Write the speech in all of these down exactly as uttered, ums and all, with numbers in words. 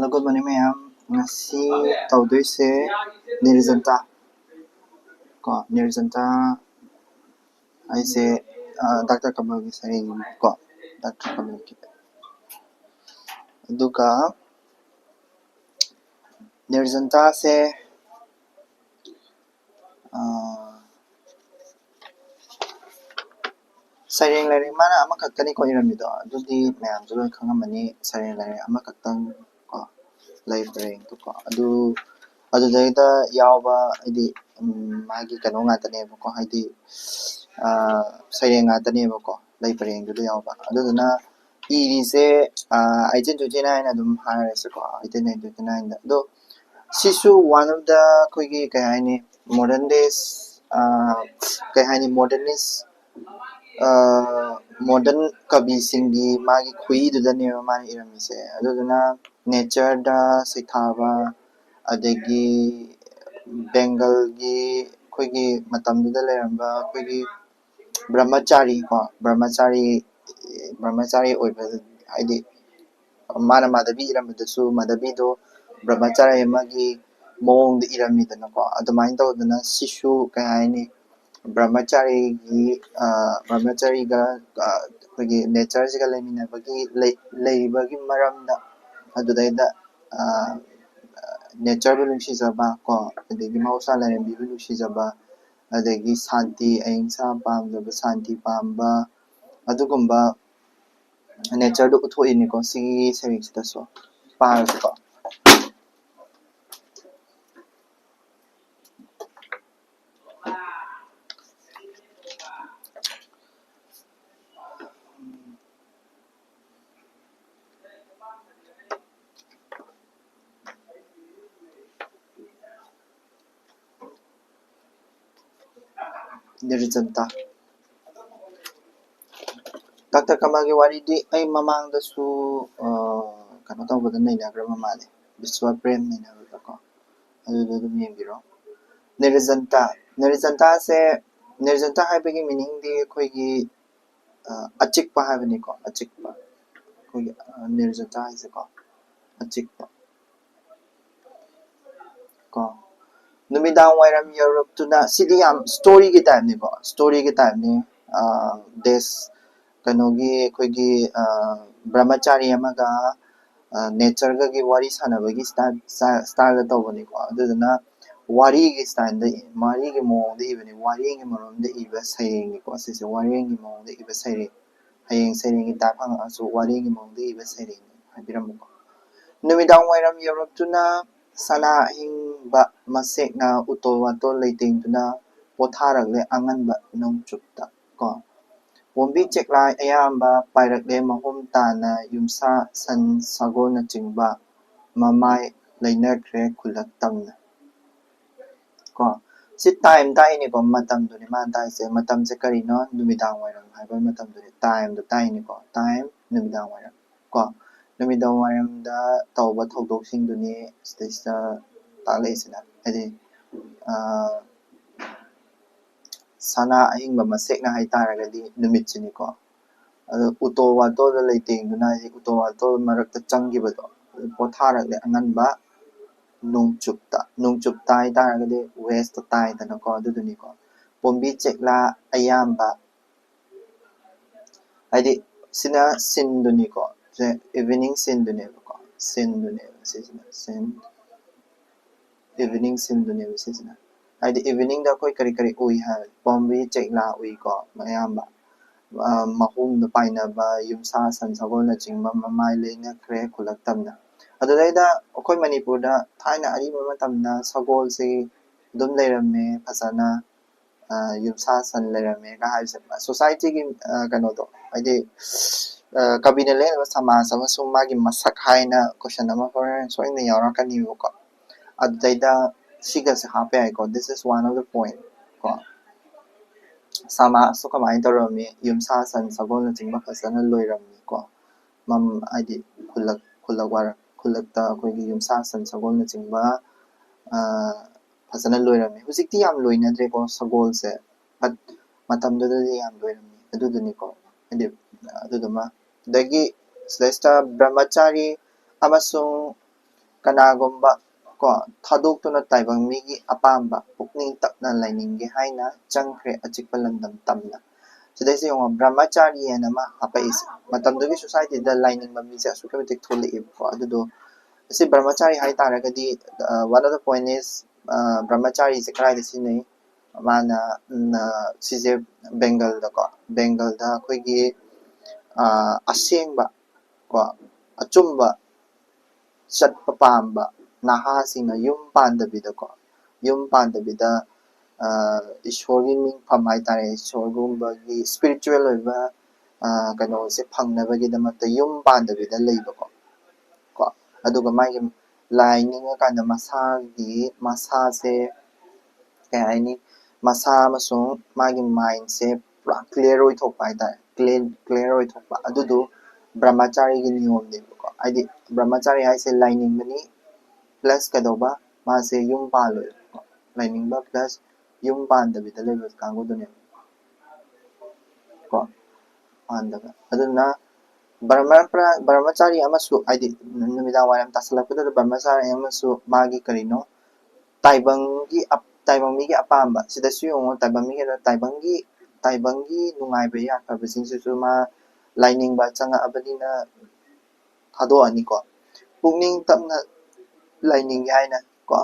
Hello, good morning, ꯃꯌꯥꯝ꯫ ꯉꯁꯤ ꯇꯧꯗꯣꯏꯁꯦ ꯅꯤꯔꯖꯟꯇꯥ ꯀꯣ, ꯅꯤꯔꯖꯟꯇꯥ ꯍꯥꯏꯁꯦ, ꯑ, ꯗꯥꯛꯇꯔ ꯀꯃꯜꯒꯤ ꯁꯩꯔꯦꯡ ꯀꯣ, ꯗꯥꯛꯇꯔ ꯀꯃꯜꯒꯤ꯫ ꯑꯗꯨꯒ ꯅꯤꯔꯖꯟꯇꯥꯁꯦ, ꯑ, ꯁꯩꯔꯦꯡ ꯂꯩꯔꯦ ꯃꯥꯅ ꯑꯃꯈꯛꯇꯅꯤꯀꯣ ꯏꯔꯝꯃꯤꯗꯣ, ꯑꯗꯨꯗꯤ ꯃꯌꯥꯝꯁꯨ ꯂꯣꯏ ꯈꯪꯉꯝꯃꯅꯤ꯫ ꯁꯩꯔꯦꯡ ꯂꯩꯔꯦ ꯑꯃꯈꯛꯇꯪ ꯀꯣ, ꯂꯩ ꯄꯔꯦꯡꯗꯨꯀꯣ, ꯑꯗꯨ, ꯑꯗꯨꯗꯩꯗ ꯌꯥꯎꯕ ꯍꯥꯏꯗꯤ, ꯎꯝ, ꯃꯥꯒꯤ ꯀꯩꯅꯣ ꯉꯥꯛꯇꯅꯦꯕꯀꯣ, ꯍꯥꯏꯗꯤ, ꯑ, ꯁꯩꯔꯦꯡ ꯉꯥꯛꯇꯅꯦꯕꯀꯣ, ꯂꯩ ꯄꯔꯦꯡꯗꯨꯗ ꯌꯥꯎꯕ꯫ ꯑꯗꯨꯗꯨꯅ ꯏꯔꯤꯁꯦ, ꯑ, eighteen twenty nine ꯑꯗꯨꯝ ꯍꯥꯏꯔꯁꯤꯀꯣ, eighteen twenty nine ꯑꯗꯣ ꯁꯤꯁꯨ one of the ꯑꯩꯈꯣꯏꯒꯤ ꯀꯩ ꯍꯥꯏꯅꯤ, modern days, ꯑ, ꯀꯩ ꯍꯥꯏꯅꯤ, modernist, ꯑ, modern ꯀꯕꯤꯁꯤꯡꯒꯤ ꯃꯥꯒꯤ ꯈꯨꯏꯗꯨꯗꯅꯦꯕ ꯃꯥꯅ ꯏꯔꯝꯃꯤꯁꯦ꯫ ꯑꯗꯨꯗꯨꯅ natureꯗ ꯁꯩꯊꯥꯕ, ꯑꯗꯒꯤ ꯕꯦꯡꯒꯜꯒꯤ ꯑꯩꯈꯣꯏꯒꯤ ꯃꯇꯝꯗꯨꯗ ꯂꯩꯔꯝꯕ ꯑꯩꯈꯣꯏꯒꯤ ꯕ꯭ꯔꯍꯃꯆꯥꯔꯤ ꯀꯣ, ꯕ꯭ꯔꯍꯃꯆꯥꯔꯤ, ꯕ꯭ꯔꯍꯃꯆꯥꯔꯤ ꯑꯣꯏꯕ, ꯍꯥꯏꯗꯤ ꯃꯥꯅ ꯃꯥꯙꯕꯤ ꯏꯔꯝꯕꯗꯁꯨ ꯃꯥꯙꯕꯤꯗꯣ ꯕ꯭ꯔꯍꯃꯆꯥꯔꯤ ꯑꯃꯒꯤ ꯃꯑꯣꯡꯗ ꯏꯔꯝꯃꯤꯗꯅꯀꯣ꯫ ꯑꯗꯨꯃꯥꯏꯅ ꯇꯧꯗꯅ ꯁꯤꯁꯨ ꯀꯩ ꯍꯥꯏꯅꯤ, ꯕ꯭ꯔꯍꯃꯆꯥꯔꯤꯒꯤ, ꯑ, ꯕ꯭ꯔꯍꯃꯆꯥꯔꯤꯒ, ꯑ, ꯑꯩꯈꯣꯏꯒꯤ natureꯁꯤꯒ ꯂꯩꯃꯤꯟꯅꯕꯒꯤ, ꯂꯩ-, ꯂꯩꯔꯤꯕꯒꯤ ꯃꯔꯝꯗ, ꯑꯗꯨꯗꯩꯗ, ꯑ, natureꯕꯨ ꯅꯨꯡꯁꯤꯖꯕ ꯀꯣ, ꯑꯗꯒꯤ ꯃꯍꯧꯁꯥ ꯂꯥꯏꯔꯦꯝꯕꯤꯕꯨ ꯅꯨꯡꯁꯤꯖꯕ, ꯑꯗꯒꯤ ꯁꯥꯟꯇꯤ, ꯑꯍꯤꯡꯁꯥ ꯄꯥꯝꯖꯕ, ꯁꯥꯟꯇꯤ ꯄꯥꯝꯕ, ꯑꯗꯨꯒꯨꯝꯕ natureꯗꯨ ꯎꯠꯊꯣꯛꯏꯅꯤꯀꯣ ꯁꯤꯒꯤ ꯁꯩꯔꯦꯡꯁꯤꯗꯁꯨ꯫ ꯄꯥꯔꯁꯤꯀꯣ꯫ ꯅꯤꯔꯖꯟꯇꯥ꯫ ꯗꯥꯛꯇꯔ ꯀꯃꯜꯒꯤ ꯋꯥꯔꯤꯗꯤ ꯑꯩ ꯃꯃꯥꯡꯗꯁꯨ, ꯑ, ꯀꯩꯅꯣ ꯇꯧꯕꯗ ꯅꯩꯅꯈ꯭ꯔꯕ ꯃꯥꯜꯂꯦ, ꯕꯤꯁ꯭ꯋ ꯄ꯭ꯔꯦꯝ ꯅꯩꯅꯕꯗꯀꯣ, ꯑꯗꯨꯗꯣ ꯑꯗꯨꯝ ꯌꯦꯡꯕꯤꯔꯣ꯫ ꯅꯤꯔꯖꯟꯇꯥ, ꯅꯤꯔꯖꯟꯇꯥꯁꯦ, ꯅꯤꯔꯖꯟꯇꯥ ꯍꯥꯏꯕꯒꯤ meaningꯗꯤ ꯑꯩꯈꯣꯏꯒꯤ, ꯑ, ꯑꯆꯤꯛꯄ ꯍꯥꯏꯕꯅꯤꯀꯣ, ꯑꯆꯤꯛꯄ꯫ ꯑꯩꯈꯣꯏꯒꯤ, ꯑ, ꯅꯤꯔꯖꯟꯇꯥ ꯍꯥꯏꯁꯦꯀꯣ꯫ ꯆꯤꯛꯄ꯫ ꯀꯣ, ꯅꯨꯃꯤꯗꯥꯡ ꯋꯥꯏꯔꯝ ꯌꯧꯔꯛꯇꯨꯅ, ꯁꯤꯗꯤ ꯌꯥꯝ storyꯒꯤ typeꯅꯤꯀꯣ, storyꯒꯤ typeꯅꯤ꯫ ꯗꯦꯁ ꯀꯩꯅꯣꯒꯤ, ꯑꯩꯈꯣꯏꯒꯤ ꯕ꯭ꯔꯍꯃꯆꯥꯔꯤ ꯑꯃꯒ natureꯒꯒꯤ ꯋꯥꯔꯤ ꯁꯥꯟꯅꯕꯒꯤ style, styleꯗ ꯇꯧꯕꯅꯤꯀꯣ꯫ ꯑꯗꯨꯗꯨꯅ ꯋꯥꯔꯤꯒꯤ styleꯗ, ꯋꯥꯔꯤꯒꯤ ꯃꯑꯣꯡꯗ ꯏꯕꯅꯤ, ꯋꯥꯔꯦꯡꯒꯤ ꯃꯔꯣꯝꯗ ꯏꯕ ꯁꯩꯔꯦꯡꯅꯤꯀꯣ꯫ ꯁꯤꯁꯦ ꯋꯥꯔꯦꯡꯒꯤ ꯃꯑꯣꯡꯗ ꯏꯕ ꯁꯩꯔꯦꯡ, ꯍꯌꯦꯡ ꯁꯩꯔꯦꯡꯒꯤ type ꯍꯪꯉꯛꯑꯁꯨ ꯋꯥꯔꯦꯡꯒꯤ ꯃꯑꯣꯡꯗ ꯏꯕ ꯁꯩꯔꯦꯡꯅꯤ ꯍꯥꯏꯕꯤꯔꯝꯃꯨꯀꯣ꯫ ꯅꯨꯃꯤꯗꯥꯡ ꯋꯥꯏꯔꯝ ꯌꯧꯔꯛꯇꯨꯅ ꯁꯅꯥ ꯑꯍꯤꯡꯕ ꯃꯁꯦꯛꯅ ꯎꯇꯣꯜ ꯋꯥꯇꯣꯜ ꯂꯩꯇꯦꯡꯗꯨꯅ ꯄꯣꯊꯥꯔꯛꯂꯦ ꯑꯉꯟꯕ ꯅꯣꯡꯆꯨꯞꯇ꯫ ꯀꯣ, ꯄꯣꯝꯕꯤ ꯆꯦꯛꯂꯥꯏ ꯑꯌꯥꯝꯕ ꯄꯥꯏꯔꯛꯂꯦ ꯃꯍꯨꯝ ꯇꯥꯅ ꯌꯨꯝꯁꯥ ꯁꯟ ꯁꯒꯣꯜꯅꯆꯤꯡꯕ ꯃꯃꯥꯏ ꯂꯩꯅꯈ꯭ꯔꯦ ꯈꯨꯜꯂꯛ ꯇꯝꯅ꯫ ꯀꯣ, ꯁꯤ time ꯇꯥꯛꯏꯅꯤꯀꯣ, ꯃꯇꯝꯗꯨꯅꯤ ꯃꯥꯅ ꯇꯥꯛꯏꯁꯦ꯫ ꯃꯇꯝꯁꯦ ꯀꯔꯤꯅꯣ? ꯅꯨꯃꯤꯗꯥꯡ ꯋꯥꯏꯔꯝ ꯍꯥꯏꯕ ꯃꯇꯝꯗꯨꯅꯤ, timeꯗꯣ ꯇꯥꯛꯏꯅꯤꯀꯣ, time, ꯅꯨꯃꯤꯗꯥꯡ ꯋꯥꯏꯔꯝ꯫ ꯀꯣ, ꯅꯨꯃꯤꯗꯥꯡ ꯋꯥꯏꯔꯝꯗ ꯇꯧꯕ ꯊꯧꯗꯣꯛꯁꯤꯡꯗꯨꯅꯤ ꯁꯤꯗꯩꯁꯤꯗ ꯇꯥꯛꯂꯛꯏꯁꯤꯅ, ꯍꯥꯏꯗꯤ ꯁꯅꯥ ꯑꯍꯤꯡꯕ ꯃꯁꯦꯛꯅ ꯍꯥꯏꯇꯥꯔꯒꯗꯤ ꯅꯨꯃꯤꯠꯁꯤꯅꯤꯀꯣ꯫ ꯑꯗꯣ ꯎꯇꯣ ꯋꯥꯇꯣꯗ ꯂꯩꯇꯦꯡꯗꯨꯅ, ꯍꯥꯏꯗꯤ ꯎꯇꯣ ꯋꯥꯇꯣ ꯃꯔꯛꯇ ꯆꯪꯈꯤꯕꯗꯣ, ꯄꯣꯊꯥꯔꯛꯂꯦ ꯑꯉꯟꯕ ꯅꯣꯡꯆꯨꯞꯇ꯫ ꯅꯣꯡꯆꯨꯞꯇ ꯍꯥꯏꯇꯥꯔꯒꯗꯤ westꯇ ꯇꯥꯏꯗꯅꯀꯣ, ꯑꯗꯨꯗꯨꯅꯤꯀꯣ꯫ ꯄꯣꯝꯕꯤ ꯆꯦꯛꯂꯥ ꯑꯌꯥꯝꯕ, ꯍꯥꯏꯗꯤ ꯁꯤꯅ sceneꯗꯨꯅꯤꯀꯣ, ꯁꯦ evening sceneꯗꯨꯅꯦꯕꯀꯣ, sceneꯗꯨꯅꯦꯕ ꯁꯤꯁꯤꯅ, scene, evening sceneꯗꯨꯅꯦꯕ ꯁꯤꯁꯤꯅ꯫ ꯍꯥꯏꯗꯤ eveningꯗ ꯑꯩꯈꯣꯏ ꯀꯔꯤ ꯀꯔꯤ ꯎꯏ ꯍꯥꯏꯕ, ꯄꯥꯝꯕꯤ ꯆꯦꯛꯂꯥ ꯎꯏꯀꯣ ꯑꯌꯥꯝꯕ꯫ ꯃꯍꯨꯝꯗ ꯄꯥꯏꯅꯕ ꯌꯨꯝꯁꯥ ꯁꯟ ꯁꯒꯣꯜꯅꯆꯤꯡꯕ ꯃꯃꯥꯏ ꯂꯩꯅꯈ꯭ꯔꯦ ꯈꯨꯜꯂꯛ ꯇꯝꯅ꯫ ꯑꯗꯨꯗꯩꯗ ꯑꯩꯈꯣꯏ ꯃꯅꯤꯄꯨꯔꯗ ꯊꯥꯏꯅ ꯑꯔꯤꯕ ꯃꯇꯝꯗ ꯁꯒꯣꯜꯁꯤ ꯑꯗꯨꯝ ꯂꯩꯔꯝꯃꯦ ꯐꯖꯅ꯫ ꯌꯨꯝꯁꯥ ꯁꯟ ꯂꯩꯔꯝꯃꯦꯒ ꯍꯥꯏꯕꯁꯦ societyꯒꯤ ꯀꯩꯅꯣꯗꯣ, ꯍꯥꯏꯗꯤ ꯀꯕꯤꯅ ꯂꯦꯡꯂꯤꯕ ꯁꯃꯥꯖ ꯑꯃꯁꯨꯡ ꯃꯥꯒꯤ ꯃꯁꯛ ꯍꯥꯏꯅ question ꯑꯃ ꯍꯣꯔꯦꯟ ꯁꯣꯏꯗꯅ ꯌꯥꯎꯔꯛꯀꯅꯤꯕꯀꯣ꯫ ꯑꯗꯨꯗꯩꯗ ꯁꯤꯒꯁꯦ ꯍꯥꯞꯄ ꯌꯥꯏꯀꯣ, this is one of the point ꯀꯣ꯫ ꯁꯃꯥꯖꯇꯣ ꯀꯃꯥꯏꯅ ꯇꯧꯔꯝꯃꯤ? ꯌꯨꯝꯁꯥ ꯁꯟ ꯁꯒꯣꯜꯅꯆꯤꯡꯕ ꯐꯖꯅ ꯂꯣꯏꯔꯝꯃꯤꯀꯣ꯫ ꯍꯥꯏꯗꯤ ꯈꯨꯜꯂꯛ ꯈꯨꯜꯂꯛ ꯋꯥꯔ ꯈꯨꯜꯂꯛꯇ ꯑꯩꯈꯣꯏꯒꯤ ꯌꯨꯝꯁꯥ ꯁꯟ ꯁꯒꯣꯜꯅꯆꯤꯡꯕ ꯐꯖꯅ ꯂꯣꯏꯔꯝꯃꯤ꯫ ꯍꯧꯖꯤꯛꯇꯤ ꯌꯥꯝ ꯂꯣꯏꯅꯗ꯭ꯔꯦꯀꯣ ꯁꯒꯣꯜꯁꯦ, but ꯃꯇꯝꯗꯨꯗꯗꯤ ꯌꯥꯝ ꯂꯣꯏꯔꯝꯃꯤ꯫ ꯑꯗꯨꯗꯨꯅꯤꯀꯣ, ꯍꯥꯏꯗꯤ ꯑꯗꯨꯗꯨꯃ꯫ ꯑꯗꯒꯤ ꯁꯤꯗꯩꯁꯤꯗ ꯕ꯭ꯔꯍꯃꯆꯥꯔꯤ ꯑꯃꯁꯨꯡ ꯀꯅꯥꯒꯨꯝꯕ ꯀꯣ ꯊꯥꯗꯣꯛꯇꯨꯅ ꯇꯥꯏꯕꯪ ꯃꯤꯒꯤ ꯑꯄꯥꯝꯕ ꯄꯨꯛꯅꯤꯡ ꯇꯞꯅ ꯂꯥꯏꯅꯤꯡꯒꯦ ꯍꯥꯏꯅ ꯆꯪꯈ꯭ꯔꯦ ꯑꯆꯤꯛꯄ ꯂꯝꯗꯝ ꯇꯝꯅ꯫ ꯁꯤꯗꯩꯁꯤ ꯌꯦꯡꯉꯣ, ꯕ꯭ꯔꯍꯃꯆꯥꯔꯤ ꯍꯥꯏꯅ ꯑꯃ ꯍꯥꯄꯛꯏꯁꯦ꯫ ꯃꯇꯝꯗꯨꯒꯤ ꯁꯣꯁꯥꯏꯇꯤꯗ ꯂꯥꯏꯅꯤꯡꯕ ꯃꯤꯁꯦ ꯑꯁꯨꯛꯀꯤ ꯃꯇꯤꯛ ꯊꯣꯛꯂꯛꯑꯦꯕꯀꯣ꯫ ꯑꯗꯨꯗꯣ ꯑꯁꯤ ꯕ꯭ꯔꯍꯃꯆꯥꯔꯤ ꯍꯥꯏ ꯇꯥꯔꯒꯗꯤ, ꯑ, one of the point is, ꯑ, ꯕ꯭ꯔꯍꯃꯆꯥꯔꯤꯁꯦ ꯀꯗꯥꯏꯗ ꯁꯤꯖꯤꯟꯅꯩ? ꯃꯥꯅ, ꯎꯝ, ꯑ, ꯁꯤꯁꯦ ꯕꯦꯡꯒꯜꯗꯀꯣ, ꯕꯦꯡꯒꯜꯗ ꯑꯩꯈꯣꯏꯒꯤ, ꯑ, ꯑꯁꯦꯡꯕ ꯀꯣ ꯑꯆꯨꯝꯕ ꯆꯠꯄ ꯄꯥꯝꯕ ꯅꯍꯥꯁꯤꯡꯅ ꯌꯨꯝ ꯄꯥꯟꯗꯕꯤꯗꯀꯣ, ꯌꯨꯝ ꯄꯥꯟꯗꯕꯤꯗ, ꯑ, ꯏꯁꯣꯔꯒꯤ ꯅꯤꯡꯐꯝ ꯍꯥꯏꯇꯥꯔꯦ, ꯏꯁꯣꯔꯒꯨꯝꯕꯒꯤ ꯏꯁꯄꯤꯔꯤꯆꯨꯋꯦꯜ ꯑꯣꯏꯕ, ꯑ, ꯀꯩꯅꯣꯁꯦ ꯐꯪꯅꯕꯒꯤꯗꯃꯛꯇ ꯌꯨꯝ ꯄꯥꯟꯗꯕꯤꯗ ꯂꯩꯕꯀꯣ꯫ ꯀꯣ, ꯑꯗꯨꯒ ꯃꯥꯒꯤ ꯂꯥꯏ ꯅꯤꯡꯉꯀꯥꯟꯗ ꯃꯁꯥꯒꯤ, ꯃꯁꯥꯁꯦ ꯀꯩ ꯍꯥꯏꯅꯤ, ꯃꯁꯥ ꯑꯃꯁꯨꯡ ꯃꯥꯒꯤ ꯃꯥꯏꯟꯁꯦ ꯄꯨꯔꯥ ꯀ꯭ꯂꯤꯌꯥꯔ ꯑꯣꯏꯊꯣꯛꯄ ꯍꯥꯏꯇꯥꯔꯦ, ꯀ꯭ꯂꯤꯌꯥꯔ ꯑꯣꯏꯊꯣꯛꯄ꯫ ꯑꯗꯨꯗꯣ ꯕ꯭ꯔꯍꯃꯆꯥꯔꯤꯒꯤ ꯅꯤꯌꯣꯝꯅꯦꯕꯀꯣ꯫ ꯍꯥꯏꯗꯤ ꯕ꯭ꯔꯍꯃꯆꯥꯔꯤ ꯍꯥꯏꯁꯦ ꯂꯥꯏꯅꯤꯡꯕꯅꯤ, ꯄ꯭ꯂꯁ ꯀꯩꯗꯧꯕ, ꯃꯥꯁꯦ ꯌꯨꯝ ꯄꯥꯜꯂꯣꯏꯕꯀꯣ꯫ ꯂꯥꯏꯅꯤꯡꯕ ꯄ꯭ꯂꯁ ꯌꯨꯝ ꯄꯥꯟꯗꯕꯤꯗ ꯂꯩꯕ ꯀꯥꯡꯕꯨꯗꯨꯅꯦꯕ ꯀꯣ꯫ ꯄꯥꯟꯗꯕ꯫ ꯑꯗꯨꯅ ꯕ꯭ꯔꯍꯃ-, ꯕ꯭ꯔꯍꯃꯆꯥꯔꯤ ꯑꯃꯁꯨ, ꯍꯥꯏꯗꯤ ꯅꯨꯃꯤꯗꯥꯡ ꯋꯥꯏꯔꯝ ꯇꯥꯁꯜꯂꯛꯄꯗꯨꯗ ꯕ꯭ꯔꯍꯃꯆꯥꯔꯤ ꯑꯃꯁꯨ ꯃꯥꯒꯤ ꯀꯔꯤꯅꯣ, ꯇꯥꯏꯕꯪꯒꯤ ꯑꯞ-, ꯇꯥꯏꯕꯪ ꯃꯤꯒꯤ ꯑꯄꯥꯝꯕ꯫ ꯁꯤꯗꯁꯨ ꯌꯦꯡꯉꯣ, ꯇꯥꯏꯕꯪ ꯃꯤꯒꯤ, ꯇꯥꯏꯕꯪꯒꯤ, ꯇꯥꯏꯕꯪꯒꯤ ꯅꯨꯡꯉꯥꯏꯕ ꯌꯥꯈ꯭ꯔꯕꯁꯤꯡꯁꯤꯁꯨ ꯃꯥ ꯂꯥꯏꯅꯤꯡꯕ ꯆꯪꯉꯛꯑꯕꯅꯤꯅ ꯊꯥꯗꯣꯛꯑꯅꯤꯀꯣ꯫ ꯄꯨꯛꯅꯤꯡ ꯇꯞꯅ ꯂꯥꯏꯅꯤꯡꯒꯦ ꯍꯥꯏꯅ ꯀꯣ,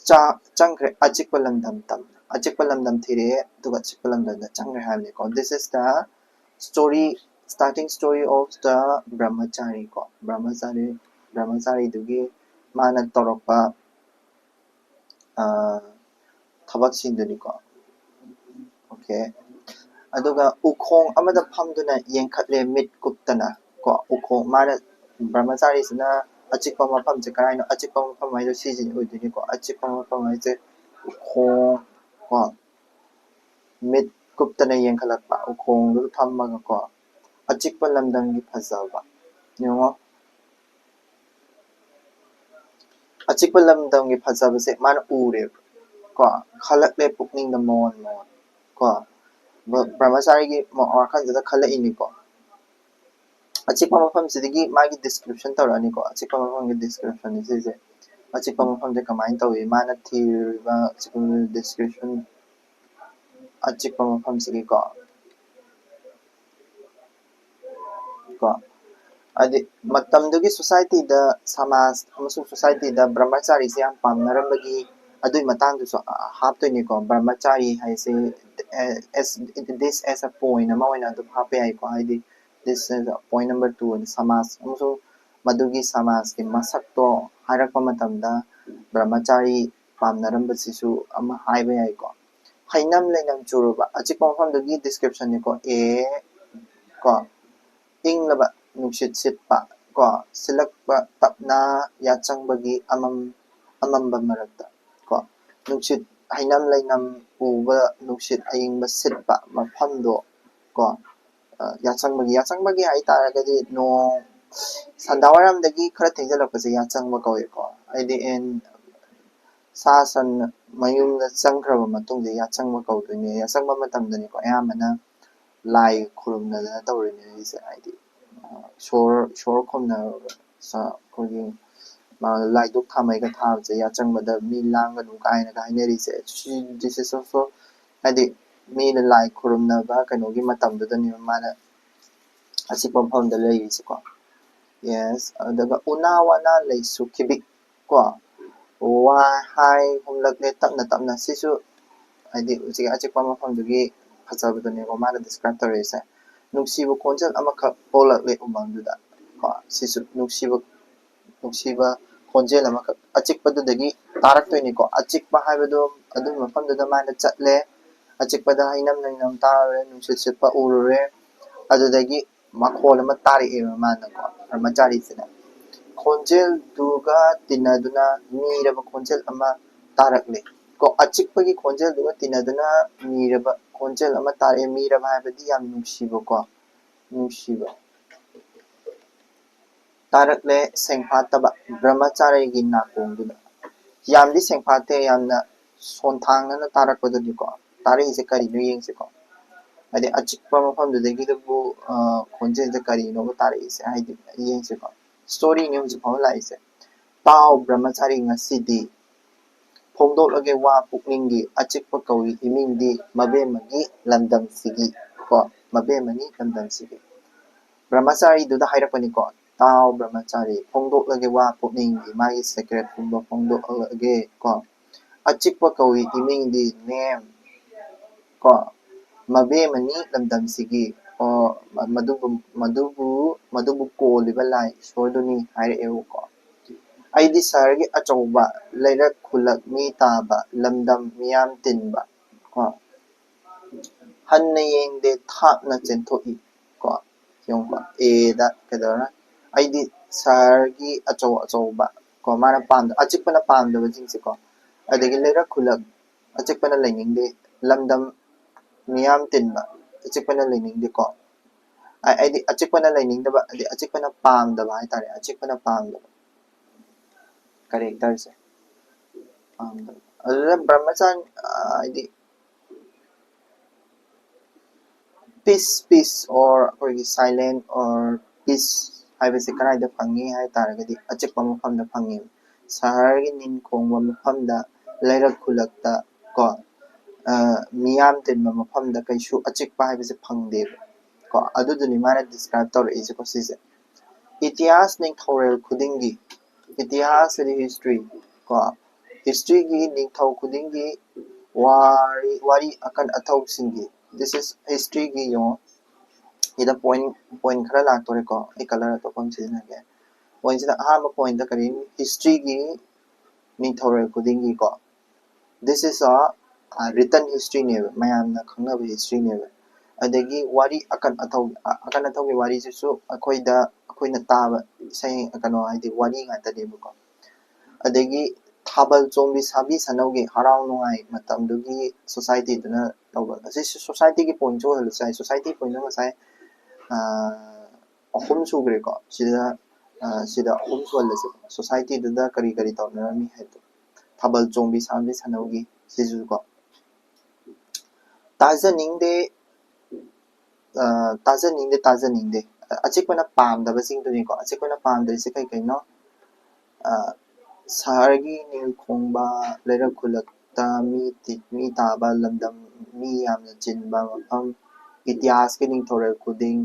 ꯆꯥ-, ꯆꯪꯈ꯭ꯔꯦ ꯑꯆꯤꯛꯄ ꯂꯝꯗꯝ ꯇꯝꯅ꯫ ꯑꯆꯤꯛꯄ ꯂꯝꯗꯝ ꯊꯤꯔꯛꯑꯦ, ꯑꯗꯨꯒ ꯑꯆꯤꯛꯄ ꯂꯝꯗꯝꯗ ꯆꯪꯈ꯭ꯔꯦ ꯍꯥꯏꯕꯅꯤꯀꯣ꯫ This is the story, starting story of the Brahmachari ꯀꯣ꯫ ꯕ꯭ꯔꯍꯃꯆꯥꯔꯤ, ꯕ꯭ꯔꯍꯃꯆꯥꯔꯤꯗꯨꯒꯤ ꯃꯥꯅ ꯇꯧꯔꯛꯄ, ꯑ, ꯊꯕꯛꯁꯤꯡꯗꯨꯅꯤꯀꯣ꯫ ꯑꯣꯀꯦ꯫ ꯑꯗꯨꯒ ꯎꯈꯣꯡ ꯑꯃꯗ ꯐꯝꯗꯨꯅ ꯌꯦꯡꯈꯠꯂꯦ ꯃꯤꯠ ꯀꯨꯞꯇꯅ ꯀꯣ꯫ ꯎꯈꯣꯡ, ꯃꯥꯅ, ꯕ꯭ꯔꯍꯃꯆꯥꯔꯤꯁꯤꯅ ꯑꯆꯤꯛꯄ ꯃꯐꯝꯁꯦ ꯀꯔꯥꯏꯅꯣ? ꯑꯆꯤꯛꯄ ꯃꯐꯝ ꯍꯥꯏꯗꯣ ꯁꯤꯁꯤꯅ ꯑꯣꯏꯗꯣꯏꯅꯤꯀꯣ꯫ ꯑꯆꯤꯛꯄ ꯃꯐꯝ ꯍꯥꯏꯁꯦ ꯎꯈꯣꯡ ꯀꯣ꯫ ꯃꯤꯠ ꯀꯨꯞꯇꯅ ꯌꯦꯡꯈꯠꯂꯛꯄ, ꯎꯈꯣꯡꯗꯨꯗ ꯐꯝꯃꯒ ꯀꯣ꯫ ꯑꯆꯤꯛꯄ ꯂꯝꯗꯝꯒꯤ ꯐꯖꯕ꯫ ꯌꯦꯡꯉꯣ꯫ ꯑꯆꯤꯛꯄ ꯂꯝꯗꯝꯒꯤ ꯐꯖꯕꯁꯦ ꯃꯥꯅ ꯎꯔꯦꯕ ꯀꯣ꯫ ꯈꯜꯂꯛꯂꯦ ꯄꯨꯛꯅꯤꯡꯗ ꯃꯉꯣꯟ ꯃꯉꯣꯟ ꯀꯣ꯫ ꯕ꯭ꯔ-, ꯕ꯭ꯔꯍꯃꯆꯥꯔꯤꯒꯤ ꯃ-, ꯋꯥꯈꯜꯁꯤꯗ ꯈꯜꯂꯛꯏꯅꯤꯀꯣ꯫ ꯑꯆꯤꯛꯄ ꯃꯐꯝꯁꯤꯗꯒꯤ ꯃꯥꯒꯤ description ꯇꯧꯔꯛꯑꯅꯤꯀꯣ꯫ ꯑꯆꯤꯛꯄ ꯃꯐꯝꯒꯤ description ꯁꯤꯁꯦ, ꯑꯆꯤꯛꯄ ꯃꯐꯝꯁꯦ ꯀꯃꯥꯏꯅ ꯇꯧꯏ, ꯃꯥꯅ ꯊꯤꯔꯤꯕ ꯑꯆꯤꯛꯄ description, ꯑꯆꯤꯛꯄ ꯃꯐꯝꯁꯤꯒꯤꯀꯣ꯫ ꯀꯣ꯫ ꯍꯥꯏꯗꯤ ꯃꯇꯝꯗꯨꯒꯤ societyꯗ, ꯁꯃꯥꯖ ꯑꯃꯁꯨꯡ societyꯗ ꯕ꯭ꯔꯍꯃꯆꯥꯔꯤꯁꯦ ꯌꯥꯝ ꯄꯥꯝꯅꯔꯝꯕꯒꯤ, ꯑꯗꯨꯒꯤ ꯃꯇꯥꯡꯗꯨꯁꯨ ꯍꯥꯞꯇꯣꯏꯅꯤꯀꯣ꯫ ꯕ꯭ꯔꯍꯃꯆꯥꯔꯤ ꯍꯥꯏꯁꯦ as, this as a point ꯑꯃ ꯑꯣꯏꯅ ꯑꯗꯨꯝ ꯍꯥꯞꯄ ꯌꯥꯏꯀꯣ꯫ ꯍꯥꯏꯗꯤ this is point number two ꯑꯅ ꯁꯃꯥꯖ ꯑꯃꯁꯨꯡ ꯃꯗꯨꯒꯤ ꯁꯃꯥꯖꯀꯤ ꯃꯁꯛꯇꯣ ꯍꯥꯏꯔꯛꯄ ꯃꯇꯝꯗ ꯕ꯭ꯔꯍꯃꯆꯥꯔꯤ ꯄꯥꯝꯅꯔꯝꯕꯁꯤꯁꯨ ꯑꯃ ꯍꯥꯏꯕ ꯌꯥꯏꯀꯣ꯫ ꯍꯩꯅꯝ ꯂꯩꯅꯝ ꯆꯨꯔꯕ ꯑꯆꯤꯛꯄ ꯃꯐꯝꯗꯨꯒꯤ descriptionꯅꯤꯀꯣ꯫ A ꯀꯣ, ꯏꯪꯂꯕ ꯅꯨꯡꯁꯤꯠ ꯁꯤꯠꯄ ꯀꯣ, ꯁꯤꯠꯂꯛꯄ ꯇꯞꯅ ꯌꯥꯆꯪꯕꯒꯤ ꯑꯃꯝ, ꯑꯃꯝꯕ ꯃꯔꯛꯇ ꯀꯣ, ꯅꯨꯡꯁꯤꯠ ꯍꯩꯅꯝ ꯂꯩꯅꯝ ꯎꯕ, ꯅꯨꯡꯁꯤꯠ ꯑꯏꯪꯕ ꯁꯤꯠꯄ ꯃꯐꯝꯗꯣ ꯀꯣ꯫ ꯑ, ꯌꯥꯆꯪꯕꯒꯤ, ꯌꯥꯆꯪꯕꯒꯤ ꯍꯥꯏꯇꯥꯔꯒꯗꯤ ꯅꯣꯡ ꯁꯟꯗꯥꯋꯥꯏꯔꯝꯗꯒꯤ ꯈꯔ ꯊꯦꯡꯖꯤꯜꯂꯛꯄꯁꯦ ꯌꯥꯆꯪꯕ ꯀꯧꯏꯀꯣ꯫ ꯍꯥꯏꯗꯤ ꯑꯦꯟ ꯁꯥ ꯁꯟ ꯃꯌꯨꯝꯗ ꯆꯪꯈ꯭ꯔꯕ ꯃꯇꯨꯡꯗ ꯌꯥꯆꯪꯕ ꯀꯧꯗꯣꯏꯅꯦ꯫ ꯌꯥꯆꯪꯕ ꯃꯇꯝꯗꯅꯤꯀꯣ ꯑꯌꯥꯝꯕꯅ ꯂꯥꯏ ꯈꯨꯔꯨꯝꯅꯗꯅ ꯇꯧꯔꯤꯅꯦ ꯑꯩꯁꯦ꯫ ꯍꯥꯏꯗꯤ, ꯑ, ꯁꯣꯔ, ꯁꯣꯔ ꯈꯣꯝꯅ ꯁ-, ꯑꯩꯈꯣꯏꯒꯤ ꯃꯥ ꯂꯥꯏꯗꯨꯛ ꯊꯥꯃꯩꯒ ꯊꯥꯕꯁꯦ ꯌꯥꯆꯪꯕꯗ ꯃꯤ ꯂꯥꯡꯒꯅꯨ ꯀꯥꯏꯅꯒ ꯍꯥꯏꯅꯔꯤꯁꯦ꯫ ꯁꯤ, this is also, ꯍꯥꯏꯗꯤ ꯃꯤꯅ ꯂꯥꯏ ꯈꯨꯔꯨꯝꯅꯕ ꯀꯩꯅꯣꯒꯤ ꯃꯇꯝꯗꯨꯗꯅꯦꯕ ꯃꯥꯅ ꯑꯆꯤꯛꯄ ꯃꯐꯝꯗ ꯂꯩꯔꯤꯁꯦꯀꯣ꯫ Yes, ꯑꯗꯨꯒ ꯎꯅꯥ ꯋꯥꯅꯥ ꯂꯩꯁꯨ ꯈꯤꯕꯤꯛ ꯀꯣ, ꯋꯥꯍꯥꯏ ꯍꯨꯝꯂꯛꯂꯦ ꯇꯞꯅ ꯇꯞꯅ꯫ ꯁꯤꯁꯨ ꯍꯥꯏꯗꯤ ꯍꯧꯖꯤꯛ ꯑꯆꯤꯛꯄ ꯃꯐꯝꯗꯨꯒꯤ ꯐꯖꯕꯗꯨꯅꯦꯕ ꯃꯥꯅ describe ꯇꯧꯔꯛꯏꯁꯦ꯫ ꯅꯨꯡꯁꯤꯕ ꯈꯣꯟꯖꯦꯜ ꯑꯃꯈꯛ ꯍꯧꯂꯛꯂꯦ ꯎꯃꯪꯗꯨꯗ ꯀꯣ꯫ ꯁꯤꯁꯨ ꯅꯨꯡꯁꯤꯕ, ꯅꯨꯡꯁꯤꯕ ꯈꯣꯟꯖꯦꯜ ꯑꯃꯈꯛ ꯑꯆꯤꯛꯄꯗꯨꯗꯒꯤ ꯇꯥꯔꯛꯇꯣꯏꯅꯤꯀꯣ꯫ ꯑꯆꯤꯛꯄ ꯍꯥꯏꯕꯗꯣ ꯑꯗꯨꯒꯤ ꯃꯐꯝꯗꯨꯗ ꯃꯥꯅ ꯆꯠꯂꯦ, ꯑꯆꯤꯛꯄꯗ ꯍꯩꯅꯝ ꯂꯩꯅꯝ ꯇꯥꯔꯨꯔꯦ, ꯅꯨꯡꯁꯤꯠ ꯁꯤꯠꯄ ꯎꯔꯨꯔꯦ, ꯑꯗꯨꯗꯒꯤ ꯃꯈꯣꯜ ꯑꯃ ꯇꯥꯔꯛꯑꯦꯕ ꯃꯥꯅꯀꯣ, ꯕ꯭ꯔꯍꯃꯆꯥꯔꯤꯁꯤꯅ꯫ ꯈꯣꯟꯖꯦꯜꯗꯨꯒ ꯇꯤꯟꯅꯗꯨꯅ ꯃꯤꯔꯕ ꯈꯣꯟꯖꯦꯜ ꯑꯃ ꯇꯥꯔꯛꯂꯦ꯫ ꯀꯣ, ꯑꯆꯤꯛꯄꯒꯤ ꯈꯣꯟꯖꯦꯜꯗꯨꯒ ꯇꯤꯟꯅꯗꯨꯅ ꯃꯤꯔꯕ ꯈꯣꯟꯖꯦꯜ ꯑꯃ ꯇꯥꯔꯛꯑꯦ꯫ ꯃꯤꯔꯕ ꯍꯥꯏꯕꯗꯤ ꯌꯥꯝ ꯅꯨꯡꯁꯤꯕꯀꯣ, ꯅꯨꯡꯁꯤꯕ꯫ ꯇꯥꯔꯛꯂꯦ ꯁꯦꯡꯐꯥꯠꯇꯕ ꯕ꯭ꯔꯍꯃꯆꯥꯔꯤꯒꯤ ꯅꯥꯀꯣꯡꯗꯨꯗ꯫ ꯌꯥꯝꯗꯤ ꯁꯦꯡꯐꯥꯠꯇꯦ, ꯌꯥꯝꯅ ꯁꯣꯟꯊꯥꯡꯅꯅ ꯇꯥꯔꯛꯄꯗꯨꯅꯤꯀꯣ꯫ ꯇꯥꯔꯛꯏꯁꯦ ꯀꯔꯤꯅꯣ ꯌꯦꯡꯁꯤꯀꯣ꯫ ꯍꯥꯏꯗꯤ ꯑꯆꯤꯛꯄ ꯃꯐꯝꯗꯨꯗꯒꯤꯗꯕꯨ ꯈꯣꯟꯖꯦꯜꯁꯦ ꯀꯔꯤꯅꯣꯕ ꯇꯥꯔꯛꯏꯁꯦ? ꯍꯥꯏꯗꯤ ꯌꯦꯡꯁꯤꯀꯣ, ꯁ꯭ꯇꯣꯔꯤꯅꯤ ꯍꯧꯖꯤꯛ ꯐꯥꯎꯕ ꯂꯥꯛꯏꯁꯦ꯫ "ꯇꯥꯎ ꯕ꯭ꯔꯍꯃꯆꯥꯔꯤ, ꯉꯁꯤꯗꯤ ꯐꯣꯡꯗꯣꯛꯂꯒꯦ ꯋꯥ ꯄꯨꯛꯅꯤꯡꯒꯤ, ꯑꯆꯤꯛꯄ ꯀꯧꯏ ꯏꯃꯤꯡꯗꯤ ꯃꯕꯦꯝꯃꯒꯤ ꯂꯝꯗꯝꯁꯤꯒꯤ" ꯀꯣ, ꯃꯕꯦꯝꯃꯅꯤ ꯂꯝꯗꯝꯁꯤꯒꯤ꯫ ꯕ꯭ꯔꯍꯃꯆꯥꯔꯤꯗꯨꯗ ꯍꯥꯏꯔꯛꯄꯅꯤꯀꯣ, "ꯇꯥꯎ ꯕ꯭ꯔꯍꯃꯆꯥꯔꯤ, ꯐꯣꯡꯗꯣꯛꯂꯒꯦ ꯋꯥ ꯄꯨꯛꯅꯤꯡꯒꯤ", ꯃꯥꯒꯤ ꯁꯦꯀ꯭ꯔꯦꯠꯀꯨꯝꯕ ꯐꯣꯡꯗꯣꯛꯂꯒꯦ ꯀꯣ꯫ "ꯑꯆꯤꯛꯄ ꯀꯧꯏ ꯏꯃꯤꯡꯗꯤ ꯅꯦꯝ" ꯀꯣ, "ꯃꯕꯦꯝꯃꯅꯤ ꯂꯝꯗꯝꯁꯤꯒꯤ", ꯀꯣ, ꯃ-, ꯃꯗꯨꯕꯨ, ꯃꯗꯨꯕꯨ, ꯃꯗꯨꯕꯨ ꯀꯣꯜꯂꯤꯕ ꯂꯥꯏ ꯏꯁꯣꯔꯗꯨꯅꯤ ꯍꯥꯏꯔꯛꯑꯦꯕꯀꯣ꯫ "ꯑꯩꯗꯤ ꯁꯍꯔꯒꯤ ꯑꯆꯧꯕ ꯂꯩꯔꯛ ꯈꯨꯜꯂꯛ ꯃꯤ ꯇꯥꯕ ꯂꯝꯗꯝ ꯃꯤꯌꯥꯝ ꯇꯤꯟꯕ" ꯀꯣ꯫ "ꯍꯟꯅ ꯌꯦꯡꯗꯦ ꯊꯥꯞꯅ ꯆꯦꯟꯊꯣꯛꯏ" ꯀꯣ꯫ ꯌꯦꯡꯉꯨꯀꯣ, ꯑꯦꯗ ꯀꯩꯗꯧꯔꯦ? "ꯑꯩꯗꯤ ꯁꯍꯔꯒꯤ ꯑꯆꯧ ꯑꯆꯧꯕ" ꯀꯣ, ꯃꯥꯅ ꯄꯥꯝꯗ-, ꯑꯆꯤꯛꯄꯅ ꯄꯥꯝꯗꯕꯁꯤꯡꯁꯦ ꯀꯣ꯫ ꯑꯗꯒꯤ "ꯂꯩꯔꯛ ꯈꯨꯜꯂꯛ ꯑꯆꯤꯛꯄꯅ ꯂꯩꯅꯤꯡꯗꯦ, ꯂꯝꯗꯝ ꯃꯤꯌꯥꯝ ꯇꯤꯟꯕ ꯑꯆꯤꯛꯄꯅ ꯂꯩꯅꯤꯡꯗꯦ" ꯀꯣ꯫ ꯑ-, ꯍꯥꯏꯗꯤ ꯑꯆꯤꯛꯄꯅ ꯂꯩꯅꯤꯡꯗꯕ, ꯍꯥꯏꯗꯤ ꯑꯆꯤꯛꯄꯅ ꯄꯥꯝꯗꯕ ꯍꯥꯏꯇꯥꯔꯦ, ꯑꯆꯤꯛꯄꯅ ꯄꯥꯝꯗꯕ ꯀꯦꯔꯦꯛꯇꯔꯁꯦ꯫ ꯄꯥꯝꯗꯕ꯫ ꯑꯗꯨꯗ ꯕ꯭ꯔꯍꯃꯆꯥꯔꯤ, ꯑ, ꯍꯥꯏꯗꯤ peace, peace or ꯑꯩꯈꯣꯏꯒꯤ silent or peace ꯍꯥꯏꯕꯁꯤ ꯀꯗꯥꯏꯗ ꯐꯪꯉꯤ ꯍꯥꯏ ꯇꯥꯔꯒꯗꯤ ꯑꯆꯤꯛꯄ ꯃꯐꯝꯗ ꯐꯪꯉꯤ꯫ ꯁꯍꯔꯒꯤ ꯅꯤꯟ ꯈꯣꯡꯕ ꯃꯐꯝꯗ, ꯂꯩꯔꯛ ꯈꯨꯜꯂꯛꯇ ꯀꯣ, ꯑ, ꯃꯤꯌꯥꯝ ꯇꯤꯟꯕ ꯃꯐꯝꯗ ꯀꯩꯁꯨ ꯑꯆꯤꯛꯄ ꯍꯥꯏꯕꯁꯦ ꯐꯪꯗꯦꯕ ꯀꯣ꯫ ꯑꯗꯨꯗꯨꯅꯤ ꯃꯥꯅ describe ꯇꯧꯔꯛꯏꯁꯦꯀꯣ ꯁꯤꯁꯦ꯫ ꯏꯇꯤꯍꯥꯁ ꯅꯤꯡꯊꯧꯔꯦꯜ ꯈꯨꯗꯤꯡꯒꯤ, ꯏꯇꯤꯍꯥꯁ ꯍꯥꯏꯗꯤ history ꯀꯣ, historyꯒꯤ ꯅꯤꯡꯊꯧ ꯈꯨꯗꯤꯡꯒꯤ ꯋꯥꯔꯤ, ꯋꯥꯔꯤ ꯑꯀꯟ ꯑꯊꯧꯁꯤꯡꯒꯤ, this is historyꯒꯤ ꯌꯦꯡꯉꯣ, ꯁꯤꯗ point, point ꯈꯔ ꯂꯥꯛꯇꯣꯔꯦꯀꯣ, ꯑꯩ colour ꯑꯇꯣꯞꯄ ꯑꯃ ꯁꯤꯖꯤꯟꯅꯒꯦ꯫ Pointꯁꯤꯗ ꯑꯍꯥꯟꯕ pointꯇ ꯀꯔꯤ? Historyꯒꯤ ꯅꯤꯡꯊꯧꯔꯦꯜ ꯈꯨꯗꯤꯡꯒꯤꯀꯣ, this is a, a written historyꯅꯦꯕ, ꯃꯌꯥꯝꯅ ꯈꯪꯅꯕ historyꯅꯦꯕ꯫ ꯑꯗꯒꯤ ꯋꯥꯔꯤ ꯑꯀꯟ ꯑꯊꯧ, ꯑ-, ꯑꯀꯟ ꯑꯊꯧꯒꯤ ꯋꯥꯔꯤꯁꯤꯁꯨ ꯑꯩꯈꯣꯏꯗ, ꯑꯩꯈꯣꯏꯅ ꯇꯥꯕ ꯏꯁꯩ, ꯀꯩꯅꯣ, ꯍꯥꯏꯗꯤ ꯋꯥꯔꯤ ꯉꯥꯛꯇꯅꯦꯕꯀꯣ꯫ ꯑꯗꯒꯤ ꯊꯥꯕꯜ ꯆꯣꯡꯕꯤ ꯁꯥꯕꯤ ꯁꯥꯅꯧꯒꯤ ꯍꯔꯥꯎ ꯅꯨꯡꯉꯥꯏ ꯃꯇꯝꯗꯨꯒꯤ societyꯗꯨꯅ ꯇꯧꯕ꯫ ꯑꯁꯤꯁꯨ societyꯒꯤ pointꯁꯨ ꯑꯣꯏꯍꯜꯂꯁꯨ ꯌꯥꯏ꯫ Society pointꯅ ꯉꯁꯥꯏ, ꯑ, ꯑꯍꯨꯝ ꯁꯨꯈ꯭ꯔꯦꯀꯣ꯫ ꯁꯤꯗ, ꯑ, ꯁꯤꯗ ꯑꯍꯨꯝ ꯁꯨꯍꯜꯂꯁꯦ꯫ Societyꯗꯨꯗ ꯀꯔꯤ ꯀꯔꯤ ꯇꯧꯅꯔꯝꯃꯤ ꯍꯥꯏꯕꯗꯣ꯫ ꯊꯥꯕꯜ ꯆꯣꯡꯕꯤ ꯁꯥꯕꯤ ꯁꯥꯅꯧꯒꯤ ꯁꯤꯁꯨꯀꯣ꯫ ꯇꯥꯖꯅꯤꯡꯗꯦ ꯑ, ꯇꯥꯖꯅꯤꯡꯗꯦ, ꯇꯥꯖꯅꯤꯡꯗꯦ꯫ ꯑ, ꯑꯆꯤꯛꯄꯅ ꯄꯥꯝꯗꯕꯁꯤꯡꯗꯨꯅꯤꯀꯣ꯫ ꯑꯆꯤꯛꯄꯅ ꯄꯥꯝꯗ꯭ꯔꯤꯁꯦ ꯀꯩ ꯀꯩꯅꯣ? ꯑ, ꯁꯍꯔꯒꯤ ꯅꯤꯜ ꯈꯣꯡꯕ, ꯂꯩꯔꯛ ꯈꯨꯜꯂꯛꯇ ꯃꯤ ꯇꯤ-, ꯃꯤ ꯇꯥꯕ ꯂꯝꯗꯝ, ꯃꯤ ꯌꯥꯝꯅ ꯆꯤꯟꯕ ꯃꯐꯝ, ꯏꯇꯤꯍꯥꯁꯀꯤ ꯅꯤꯡꯊꯧꯔꯦꯜ ꯈꯨꯗꯤꯡ,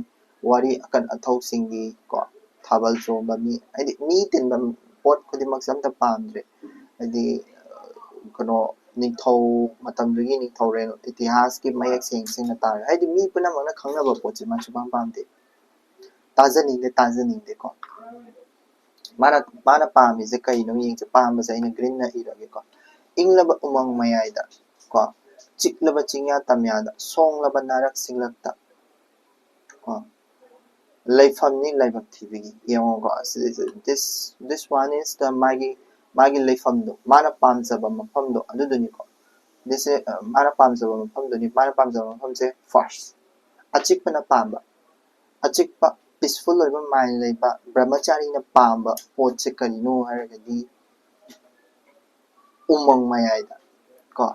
ꯋꯥꯔꯤ ꯑꯀꯟ ꯑꯊꯧꯁꯤꯡꯒꯤ ꯀꯣ, ꯊꯥꯕꯜ ꯆꯣꯡꯕ ꯃꯤ, ꯍꯥꯏꯗꯤ ꯃꯤ ꯇꯤꯟꯕ ꯄꯣꯠ ꯈꯨꯗꯤꯡꯃꯛꯁꯦ ꯑꯝꯇ ꯄꯥꯝꯗ꯭ꯔꯦ꯫ ꯍꯥꯏꯗꯤ, ꯑ, ꯀꯩꯅꯣ, ꯅꯤꯡꯊꯧ ꯃꯇꯝꯗꯨꯒꯤ ꯅꯤꯡꯊꯧꯔꯦꯜ ꯏꯇꯤꯍꯥꯁꯀꯤ ꯃꯌꯦꯛ ꯁꯦꯡ ꯁꯦꯡꯅ ꯇꯥꯔꯦ꯫ ꯍꯥꯏꯗꯤ ꯃꯤ ꯄꯨꯝꯅꯃꯛꯅ ꯈꯪꯅꯕ ꯄꯣꯠꯁꯦ ꯃꯥ ꯁꯨꯄꯥꯝ ꯄꯥꯝꯗꯦ꯫ ꯇꯥꯖꯅꯤꯡꯗꯦ, ꯇꯥꯖꯅꯤꯡꯗꯦꯀꯣ꯫ ꯃꯥꯅ, ꯃꯥꯅ ꯄꯥꯝꯃꯤꯁꯦ ꯀꯩꯅꯣ ꯌꯦꯡꯁꯦ꯫ ꯄꯥꯝꯕꯁꯦ ꯑꯩꯅ greenꯅ ꯏꯔꯒꯦꯀꯣ꯫ ꯏꯪꯂꯕ ꯎꯃꯪ ꯃꯌꯥꯏꯗ ꯀꯣ, ꯆꯤꯛꯂꯕ ꯆꯤꯡꯌꯥ ꯇꯝꯌꯥꯗ, ꯁꯣꯡꯂꯕ ꯅꯥꯔꯛ ꯁꯤꯡꯂꯛꯇ ꯀꯣ, ꯂꯩꯐꯝꯅꯤ ꯂꯥꯏꯕꯛ ꯊꯤꯕꯤꯒꯤ꯫ ꯌꯦꯡꯉꯣꯀꯣ, ꯑꯁꯤꯗꯩꯁꯤꯗ this, this one is the ꯃꯥꯒꯤ, ꯃꯥꯒꯤ ꯂꯩꯐꯝꯗꯣ, ꯃꯥꯅ ꯄꯥꯝꯖꯕ ꯃꯐꯝꯗꯣ ꯑꯗꯨꯗꯨꯅꯤꯀꯣ꯫ This is, ꯑ, ꯃꯥꯅ ꯄꯥꯝꯖꯕ ꯃꯐꯝꯗꯨꯅꯤ꯫ ꯃꯥꯅ ꯄꯥꯝꯖꯕ ꯃꯐꯝꯁꯦ first, ꯑꯆꯤꯛꯄꯅ ꯄꯥꯝꯕ, ꯑꯆꯤꯛꯄ peaceful ꯑꯣꯏꯕ mind ꯂꯩꯕ ꯕ꯭ꯔꯍ꯭ꯃꯆꯥꯔꯤꯅ ꯄꯥꯝꯕ ꯄꯣꯠꯁꯦ ꯀꯔꯤꯅꯣ ꯍꯥꯏꯔꯒꯗꯤ ꯎꯃꯪ ꯃꯌꯥꯏꯗ ꯀꯣ,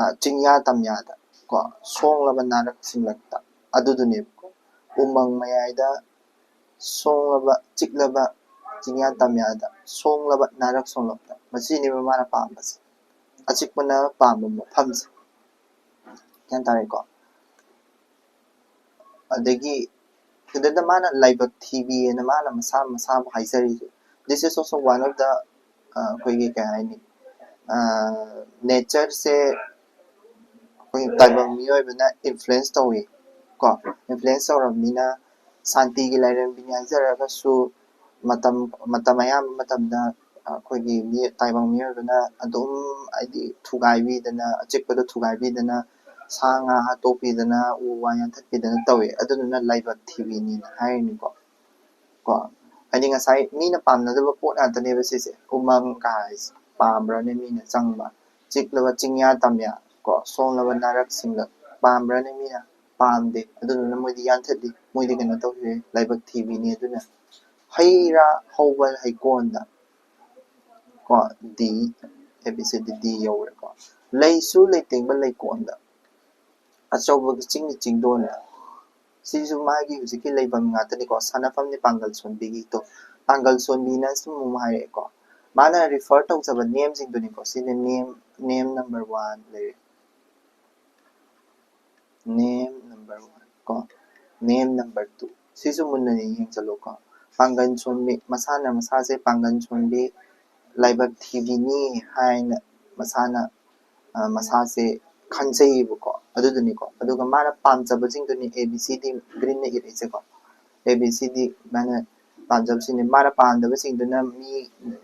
ꯑ, ꯆꯤꯡꯌꯥ ꯇꯝꯌꯥꯗ ꯀꯣ, ꯁꯣꯡꯂꯕ ꯅꯥꯔꯛ ꯁꯤꯡꯂꯛꯇ ꯑꯗꯨꯗꯨꯅꯦꯕꯀꯣ꯫ ꯎꯃꯪ ꯃꯌꯥꯏꯗ ꯁꯣꯡꯂꯕ, ꯆꯤꯛꯂꯕ ꯆꯤꯡꯌꯥ ꯇꯝꯌꯥꯗ, ꯁꯣꯡꯂꯕ ꯅꯥꯔꯛ ꯁꯣꯡꯂꯛꯇ, ꯃꯁꯤꯅꯦꯕ ꯃꯥꯅ ꯄꯥꯝꯕꯁꯦ꯫ ꯑꯆꯤꯛꯄꯅ ꯄꯥꯝꯕ ꯃꯐꯝꯁꯦ꯫ ꯒ꯭ꯌꯥꯟ ꯇꯥꯔꯦꯀꯣ? ꯑꯗꯒꯤ ꯁꯤꯗꯩꯗ ꯃꯥꯅ ꯂꯥꯏꯕꯛ ꯊꯤꯕꯤꯑꯅ ꯃꯥꯅ ꯃꯁꯥ ꯃꯁꯥꯕꯨ ꯍꯥꯏꯖꯔꯤꯁꯦ꯫ This is also one of the, ꯑ, ꯑꯩꯈꯣꯏꯒꯤ ꯀꯩ ꯍꯥꯏꯅꯤ, ꯑ, natureꯁꯦ ꯑꯩꯈꯣꯏ ꯇꯥꯏꯕꯪ ꯃꯤꯑꯣꯏꯕꯅ influence ꯇꯧꯏ ꯀꯣ꯫ Influence ꯇꯧꯔꯕꯅꯤꯅ ꯁꯥꯟꯇꯤꯒꯤ ꯂꯥꯏꯔꯦꯝꯕꯤꯅꯤ ꯍꯥꯏꯖꯔꯒꯁꯨ ꯃꯇꯝ, ꯃꯇꯝ ꯑꯌꯥꯝꯕ ꯃꯇꯝꯗ ꯑꯩꯈꯣꯏꯒꯤ ꯃꯤ, ꯇꯥꯏꯕꯪ ꯃꯤꯑꯣꯏꯕꯅ ꯑꯗꯨꯝ ꯍꯥꯏꯗꯤ ꯊꯨꯒꯥꯏꯕꯤꯗꯅ, ꯑꯆꯤꯛꯄꯗ ꯊꯨꯒꯥꯏꯕꯤꯗꯅ, ꯁꯥ ꯉꯥ ꯍꯥꯠꯇꯣꯛꯄꯤꯗꯅ, ꯎ ꯋꯥ ꯌꯥꯟꯊꯠꯄꯤꯗꯅ ꯇꯧꯏ꯫ ꯑꯗꯨꯗꯨꯅ ꯂꯥꯏꯕꯛ ꯊꯤꯕꯤꯅꯤꯅ ꯍꯥꯏꯔꯤꯅꯤꯀꯣ꯫ ꯀꯣ, ꯍꯥꯏꯗꯤ ꯉꯁꯥꯏ ꯃꯤꯅ ꯄꯥꯝꯅꯗꯕ ꯄꯣꯠ ꯉꯥꯛꯇꯅꯦꯕ ꯁꯤꯁꯦ꯫ ꯎꯃꯪ ꯀꯥꯏꯁꯦ ꯄꯥꯝꯕ꯭ꯔꯅꯦ ꯃꯤꯅ ꯆꯪꯕ? ꯆꯤꯛꯂꯕ ꯆꯤꯡꯌꯥ ꯇꯝꯌꯥ ꯀꯣ, ꯁꯣꯡꯂꯕ ꯅꯥꯔꯛ ꯁꯤꯡꯂꯛ ꯄꯥꯝꯕ꯭ꯔꯅꯦ ꯃꯤꯅ? ꯄꯥꯝꯗꯦ꯫ ꯑꯗꯨꯗꯨꯅ ꯃꯣꯏꯗꯤ ꯌꯥꯟꯊꯠꯂꯤ, ꯃꯣꯏꯗꯤ ꯀꯩꯅꯣ ꯇꯧꯔꯤ, ꯂꯥꯏꯕꯛ ꯊꯤꯕꯤꯅꯤ꯫ ꯑꯗꯨꯅ ꯍꯩ ꯔꯥ ꯍꯧꯕ ꯍꯩꯀꯣꯟꯗ ꯀꯣ, D, A B C D, D ꯌꯧꯔꯦꯀꯣ꯫ ꯂꯩꯁꯨ ꯂꯩꯇꯦꯡꯕ ꯂꯩꯀꯣꯟꯗ, ꯑꯆꯧꯕꯒꯤ ꯆꯤꯡꯒꯤ ꯆꯤꯡꯗꯣꯟꯗ, ꯁꯤꯁꯨ ꯃꯥꯒꯤ ꯍꯧꯖꯤꯛꯀꯤ ꯂꯩꯐꯝ ꯉꯥꯛꯇꯅꯤꯀꯣ, ꯁꯥꯟꯅꯐꯝꯅꯤ ꯄꯥꯡꯒꯜ ꯁꯣꯟꯕꯤꯒꯤꯗꯣ꯫ ꯄꯥꯡꯒꯜ ꯁꯣꯟꯕꯤꯅ ꯁꯨꯝ ꯑꯃꯨꯛ ꯍꯥꯏꯔꯛꯑꯦꯀꯣ꯫ ꯃꯥꯅ refer ꯇꯧꯖꯕ nameꯁꯤꯡꯗꯨꯅꯤꯀꯣ꯫ ꯁꯤꯅ name, name number one ꯂꯩꯔꯦ꯫ Name number one ꯀꯣ, name number two꯫ ꯁꯤꯁꯨ ꯃꯨꯟꯅ ꯌꯦꯡꯁꯜꯂꯨꯀꯣ꯫ ꯄꯥꯡꯒꯜ ꯁꯣꯟꯕꯤ, ꯃꯁꯥꯅ ꯃꯁꯥꯁꯦ ꯄꯥꯡꯒꯜ ꯁꯣꯟꯕꯤ, ꯂꯥꯏꯕꯛ ꯊꯤꯕꯤꯅꯤ ꯍꯥꯏꯅ ꯃꯁꯥꯅ, ꯑ, ꯃꯁꯥꯁꯦ ꯈꯟꯖꯩꯌꯦꯕꯀꯣ꯫ ꯑꯗꯨꯗꯨꯅꯤꯀꯣ꯫ ꯑꯗꯨꯒ ꯃꯥꯅ ꯄꯥꯝꯖꯕꯁꯤꯡꯗꯨꯅꯤ A B C D greenꯅ ꯏꯔꯛꯏꯁꯦꯀꯣ꯫ A B C D ꯃꯥꯅ ꯄꯥꯝꯖꯕꯁꯤꯡꯅꯤ꯫ ꯃꯥꯅ ꯄꯥꯝꯗꯕꯁꯤꯡꯗꯨꯅ ꯃꯤ,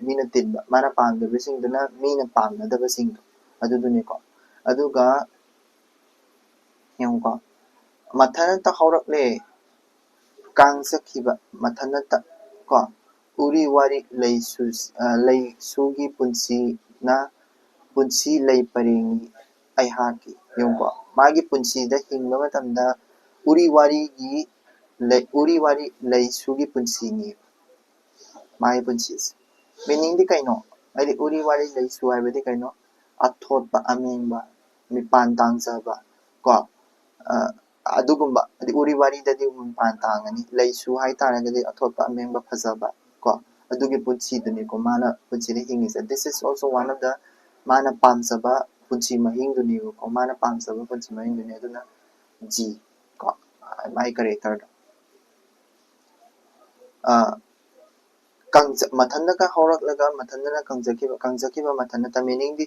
ꯃꯤꯅ ꯇꯤꯟꯕ꯫ ꯃꯥꯅ ꯄꯥꯝꯗꯕꯁꯤꯡꯗꯨꯅ ꯃꯤꯅ ꯄꯥꯝꯅꯗꯕꯁꯤꯡꯗꯣ꯫ ꯑꯗꯨꯗꯨꯅꯤꯀꯣ꯫ ꯑꯗꯨꯒ ꯌꯦꯡꯉꯨꯀꯣ꯫ ꯃꯊꯟꯇ ꯍꯧꯔꯛꯂꯦ꯫ ꯀꯥꯡꯖꯈꯤꯕ ꯃꯊꯟꯇ ꯀꯣ꯫ ꯎꯔꯤ ꯋꯥꯔꯤ ꯂꯩꯁꯨ-, ꯑ, ꯂꯩꯁꯨꯒꯤ ꯄꯨꯟꯁꯤꯅ, ꯄꯨꯟꯁꯤ ꯂꯩ ꯄꯔꯦꯡꯅꯤ ꯑꯩꯍꯥꯛꯀꯤ꯫ ꯌꯦꯡꯉꯨꯀꯣ꯫ ꯃꯥꯒꯤ ꯄꯨꯟꯁꯤꯗ ꯍꯤꯡꯕ ꯃꯇꯝꯗ ꯎꯔꯤ ꯋꯥꯔꯤꯒꯤ ꯂꯩ-, ꯎꯔꯤ ꯋꯥꯔꯤ ꯂꯩꯁꯨꯒꯤ ꯄꯨꯟꯁꯤꯅꯤ꯫ ꯃꯥꯒꯤ ꯄꯨꯟꯁꯤꯁꯦ꯫ Meaningꯗꯤ ꯀꯩꯅꯣ? ꯍꯥꯏꯗꯤ ꯎꯔꯤ ꯋꯥꯔꯤ ꯂꯩꯁꯨ ꯍꯥꯏꯕꯗꯤ ꯀꯩꯅꯣ? ꯑꯊꯣꯠꯄ ꯑꯃꯦꯡꯕ, ꯃꯤꯄꯥꯟ ꯇꯥꯡꯖꯕ ꯀꯣ꯫ ꯑ, ꯑꯗꯨꯒꯨꯝꯕ, ꯍꯥꯏꯗꯤ ꯎꯔꯤ ꯋꯥꯔꯤꯗꯗꯤ ꯃꯤꯄꯥꯟ ꯇꯥꯡꯉꯅꯤ꯫ ꯂꯩꯁꯨ ꯍꯥꯏꯇꯥꯔꯒꯗꯤ ꯑꯊꯣꯠꯄ ꯑꯃꯦꯡꯕ ꯐꯖꯕ ꯀꯣ꯫ ꯑꯗꯨꯒꯤ ꯄꯨꯟꯁꯤꯗꯨꯅꯤꯀꯣ ꯃꯥꯅ ꯄꯨꯟꯁꯤꯗ ꯍꯤꯡꯉꯤꯁꯦ꯫ This is also one of the ꯃꯥꯅ ꯄꯥꯝꯖꯕ ꯄꯨꯟꯁꯤ ꯃꯍꯤꯡꯗꯨꯅꯦꯕꯀꯣ꯫ ꯃꯥꯅ ꯄꯥꯝꯖꯕ ꯄꯨꯟꯁꯤ ꯃꯍꯤꯡꯗꯨꯅꯤ꯫ ꯑꯗꯨꯅ G ꯀꯣ꯫ ꯃꯥꯒꯤ characterꯗꯣ꯫ ꯑ, ꯀꯪꯖ-, ꯃꯊꯟꯇꯒ ꯍꯧꯔꯛꯂꯒ ꯃꯊꯟꯇꯅ ꯀꯪꯖꯈꯤꯕ, ꯀꯪꯖꯈꯤꯕ ꯃꯊꯟꯇ meaningꯗꯤ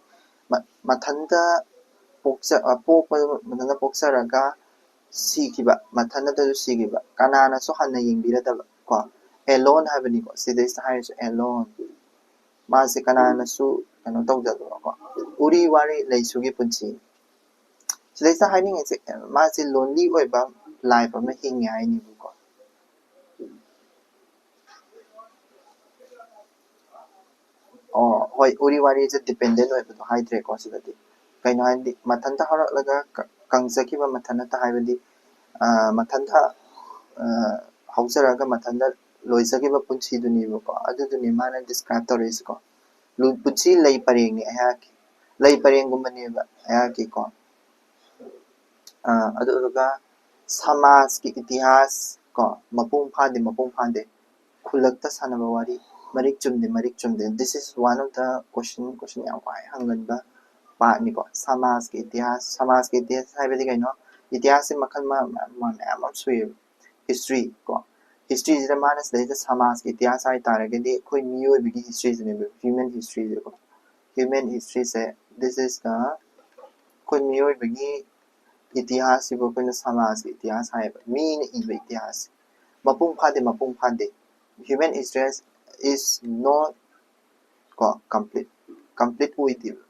ꯃ-, ꯃꯊꯟꯇ ꯄꯣꯛꯆ-, ꯑ, ꯄꯣꯛꯄ ꯃꯊꯟꯇ ꯄꯣꯛꯆꯔꯒ ꯁꯤꯈꯤꯕ, ꯃꯊꯟꯇꯁꯨ ꯁꯤꯈꯤꯕ, ꯀꯅꯥꯅꯁꯨ ꯍꯟꯅ ꯌꯦꯡꯕꯤꯔꯗꯕ ꯀꯣ꯫ Alone ꯍꯥꯏꯕꯅꯤꯀꯣ ꯁꯤꯗꯩꯁꯤꯗ ꯍꯥꯏꯔꯤꯁꯦ, alone꯫ ꯃꯥꯁꯦ ꯀꯅꯥꯅꯁꯨ ꯀꯩꯅꯣ ꯇꯧꯗꯕꯀꯣ꯫ ꯎꯔꯤ ꯋꯥꯔꯤ ꯂꯩꯁꯨꯒꯤ ꯄꯨꯟꯁꯤ꯫ ꯁꯤꯗꯩꯁꯤꯗ ꯍꯥꯏꯅꯤꯡꯉꯤꯁꯦ ꯃꯥꯁꯦ lonely ꯑꯣꯏꯕ life ꯑꯃ ꯍꯤꯡꯉꯦ ꯍꯥꯏꯅꯦꯕꯀꯣ꯫ ꯑꯣ, ꯍꯣꯏ, ꯎꯔꯤ ꯋꯥꯔꯤꯁꯦ dependent ꯑꯣꯏꯕꯗꯣ ꯍꯥꯏꯗ꯭ꯔꯦꯀꯣ ꯁꯤꯗꯗꯤ꯫ ꯀꯩꯅꯣ ꯍꯥꯏꯗꯤ ꯃꯊꯟꯇ ꯍꯧꯔꯛꯂꯒ ꯀ-, ꯀꯪꯖꯈꯤꯕ ꯃꯊꯟꯇ ꯍꯥꯏꯕꯗꯤ, ꯑ, ꯃꯊꯟꯇ, ꯑ, ꯍꯧꯖꯔꯒ ꯃꯊꯟꯇ ꯂꯣꯏꯖꯈꯤꯕ ꯄꯨꯟꯁꯤꯗꯨꯅꯦꯕꯀꯣ꯫ ꯑꯗꯨꯗꯨꯅꯤ ꯃꯥꯅ describe ꯇꯧꯔꯛꯏꯁꯦꯀꯣ꯫ ꯂꯨ-, ꯄꯨꯟꯁꯤ ꯂꯩ ꯄꯔꯦꯡꯅꯤ ꯑꯩꯍꯥꯛꯀꯤ꯫ ꯂꯩ ꯄꯔꯦꯡꯒꯨꯝꯕꯅꯦꯕ ꯑꯩꯍꯥꯛꯀꯤꯀꯣ꯫ ꯑ, ꯑꯗꯨꯗꯨꯒ ꯁꯃꯥꯖꯀꯤ ꯏꯇꯤꯍꯥꯁ ꯀꯣ, ꯃꯄꯨꯡ ꯐꯥꯗꯦ, ꯃꯄꯨꯡ ꯐꯥꯗꯦ꯫ ꯈꯨꯜꯂꯛꯇ ꯁꯥꯟꯅꯕ ꯋꯥꯔꯤ, ꯃꯔꯤꯛ ꯆꯨꯝꯗꯦ, ꯃꯔꯤꯛ ꯆꯨꯝꯗꯦ꯫ This is one of the question, question ꯌꯥꯝ ꯈ꯭ꯋꯥꯏ ꯍꯪꯒꯟꯕ ꯄꯥꯔꯠꯅꯤꯀꯣ꯫ ꯁꯃꯥꯖꯀꯤ ꯏꯇꯤꯍꯥꯁ, ꯁꯃꯥꯖꯀꯤ ꯏꯇꯤꯍꯥꯁ ꯍꯥꯏꯕꯗꯤ ꯀꯩꯅꯣ? ꯏꯇꯤꯍꯥꯁꯁꯦ ꯃꯈꯜ ꯃ-, ꯃ-, ꯃꯌꯥꯝ ꯑꯃ ꯁꯨꯏꯌꯦꯕ꯫ ꯍꯤꯁꯇ꯭ꯔꯤ ꯀꯣ, ꯍꯤꯁꯇ꯭ꯔꯤꯁꯤꯗ ꯃꯥꯅ ꯁꯤꯗꯩꯗ ꯁꯃꯥꯖꯀꯤ ꯏꯇꯤꯍꯥꯁ ꯍꯥꯏ ꯇꯥꯔꯒꯗꯤ ꯑꯩꯈꯣꯏ ꯃꯤꯑꯣꯏꯕꯒꯤ ꯍꯤꯁꯇ꯭ꯔꯤꯁꯤꯅꯦꯕ, ꯍ꯭ꯌꯨꯃꯦꯟ ꯍꯤꯁꯇ꯭ꯔꯤꯁꯦꯀꯣ꯫ ꯍ꯭ꯌꯨꯃꯦꯟ ꯍꯤꯁꯇ꯭ꯔꯤꯁꯦ, this is the, ꯑꯩꯈꯣꯏ ꯃꯤꯑꯣꯏꯕꯒꯤ ꯏꯇꯤꯍꯥꯁꯁꯤꯕꯨ ꯑꯩꯈꯣꯏꯅ ꯁꯃꯥꯖꯀꯤ ꯏꯇꯤꯍꯥꯁ ꯍꯥꯏꯌꯦꯕ, ꯃꯤꯅ ꯏꯕ ꯏꯇꯤꯍꯥꯁ꯫ ꯃꯄꯨꯡ ꯐꯥꯗꯦ, ꯃꯄꯨꯡ ꯐꯥꯗꯦ꯫ Human history is not ꯀꯣ, complete, complete ꯑꯣꯏꯗꯦꯕ꯫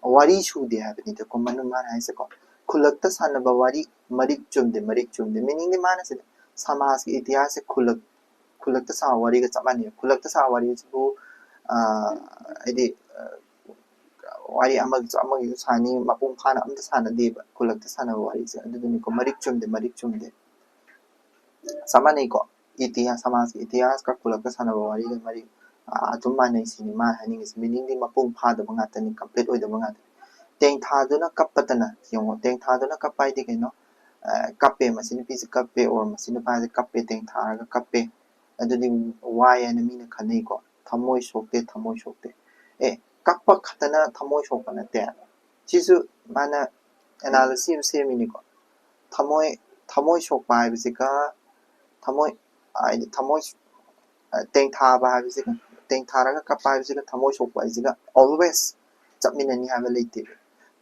ꯋꯥꯔꯤ ꯁꯨꯗꯦ ꯍꯥꯏꯕꯅꯤꯗꯀꯣ ꯃꯅꯨꯡ ꯃꯥꯅ ꯍꯥꯏꯁꯦꯀꯣ꯫ ꯈꯨꯜꯂꯛꯇ ꯁꯥꯟꯅꯕ ꯋꯥꯔꯤ ꯃꯔꯤꯛ ꯆꯨꯝꯗꯦ, ꯃꯔꯤꯛ ꯆꯨꯝꯗꯦ꯫ Meaningꯗꯤ ꯃꯥꯅ ꯁꯤꯗ ꯁꯃꯥꯖꯀꯤ ꯏꯇꯤꯍꯥꯁꯁꯦ ꯈꯨꯜꯂꯛ-, ꯈꯨꯜꯂꯛꯇ ꯁꯥꯕ ꯋꯥꯔꯤꯒ ꯆꯞ ꯃꯥꯟꯅꯩ꯫ ꯈꯨꯜꯂꯛꯇ ꯁꯥꯕ ꯋꯥꯔꯤꯁꯤꯕꯨ, ꯑ, ꯍꯥꯏꯗꯤ, ꯑ, ꯋꯥꯔꯤ ꯑꯃꯒꯤꯁꯨ ꯑꯃꯒꯤꯁꯨ ꯁꯥꯅꯤ, ꯃꯄꯨꯡ ꯐꯥꯅ ꯑꯝꯇ ꯁꯥꯟꯅꯗꯦꯕ ꯈꯨꯜꯂꯛꯇ ꯁꯥꯟꯅꯕ ꯋꯥꯔꯤꯁꯦ꯫ ꯑꯗꯨꯗꯨꯅꯤꯀꯣ, ꯃꯔꯤꯛ ꯆꯨꯝꯗꯦ, ꯃꯔꯤꯛ ꯆꯨꯝꯗꯦ꯫ ꯆꯞ ꯃꯥꯟꯅꯩꯀꯣ, ꯏꯇꯤꯍꯥꯁ, ꯁꯃꯥꯖꯀꯤ ꯏꯇꯤꯍꯥꯁꯀ ꯈꯨꯜꯂꯛꯇ ꯁꯥꯟꯅꯕ ꯋꯥꯔꯤꯒ ꯃꯔꯤ, ꯑ, ꯑꯗꯨꯝ ꯃꯥꯟꯅꯩ ꯁꯤꯅꯤ ꯃꯥ ꯍꯥꯏꯅꯤꯡꯉꯤꯁꯦ꯫ Meaningꯗꯤ ꯃꯄꯨꯡ ꯐꯥꯗꯕ ꯉꯥꯛꯇꯅꯤ, complete ꯑꯣꯏꯗꯕ ꯉꯥꯛꯇꯅꯤ꯫ ꯇꯦꯡꯊꯥꯗꯨꯅ ꯀꯞꯄꯇꯅ, ꯌꯦꯡꯉꯣ, ꯇꯦꯡꯊꯥꯗꯨꯅ ꯀꯞꯄ ꯍꯥꯏꯗꯤ ꯀꯩꯅꯣ? ꯑ, ꯀꯞꯄꯦ, ꯃꯁꯤ ꯅꯨꯄꯤꯁꯦ ꯀꯞꯄꯦ, or ꯃꯁꯤ ꯅꯨꯄꯥꯁꯦ ꯀꯞꯄꯦ, ꯇꯦꯡꯊꯥꯔꯒ ꯀꯞꯄꯦ꯫ ꯑꯗꯨꯗꯤ ꯋꯥꯏ ꯍꯥꯏꯅ ꯃꯤꯅ ꯈꯟꯅꯩꯀꯣ꯫ ꯊꯃꯣꯏ ꯁꯣꯛꯇꯦ, ꯊꯃꯣꯏ ꯁꯣꯛꯇꯦ꯫ ꯑꯦ, ꯀꯞꯄ ꯈꯛꯇꯅ ꯊꯃꯣꯏ ꯁꯣꯛꯄ ꯅꯠꯇꯦ꯫ ꯁꯤꯁꯨ ꯃꯥꯅ analogy ꯑꯃ ꯁꯦꯝꯃꯤꯅꯤꯀꯣ꯫ ꯊꯃꯣꯏ, ꯊꯃꯣꯏ ꯁꯣꯛꯄ ꯍꯥꯏꯕꯁꯤꯒ, ꯊꯃꯣꯏ, ꯍꯥꯏꯗꯤ ꯊꯃꯣꯏ, ꯑ, ꯇꯦꯡꯊꯥꯕ ꯍꯥꯏꯕꯁꯤꯒ, ꯇꯦꯡꯊꯥꯔꯒ ꯀꯞꯄ ꯍꯥꯏꯕꯁꯤꯒ ꯊꯃꯣꯏ ꯁꯣꯛꯄ ꯍꯥꯏꯁꯤꯒ always ꯆꯞꯃꯤꯟꯅꯅꯤ ꯍꯥꯏꯕ ꯂꯩꯇꯦꯕ꯫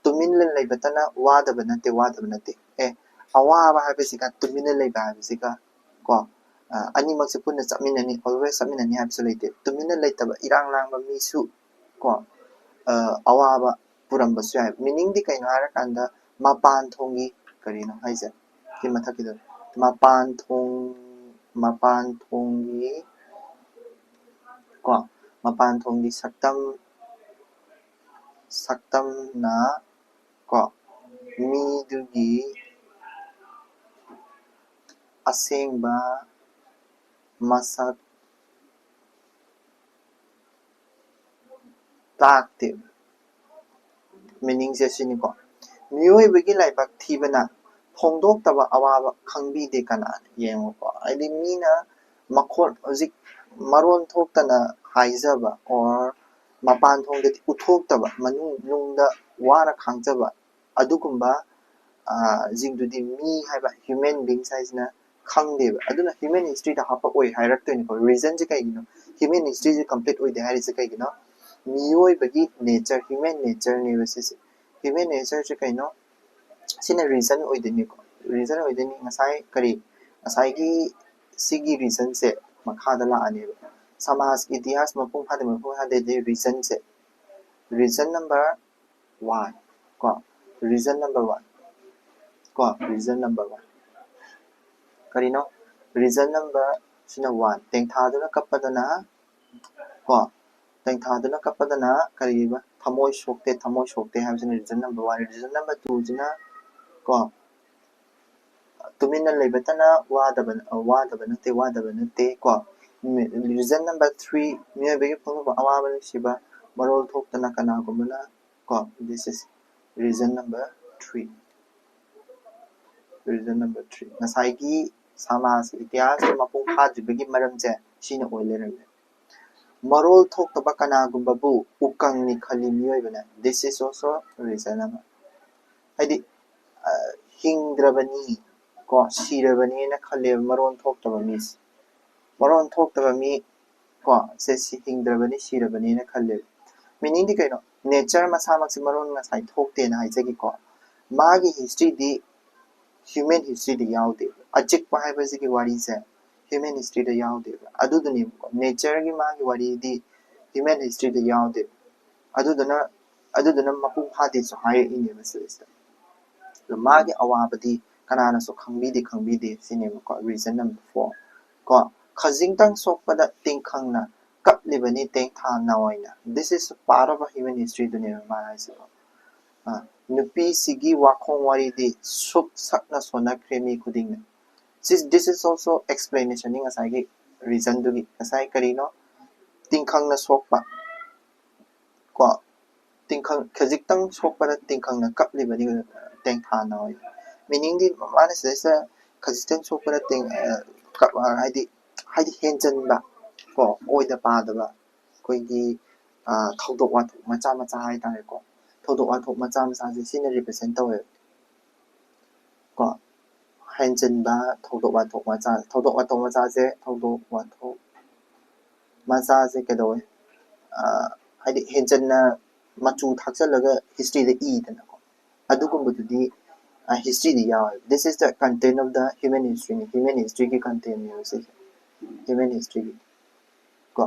ꯇꯨꯃꯤꯟꯅ ꯂꯩꯕꯇꯅ ꯋꯥꯗꯕ ꯅꯠꯇꯦ, ꯋꯥꯗꯕ ꯅꯠꯇꯦ꯫ ꯑꯦ, ꯑꯋꯥꯕ ꯍꯥꯏꯕꯁꯤꯒ ꯇꯨꯃꯤꯟꯅ ꯂꯩꯕ ꯍꯥꯏꯕꯁꯤꯒ ꯀꯣ, ꯑ, ꯑꯅꯤꯃꯛꯁꯦ ꯄꯨꯟꯅ ꯆꯠꯃꯤꯟꯅꯅꯤ, always ꯆꯠꯃꯤꯟꯅꯅꯤ ꯍꯥꯏꯕꯁꯨ ꯂꯩꯇꯦ꯫ ꯇꯨꯃꯤꯟꯅ ꯂꯩꯇꯕ, ꯏꯔꯥꯡ ꯂꯥꯡꯕ ꯃꯤꯁꯨ ꯀꯣ, ꯑ, ꯑꯋꯥꯕ ꯄꯨꯔꯝꯕꯁꯨ ꯌꯥꯏ꯫ Meaningꯗꯤ ꯀꯩꯅꯣ ꯍꯥꯏꯔꯀꯥꯟꯗ, ꯃꯄꯥꯟ ꯊꯣꯡꯒꯤ, ꯀꯔꯤꯅꯣ ꯍꯥꯏꯁꯦ? ꯁꯤ ꯃꯊꯛꯀꯤꯗꯣ꯫ ꯃꯄꯥꯟ ꯊꯣꯡ, ꯃꯄꯥꯟ ꯊꯣꯡꯒꯤ, ꯀꯣ, ꯃꯄꯥꯟ ꯊꯣꯡꯒꯤ ꯁꯛꯇꯝ, ꯁꯛꯇꯝꯅ, ꯀꯣ, ꯃꯤꯗꯨꯒꯤ ꯑꯁꯦꯡꯕ ꯃꯁꯛ ꯇꯥꯛꯇꯦ꯫ Meaningꯁꯦ ꯁꯤꯅꯤꯀꯣ꯫ ꯃꯤꯑꯣꯏꯕꯒꯤ ꯂꯥꯏꯕꯛ ꯊꯤꯕꯅ ꯐꯣꯡꯗꯣꯛꯇꯕ ꯑꯋꯥꯕ ꯈꯪꯕꯤꯗꯦ ꯀꯅꯥꯅ? ꯌꯦꯡꯉꯨꯀꯣ, ꯍꯥꯏꯗꯤ ꯃꯤꯅ ꯃꯈꯣꯟ, ꯍꯧꯖꯤꯛ ꯃꯔꯣꯟ ꯊꯣꯛꯇꯅ ꯍꯥꯏꯖꯕ or ꯃꯄꯥꯟ ꯊꯣꯡꯗꯗꯤ ꯎꯠꯊꯣꯛꯇꯕ, ꯃꯅꯨꯡ ꯅꯨꯡꯗ ꯋꯥꯅ ꯈꯥꯡꯖꯕ ꯑꯗꯨꯒꯨꯝꯕ ꯁꯤꯡꯗꯨꯗꯤ ꯃꯤ ꯍꯥꯏꯕ, human beings ꯍꯥꯏꯁꯤꯅ ꯈꯪꯗꯦꯕ꯫ ꯑꯗꯨꯅ human historyꯗ ꯍꯥꯞꯄꯛꯑꯣꯏ ꯍꯥꯏꯔꯛꯇꯣꯏꯅꯤꯀꯣ꯫ Reasonꯁꯦ ꯀꯩꯒꯤꯅꯣ human historyꯁꯦ complete ꯑꯣꯏꯗꯦ ꯍꯥꯏꯔꯤꯁꯦ ꯀꯩꯒꯤꯅꯣ? ꯃꯤꯑꯣꯏꯕꯒꯤ nature, human natureꯅꯦꯕ ꯁꯤꯁꯦ꯫ Human natureꯁꯦ ꯀꯩꯅꯣ? ꯁꯤꯅ reason ꯑꯣꯏꯗꯣꯏꯅꯤꯀꯣ꯫ Reason ꯑꯣꯏꯗꯣꯏꯅꯤ꯫ ꯉꯁꯥꯏ ꯀꯔꯤ? ꯉꯁꯥꯏꯒꯤ ꯁꯤꯒꯤ reasonꯁꯦ ꯃꯈꯥꯗ ꯂꯥꯛꯑꯅꯦꯕ꯫ ꯁꯃꯥꯖ ꯏꯇꯤꯍꯥꯁ ꯃꯄꯨꯡ ꯐꯥꯗꯦ, ꯃꯄꯨꯡ ꯐꯥꯗꯦꯗꯤ reasonꯁꯦ, reason number one ꯀꯣ, reason number one ꯀꯣ, reason number one ꯀꯔꯤꯅꯣ? Reason number ꯁꯤꯅ one꯫ ꯇꯦꯡꯊꯥꯗꯨꯅ ꯀꯞꯄꯗꯅ ꯀꯣ, ꯇꯦꯡꯊꯥꯗꯨꯅ ꯀꯞꯄꯗꯅ ꯀꯔꯤꯕ? ꯊꯃꯣꯏ ꯁꯣꯛꯇꯦ, ꯊꯃꯣꯏ ꯁꯣꯛꯇꯦ ꯍꯥꯏꯕꯁꯤꯅ reason number one꯫ Reason number twoꯁꯤꯅ ꯀꯣ, ꯇꯨꯃꯤꯟꯅ ꯂꯩꯕꯇꯅ ꯋꯥꯗꯕ, ꯋꯥꯗꯕ ꯅꯠꯇꯦ, ꯋꯥꯗꯕ ꯅꯠꯇꯦ ꯀꯣ꯫ Reason number three, ꯃꯤꯑꯣꯏꯕꯒꯤ ꯐꯣꯡꯗꯣꯛꯄ ꯑꯋꯥꯕ ꯅꯨꯡꯁꯤꯕ ꯃꯔꯣꯜ ꯊꯣꯛꯇꯅ ꯀꯅꯥꯒꯨꯝꯕꯅ ꯀꯣ꯫ This is reason number three꯫ Reason number three꯫ ꯉꯁꯥꯏꯒꯤ ꯁꯃꯥꯖ ꯏꯇꯤꯍꯥꯁꯇ ꯃꯄꯨꯡ ꯐꯥꯗ꯭ꯔꯤꯕꯒꯤ ꯃꯔꯝꯁꯦ ꯁꯤꯅ ꯑꯣꯏ ꯂꯩꯔꯝꯃꯦ꯫ ꯃꯔꯣꯜ ꯊꯣꯛꯇꯕ ꯀꯅꯥꯒꯨꯝꯕꯕꯨ ꯎꯀꯪꯅꯤ ꯈꯜꯂꯤ ꯃꯤꯑꯣꯏꯕꯅ꯫ This is also reason ꯑꯃ꯫ ꯍꯥꯏꯗꯤ, ꯑ, ꯍꯤꯡꯗ꯭ꯔꯕꯅꯤ ꯀꯣ, ꯁꯤꯔꯕꯅꯤꯅ ꯈꯜꯂꯦꯕ ꯃꯔꯣꯟ ꯊꯣꯛꯇꯕ ꯃꯤꯁꯦ꯫ ꯃꯔꯣꯟ ꯊꯣꯛꯇꯕ ꯃꯤ ꯀꯣ, ꯁꯦ ꯁꯤ ꯍꯤꯡꯗ꯭ꯔꯕꯅꯤ, ꯁꯤꯔꯕꯅꯤꯅ ꯈꯜꯂꯦꯕ꯫ Meaningꯗꯤ ꯀꯩꯅꯣ? Nature ꯃꯁꯥꯃꯛꯁꯦ ꯃꯔꯣꯟ ꯉꯁꯥꯏ ꯊꯣꯛꯇꯦꯅ ꯍꯥꯏꯖꯒꯦꯀꯣ꯫ ꯃꯥꯒꯤ historyꯗꯤ human historyꯗ ꯌꯥꯎꯗꯦꯕ꯫ ꯑꯆꯤꯛꯄ ꯍꯥꯏꯕꯁꯤꯒꯤ ꯋꯥꯔꯤꯁꯦ human historyꯗ ꯌꯥꯎꯗꯦꯕ꯫ ꯑꯗꯨꯗꯨꯅꯦꯕꯀꯣ, natureꯒꯤ ꯃꯥꯒꯤ ꯋꯥꯔꯤꯗꯤ human historyꯗ ꯌꯥꯎꯗꯦꯕ꯫ ꯑꯗꯨꯗꯨꯅ, ꯑꯗꯨꯗꯨꯅ ꯃꯄꯨꯡ ꯐꯥꯗꯦꯁꯨ ꯍꯥꯏꯔꯛꯏꯅꯦꯕ ꯁꯤꯗꯩꯁꯤꯗ꯫ ꯑꯗꯣ ꯃꯥꯒꯤ ꯑꯋꯥꯕꯗꯤ ꯀꯅꯥꯅꯁꯨ ꯈꯪꯕꯤꯗꯦ, ꯈꯪꯕꯤꯗꯦ ꯁꯤꯅꯦꯕꯀꯣ, reason number four ꯀꯣ꯫ ꯈꯖꯤꯛꯇꯪ ꯁꯣꯛꯄꯗ ꯇꯤꯡꯈꯪꯅ ꯀꯞꯂꯤꯕꯅꯤ ꯇꯦꯡꯊꯥ ꯅꯥꯑꯣꯏꯅ꯫ This is part of a human historyꯗꯨꯅꯦꯕ ꯃꯥ ꯍꯥꯏꯁꯤꯀꯣ꯫ ꯑ, ꯅꯨꯄꯤꯁꯤꯒꯤ ꯋꯥꯈꯣꯡ ꯋꯥꯔꯤꯗꯤ ꯁꯨꯛ ꯁꯛꯅ ꯁꯣꯟꯅꯈ꯭ꯔꯦ ꯃꯤ ꯈꯨꯗꯤꯡꯅ꯫ This, this is also explanationꯅꯤ ꯉꯁꯥꯏꯒꯤ reasonꯗꯨꯒꯤ꯫ ꯉꯁꯥꯏ ꯀꯔꯤꯅꯣ? ꯇꯤꯡꯈꯪꯅ ꯁꯣꯛꯄ ꯀꯣ, ꯇꯤꯡꯈꯪ, ꯈꯖꯤꯛꯇꯪ ꯁꯣꯛꯄꯗ ꯇꯤꯡꯈꯪꯅ ꯀꯞꯂꯤꯕꯅꯤ ꯇꯦꯡꯊꯥ ꯅꯥꯑꯣꯏ꯫ ꯃꯤꯅꯤꯡꯗꯤ ꯃꯥꯅ ꯁꯤꯗꯩꯁꯤꯗ ꯈꯖꯤꯛꯇꯪ ꯁꯣꯛꯄ ꯅꯠꯇꯦ꯫ ꯍꯥꯏꯗꯤ ꯍꯥꯏꯗꯤ ꯍꯦꯟꯖꯟꯕ ꯀꯣ, ꯑꯣꯏꯗ ꯄꯥꯗꯕ ꯑꯩꯈꯣꯏꯒꯤ ꯊꯧꯗꯣꯛ ꯋꯥꯊꯣꯛ ꯃꯆꯥ ꯃꯆꯥ ꯍꯥꯏꯇꯥꯔꯦꯀꯣ꯫ ꯊꯧꯗꯣꯛ ꯋꯥꯊꯣꯛ ꯃꯆꯥ ꯃꯆꯥꯁꯦ ꯁꯤꯅ represent ꯇꯧꯋꯦꯕ ꯀꯣ꯫ ꯍꯦꯟꯖꯤꯟꯕ ꯊꯧꯗꯣꯛ ꯋꯥꯊꯣꯛ ꯃꯆꯥ ꯊꯧꯗꯣꯛ ꯋꯥꯊꯣꯛ ꯃꯆꯥꯁꯦ ꯊꯧꯗꯣꯛ ꯋꯥꯊꯣꯛ ꯃꯆꯥꯁꯦ ꯀꯩꯗꯧꯋꯦ? ꯍꯥꯏꯗꯤ ꯍꯦꯟꯖꯟꯅ ꯃꯆꯨ ꯊꯥꯛꯆꯜꯂꯒ historyꯗ ꯏꯗꯅꯀꯣ, ꯑꯗꯨꯒꯨꯝꯕꯗꯨꯗꯤ historyꯗ ꯌꯥꯎꯋꯦꯕ꯫ This is the content of the human historyꯅꯤ, human historyꯒꯤ contentꯅꯦꯕ ꯁꯤꯁꯦ, human historyꯒꯤ ꯀꯣ꯫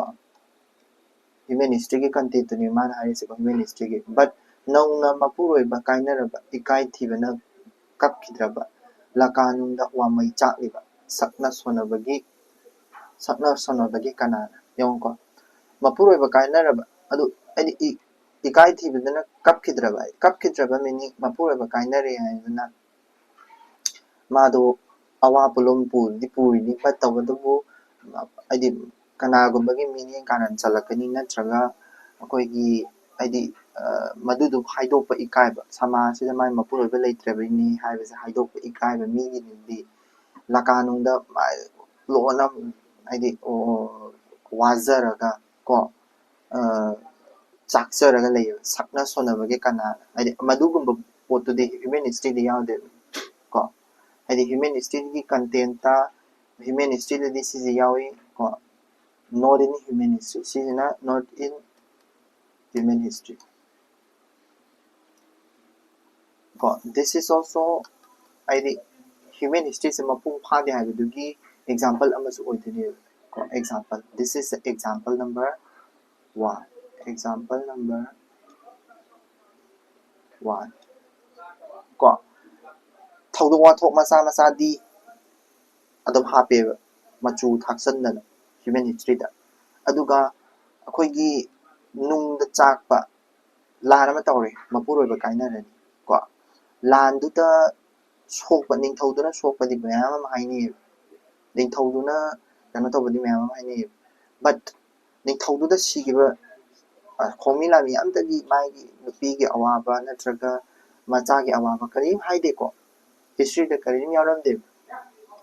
Human historyꯒꯤ contentꯇꯨꯅꯦ ꯃꯥꯅ ꯍꯥꯏꯔꯤꯁꯦꯀꯣ, human historyꯒꯤ꯫ But ꯅꯧꯅ ꯃꯄꯨꯔꯣꯏꯕ ꯀꯥꯏꯅꯔꯕ, ꯏꯀꯥꯏ ꯊꯤꯕꯅ ꯀꯞꯈꯤꯗ꯭ꯔꯕ, ꯂꯀꯥꯅꯨꯡꯗ ꯋꯥꯃꯩ ꯆꯥꯛꯂꯤꯕ, ꯁꯛꯅ ꯁꯣꯟꯅꯕꯒꯤ ꯁꯛꯅ ꯁꯣꯟꯅꯕꯒꯤ ꯀꯅꯥꯅ? ꯌꯦꯡꯉꯨꯀꯣ, ꯃꯄꯨꯔꯣꯏꯕ ꯀꯥꯏꯅꯔꯕ ꯑꯗꯨ ꯍꯥꯏꯗꯤ ꯏꯀꯥꯏ ꯊꯤꯕꯗꯨꯅ ꯀꯞꯈꯤꯗ꯭ꯔꯕ, ꯀꯞꯈꯤꯗ꯭ꯔꯕ meaning ꯃꯄꯨꯔꯣꯏꯕ ꯀꯥꯏꯅꯔꯦ ꯍꯥꯏꯗꯅ ꯃꯥꯗꯣ ꯑꯋꯥ ꯄꯣꯠꯂꯨꯝ ꯄꯨꯗꯤ ꯄꯨꯔꯤꯅꯤ, but ꯇꯧꯕꯇꯕꯨ ꯍꯥꯏꯗꯤ ꯀꯅꯥꯒꯨꯝꯕꯒꯤ ꯃꯤꯠꯌꯦꯡ ꯀꯥꯔꯟ ꯆꯜꯂꯛꯀꯅꯤ, ꯅꯠꯇ꯭ꯔꯒ ꯑꯩꯈꯣꯏꯒꯤ ꯍꯥꯏꯗꯤ ꯃꯗꯨꯗꯣ ꯍꯥꯏꯗꯣꯛꯄ ꯏꯀꯥꯏꯕ, ꯁꯃꯥꯖꯁꯤꯗ ꯃꯥꯏ ꯃꯄꯨꯔꯣꯏꯕ ꯂꯩꯇ꯭ꯔꯕꯅꯤ ꯍꯥꯏꯕꯁꯦ ꯍꯥꯏꯗꯣꯛꯄ ꯏꯀꯥꯏꯕ ꯃꯤꯒꯤꯗꯨꯗꯤ ꯂꯀꯥꯅꯨꯡꯗ ꯂꯣꯟꯅ ꯍꯥꯏꯗꯤ ꯋꯥꯖꯔꯒ ꯀꯣ, ꯆꯥꯛꯆꯔꯒ ꯂꯩꯌꯦꯕ, ꯁꯛꯅ ꯁꯣꯟꯅꯕꯒꯤ ꯀꯅꯥꯅ? ꯍꯥꯏꯗꯤ ꯃꯗꯨꯒꯨꯝꯕ ꯄꯣꯠꯇꯨꯗꯤ human historyꯗ ꯌꯥꯎꯗꯦꯕ ꯀꯣ꯫ ꯍꯥꯏꯗꯤ human historyꯒꯤ contentꯇ human historyꯗꯗꯤ ꯁꯤꯁꯦ ꯌꯥꯎꯏ ꯀꯣ, not in human history, ꯁꯤꯁꯤꯅ not in human history ꯀꯣ꯫ This is also ꯍꯥꯏꯗꯤ human historyꯁꯦ ꯃꯄꯨꯡ ꯐꯥꯗꯦ ꯍꯥꯏꯕꯗꯨꯒꯤ example ꯑꯃꯁꯨ ꯑꯣꯏꯗꯣꯏꯅꯦꯕ ꯀꯣ꯫ Example, this is example number one, example number one ꯀꯣ꯫ ꯊꯧꯗꯣꯛ ꯋꯥꯊꯣꯛ ꯃꯆꯥ ꯃꯆꯥꯗꯤ ꯑꯗꯨꯝ ꯍꯥꯞꯄꯦꯕ ꯃꯆꯨ ꯊꯥꯛꯆꯟꯗꯅ human historyꯗ꯫ ꯑꯗꯨꯒ ꯑꯩꯈꯣꯏꯒꯤ ꯅꯨꯡꯗ ꯆꯥꯛꯄ ꯂꯥꯟ ꯑꯃ ꯇꯧꯔꯦ, ꯃꯄꯨꯔꯣꯏꯕ ꯀꯥꯏꯅꯔꯅꯤ ꯀꯣ꯫ ꯂꯥꯟꯗꯨꯗ ꯁꯣꯛꯄ, ꯅꯤꯡꯊꯧꯗꯨꯅ ꯁꯣꯛꯄꯗꯤ ꯃꯌꯥꯝ ꯑꯃ ꯍꯥꯏꯅꯩꯌꯦꯕ, ꯅꯤꯡꯊꯧꯗꯨꯅ ꯀꯩꯅꯣ ꯇꯧꯕꯗꯤ ꯃꯌꯥꯝ ꯑꯃ ꯍꯥꯏꯅꯩꯌꯦꯕ꯫ But ꯅꯤꯡꯊꯧꯗꯨꯗ ꯁꯤꯈꯤꯕ ꯈꯣꯡꯃꯤ ꯂꯥꯟꯃꯤ ꯑꯝꯇꯒꯤ ꯃꯥꯒꯤ ꯅꯨꯄꯤꯒꯤ ꯑꯋꯥꯕ ꯅꯠꯇ꯭ꯔꯒ ꯃꯆꯥꯒꯤ ꯑꯋꯥꯕ ꯀꯔꯤꯝ ꯍꯥꯏꯗꯦꯀꯣ꯫ ꯍꯤꯁꯇ꯭ꯔꯤꯗ ꯀꯔꯤꯝ ꯌꯥꯎꯔꯝꯗꯦꯕ꯫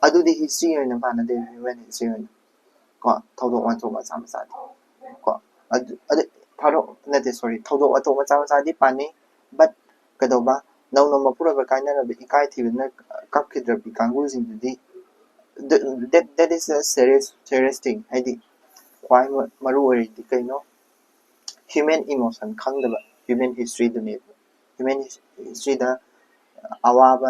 ꯑꯗꯨꯗꯤ ꯍꯤꯁꯇ꯭ꯔꯤ ꯑꯣꯏꯅ ꯄꯥꯅꯗꯦꯕ, ꯍ꯭ꯌꯨꯃꯦꯟ ꯍꯤꯁꯇ꯭ꯔꯤ ꯑꯣꯏꯅ꯫ ꯀꯣ, ꯊꯧꯗꯣꯛ ꯋꯥꯊꯣꯛ ꯃꯆꯥ ꯃꯆꯥꯗꯤ꯫ ꯀꯣ, ꯑꯗꯨ, ꯑꯗꯨ, ꯊꯧꯗꯣꯛ ꯅꯠꯇꯦ, ꯁꯣꯔꯤ, ꯊꯧꯗꯣꯛ ꯋꯥꯊꯣꯛ ꯃꯆꯥ ꯃꯆꯥꯗꯤ ꯄꯥꯅꯩ꯫ But ꯀꯩꯗꯧꯕ, ꯅꯧꯅ ꯃꯄꯨꯔꯣꯏꯕ ꯀꯥꯏꯅꯔꯕ ꯏꯀꯥꯏ ꯊꯤꯕꯅ ꯀꯞꯈꯤꯗ꯭ꯔꯕꯤ ꯀꯥꯡꯕꯨꯁꯤꯡꯗꯨꯗꯤ, that, that is a serious, serious thing꯫ ꯍꯥꯏꯗꯤ ꯈ꯭ꯋꯥꯏ ꯃ-, ꯃꯔꯨ ꯑꯣꯏꯔꯤꯗꯤ ꯀꯩꯅꯣ? ꯍ꯭ꯌꯨꯃꯦꯟ ꯏꯃꯣꯁꯟ ꯈꯪꯗꯕ, ꯍ꯭ꯌꯨꯃꯦꯟ ꯍꯤꯁꯇ꯭ꯔꯤꯗꯨꯅꯦꯕ꯫ ꯍ꯭ꯌꯨꯃꯦꯟ ꯍꯤꯁꯇ꯭ꯔꯤꯗ ꯑꯋꯥꯕ,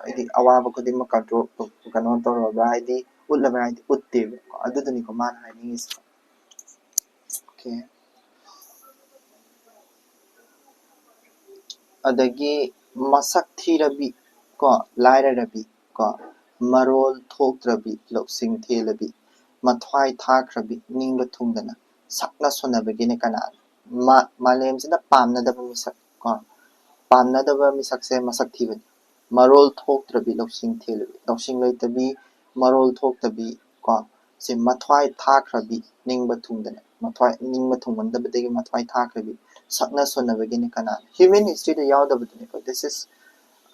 ꯍꯥꯏꯗꯤ ꯑꯋꯥꯕ ꯈꯨꯗꯤꯡꯃꯛ ꯀꯟꯇ꯭ꯔꯣꯜ, ꯀꯩꯅꯣ ꯇꯧꯔꯕ꯭ꯔꯥ, ꯍꯥꯏꯗꯤ ꯎꯠꯂꯕ꯭ꯔꯥ, ꯍꯥꯏꯗꯤ ꯎꯠꯇꯦꯕ꯫ ꯑꯗꯨꯗꯨꯅꯤꯀꯣ ꯃꯥꯅ ꯍꯥꯏꯅꯤꯡꯉꯤꯁꯦ꯫ ꯑꯣꯀꯦ꯫ ꯑꯗꯒꯤ ꯃꯁꯛ ꯊꯤꯔꯕꯤ, ꯀꯣ, ꯂꯥꯏꯔꯔꯕꯤ, ꯀꯣ, ꯃꯔꯣꯜ ꯊꯣꯛꯇ꯭ꯔꯕꯤ, ꯂꯧꯁꯤꯡ ꯊꯦꯜꯂꯕꯤ, ꯃꯊ꯭ꯋꯥꯏ ꯊꯥꯈ꯭ꯔꯕꯤ, ꯅꯤꯡꯕ ꯊꯨꯡꯗꯅ ꯁꯛꯅ ꯁꯣꯟꯅꯕꯒꯤꯅꯦ ꯀꯅꯥꯅ? ꯃꯥ-, ꯃꯥꯂꯦꯝꯁꯤꯅ ꯄꯥꯝꯅꯗꯕ ꯃꯤꯁꯛ, ꯀꯣ, ꯄꯥꯝꯅꯗꯕ ꯃꯤꯁꯛꯁꯦ ꯃꯁꯛ ꯊꯤꯕꯅꯤ꯫ ꯃꯔꯣꯜ ꯊꯣꯛꯇ꯭ꯔꯕꯤ, ꯂꯧꯁꯤꯡ ꯊꯦꯜꯂꯕꯤ, ꯂꯧꯁꯤꯡ ꯂꯩꯇꯕꯤ, ꯃꯔꯣꯜ ꯊꯣꯛꯇꯕꯤ, ꯀꯣ, ꯁꯤ ꯃꯊ꯭ꯋꯥꯏ ꯊꯥꯈ꯭ꯔꯕꯤ, ꯅꯤꯡꯕ ꯊꯨꯡꯗꯅ, ꯃꯊ꯭ꯋꯥꯏ, ꯅꯤꯡꯕ ꯊꯨꯡꯃꯟꯗꯕꯗꯒꯤ ꯃꯊ꯭ꯋꯥꯏ ꯊꯥꯈ꯭ꯔꯕꯤ, ꯁꯛꯅ ꯁꯣꯟꯅꯕꯒꯤꯅꯤ ꯀꯅꯥꯅ? Human ꯍꯤꯁꯇ꯭ꯔꯤꯗ ꯌꯥꯎꯗꯕꯗꯨꯅꯤꯀꯣ꯫ This is,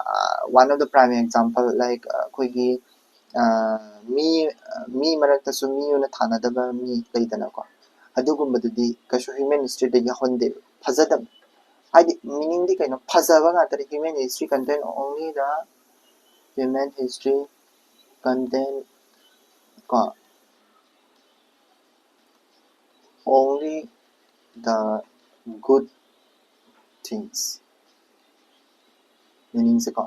uh, one of the prime example, like, uh, ꯑꯩꯈꯣꯏꯒꯤ, uh, ꯃꯤ, uh, ꯃꯤ ꯃꯔꯛꯇꯁꯨ ꯃꯤ ꯑꯣꯏꯅ ꯊꯥꯅꯗꯕ ꯃꯤ ꯂꯩꯗꯅꯀꯣ, ꯑꯗꯨꯒꯨꯝꯕꯗꯨꯗꯤ ꯀꯩꯁꯨ ꯍ꯭ꯌꯨꯃꯦꯟ ꯍꯤꯁꯇ꯭ꯔꯤꯗ ꯌꯥꯎꯍꯟꯗꯦꯕ꯫ ꯐꯖꯗꯕ ꯍꯥꯏꯗꯤ, ꯃꯤꯅꯤꯡꯗꯤ ꯀꯩꯅꯣ? ꯐꯖꯕ ꯉꯥꯛꯇꯅꯤ꯫ Human history contain only the human history contain, ꯀꯣ, only the good things꯫ ꯃꯤꯅꯤꯡꯁꯦꯀꯣ꯫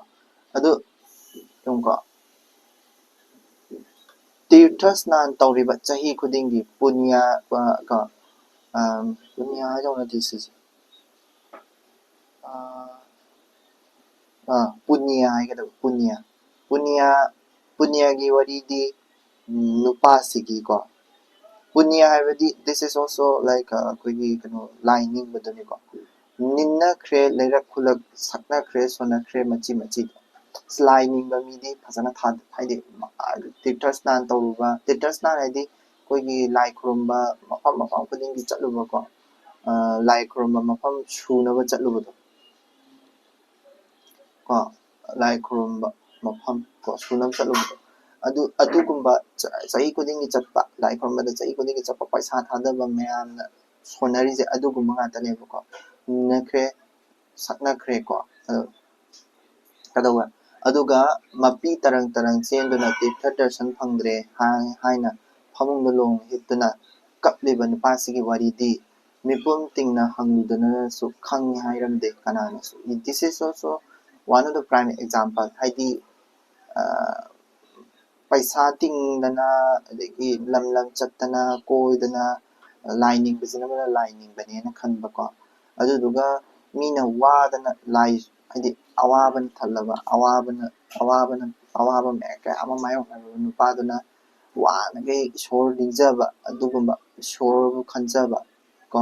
ꯑꯗꯨ ꯌꯦꯡꯉꯨꯀꯣ, ꯇꯤꯔꯊ ꯁ꯭ꯅꯥꯟ ꯇꯧꯔꯤꯕ ꯆꯍꯤ ꯈꯨꯗꯤꯡꯒꯤ ꯄꯨꯅ꯭ꯌ, ꯑ, ꯀꯣ, ꯑꯝ, ꯄꯨꯅ꯭ꯌ ꯍꯥꯏꯗꯧ ꯅꯠꯇꯦ ꯁꯤꯁꯦ꯫ ꯑ, ꯑ, ꯄꯨꯅ꯭ꯌ ꯍꯥꯏꯒꯗꯕ, ꯄꯨꯅ꯭ꯌ꯫ ꯄꯨꯅ꯭ꯌ, ꯄꯨꯅ꯭ꯌꯒꯤ ꯋꯥꯔꯤꯗꯤ, ꯎꯝ, ꯅꯨꯄꯥꯁꯤꯒꯤꯀꯣ꯫ ꯄꯨꯅ꯭ꯌ ꯍꯥꯏꯕꯗꯤ, this is also like, ꯑ, ꯑꯩꯈꯣꯏꯒꯤ ꯀꯩꯅꯣ, ꯂꯥꯏ ꯅꯤꯡꯕꯗꯨꯅꯤꯀꯣ꯫ ꯅꯤꯟꯅꯈ꯭ꯔꯦ ꯂꯩꯔꯛ ꯈꯨꯜꯂꯛ, ꯁꯛꯅꯈ꯭ꯔꯦ ꯁꯣꯟꯅꯈ꯭ꯔꯦ ꯃꯆꯤ ꯃꯆꯤꯗ꯫ ꯂꯥꯏ ꯅꯤꯡꯕ ꯃꯤꯗꯤ ꯐꯖꯅ ꯊꯥ-, ꯍꯥꯏꯗꯤ, ꯑ, ꯇꯤꯔꯊ ꯁ꯭ꯅꯥꯟ ꯇꯧꯔꯨꯕ, ꯇꯤꯔꯊ ꯁ꯭ꯅꯥꯟ ꯍꯥꯏꯗꯤ ꯑꯩꯈꯣꯏꯒꯤ ꯂꯥꯏ ꯈꯨꯔꯨꯝꯕ ꯃꯐꯝ, ꯃꯐꯝ ꯈꯨꯗꯤꯡꯒꯤ ꯆꯠꯂꯨꯕꯀꯣ, ꯑ, ꯂꯥꯏ ꯈꯨꯔꯨꯝꯕ ꯃꯐꯝ ꯁꯨꯅꯕ ꯆꯠꯂꯨꯕꯗꯣ꯫ ꯀꯣ, ꯂꯥꯏ ꯈꯨꯔꯨꯝꯕ, ꯃꯐꯝ ꯀꯣ, ꯁꯨꯅꯕ ꯆꯠꯂꯨꯕꯗꯣ, ꯑꯗꯨ ꯑꯗꯨꯒꯨꯝꯕ ꯆ- ꯆꯍꯤ ꯈꯨꯗꯤꯡꯒꯤ ꯆꯠꯄ, ꯂꯥꯏ ꯈꯨꯔꯨꯝꯕꯗ ꯆꯍꯤ ꯈꯨꯗꯤꯡꯒꯤ ꯆꯠꯄ, ꯄꯩꯁꯥ ꯊꯥꯗꯕ ꯃꯌꯥꯝꯅ ꯁꯣꯟꯅꯔꯤꯁꯦ ꯑꯗꯨꯒꯨꯝꯕ ꯉꯥꯛꯇꯅꯦꯕꯀꯣ꯫ ꯅꯈ꯭ꯔꯦ ꯁꯛꯅꯈ꯭ꯔꯦꯀꯣ꯫ ꯑꯗꯣ ꯀꯩꯗꯧꯕ? ꯑꯗꯨꯒ ꯃꯄꯤ ꯇꯔꯪ ꯇꯔꯪ ꯆꯦꯟꯗꯨꯅ ꯇꯤꯔꯊ ꯗꯔꯁꯟ ꯐꯪꯗ꯭ꯔꯦ ꯍꯥꯏ- ꯍꯥꯏꯅ ꯐꯃꯨꯡꯗ ꯂꯣꯡ ꯍꯤꯞꯇꯨꯅ ꯀꯞꯂꯤꯕ ꯅꯨꯄꯥꯁꯤꯒꯤ ꯋꯥꯔꯤꯗꯤ ꯃꯤꯄꯨꯝ ꯇꯤꯡꯅ ꯍꯪꯂꯨꯗꯅꯁꯨ ꯈꯪꯉꯤ ꯍꯥꯏꯔꯝꯗꯦ ꯀꯅꯥꯅꯁꯨ꯫ This is also one of the prime example. ꯍꯥꯏꯗꯤ, ꯑ, ꯄꯩꯁꯥ ꯇꯤꯡꯗꯅ, ꯑꯗꯒꯤ ꯂꯝ ꯂꯝ ꯆꯠꯇꯅ, ꯀꯣꯏꯗꯅ, ꯂꯥꯏ ꯅꯤꯡꯕꯁꯤꯅ ꯃꯔꯝ ꯂꯥꯏ ꯅꯤꯡꯕꯅꯦꯅ ꯈꯟꯕꯀꯣ꯫ ꯑꯗꯨꯗꯨꯒ ꯃꯤꯅ ꯋꯥꯗꯅ ꯂꯥꯏ, ꯍꯥꯏꯗꯤ ꯑꯋꯥꯕꯅ ꯊꯜꯂꯕ, ꯑꯋꯥꯕꯅ, ꯑꯋꯥꯕꯅ, ꯑꯋꯥꯕ ꯃꯌꯥꯝ ꯀꯌꯥ ꯑꯃ ꯃꯥꯌꯣꯛꯅꯔꯕ ꯅꯨꯄꯥꯗꯨꯅ ꯋꯥꯅꯈꯩ ꯏꯁꯣꯔ ꯅꯤꯡꯖꯕ, ꯑꯗꯨꯒꯨꯝꯕ ꯏꯁꯣꯔꯕꯨ ꯈꯟꯖꯕ ꯀꯣ,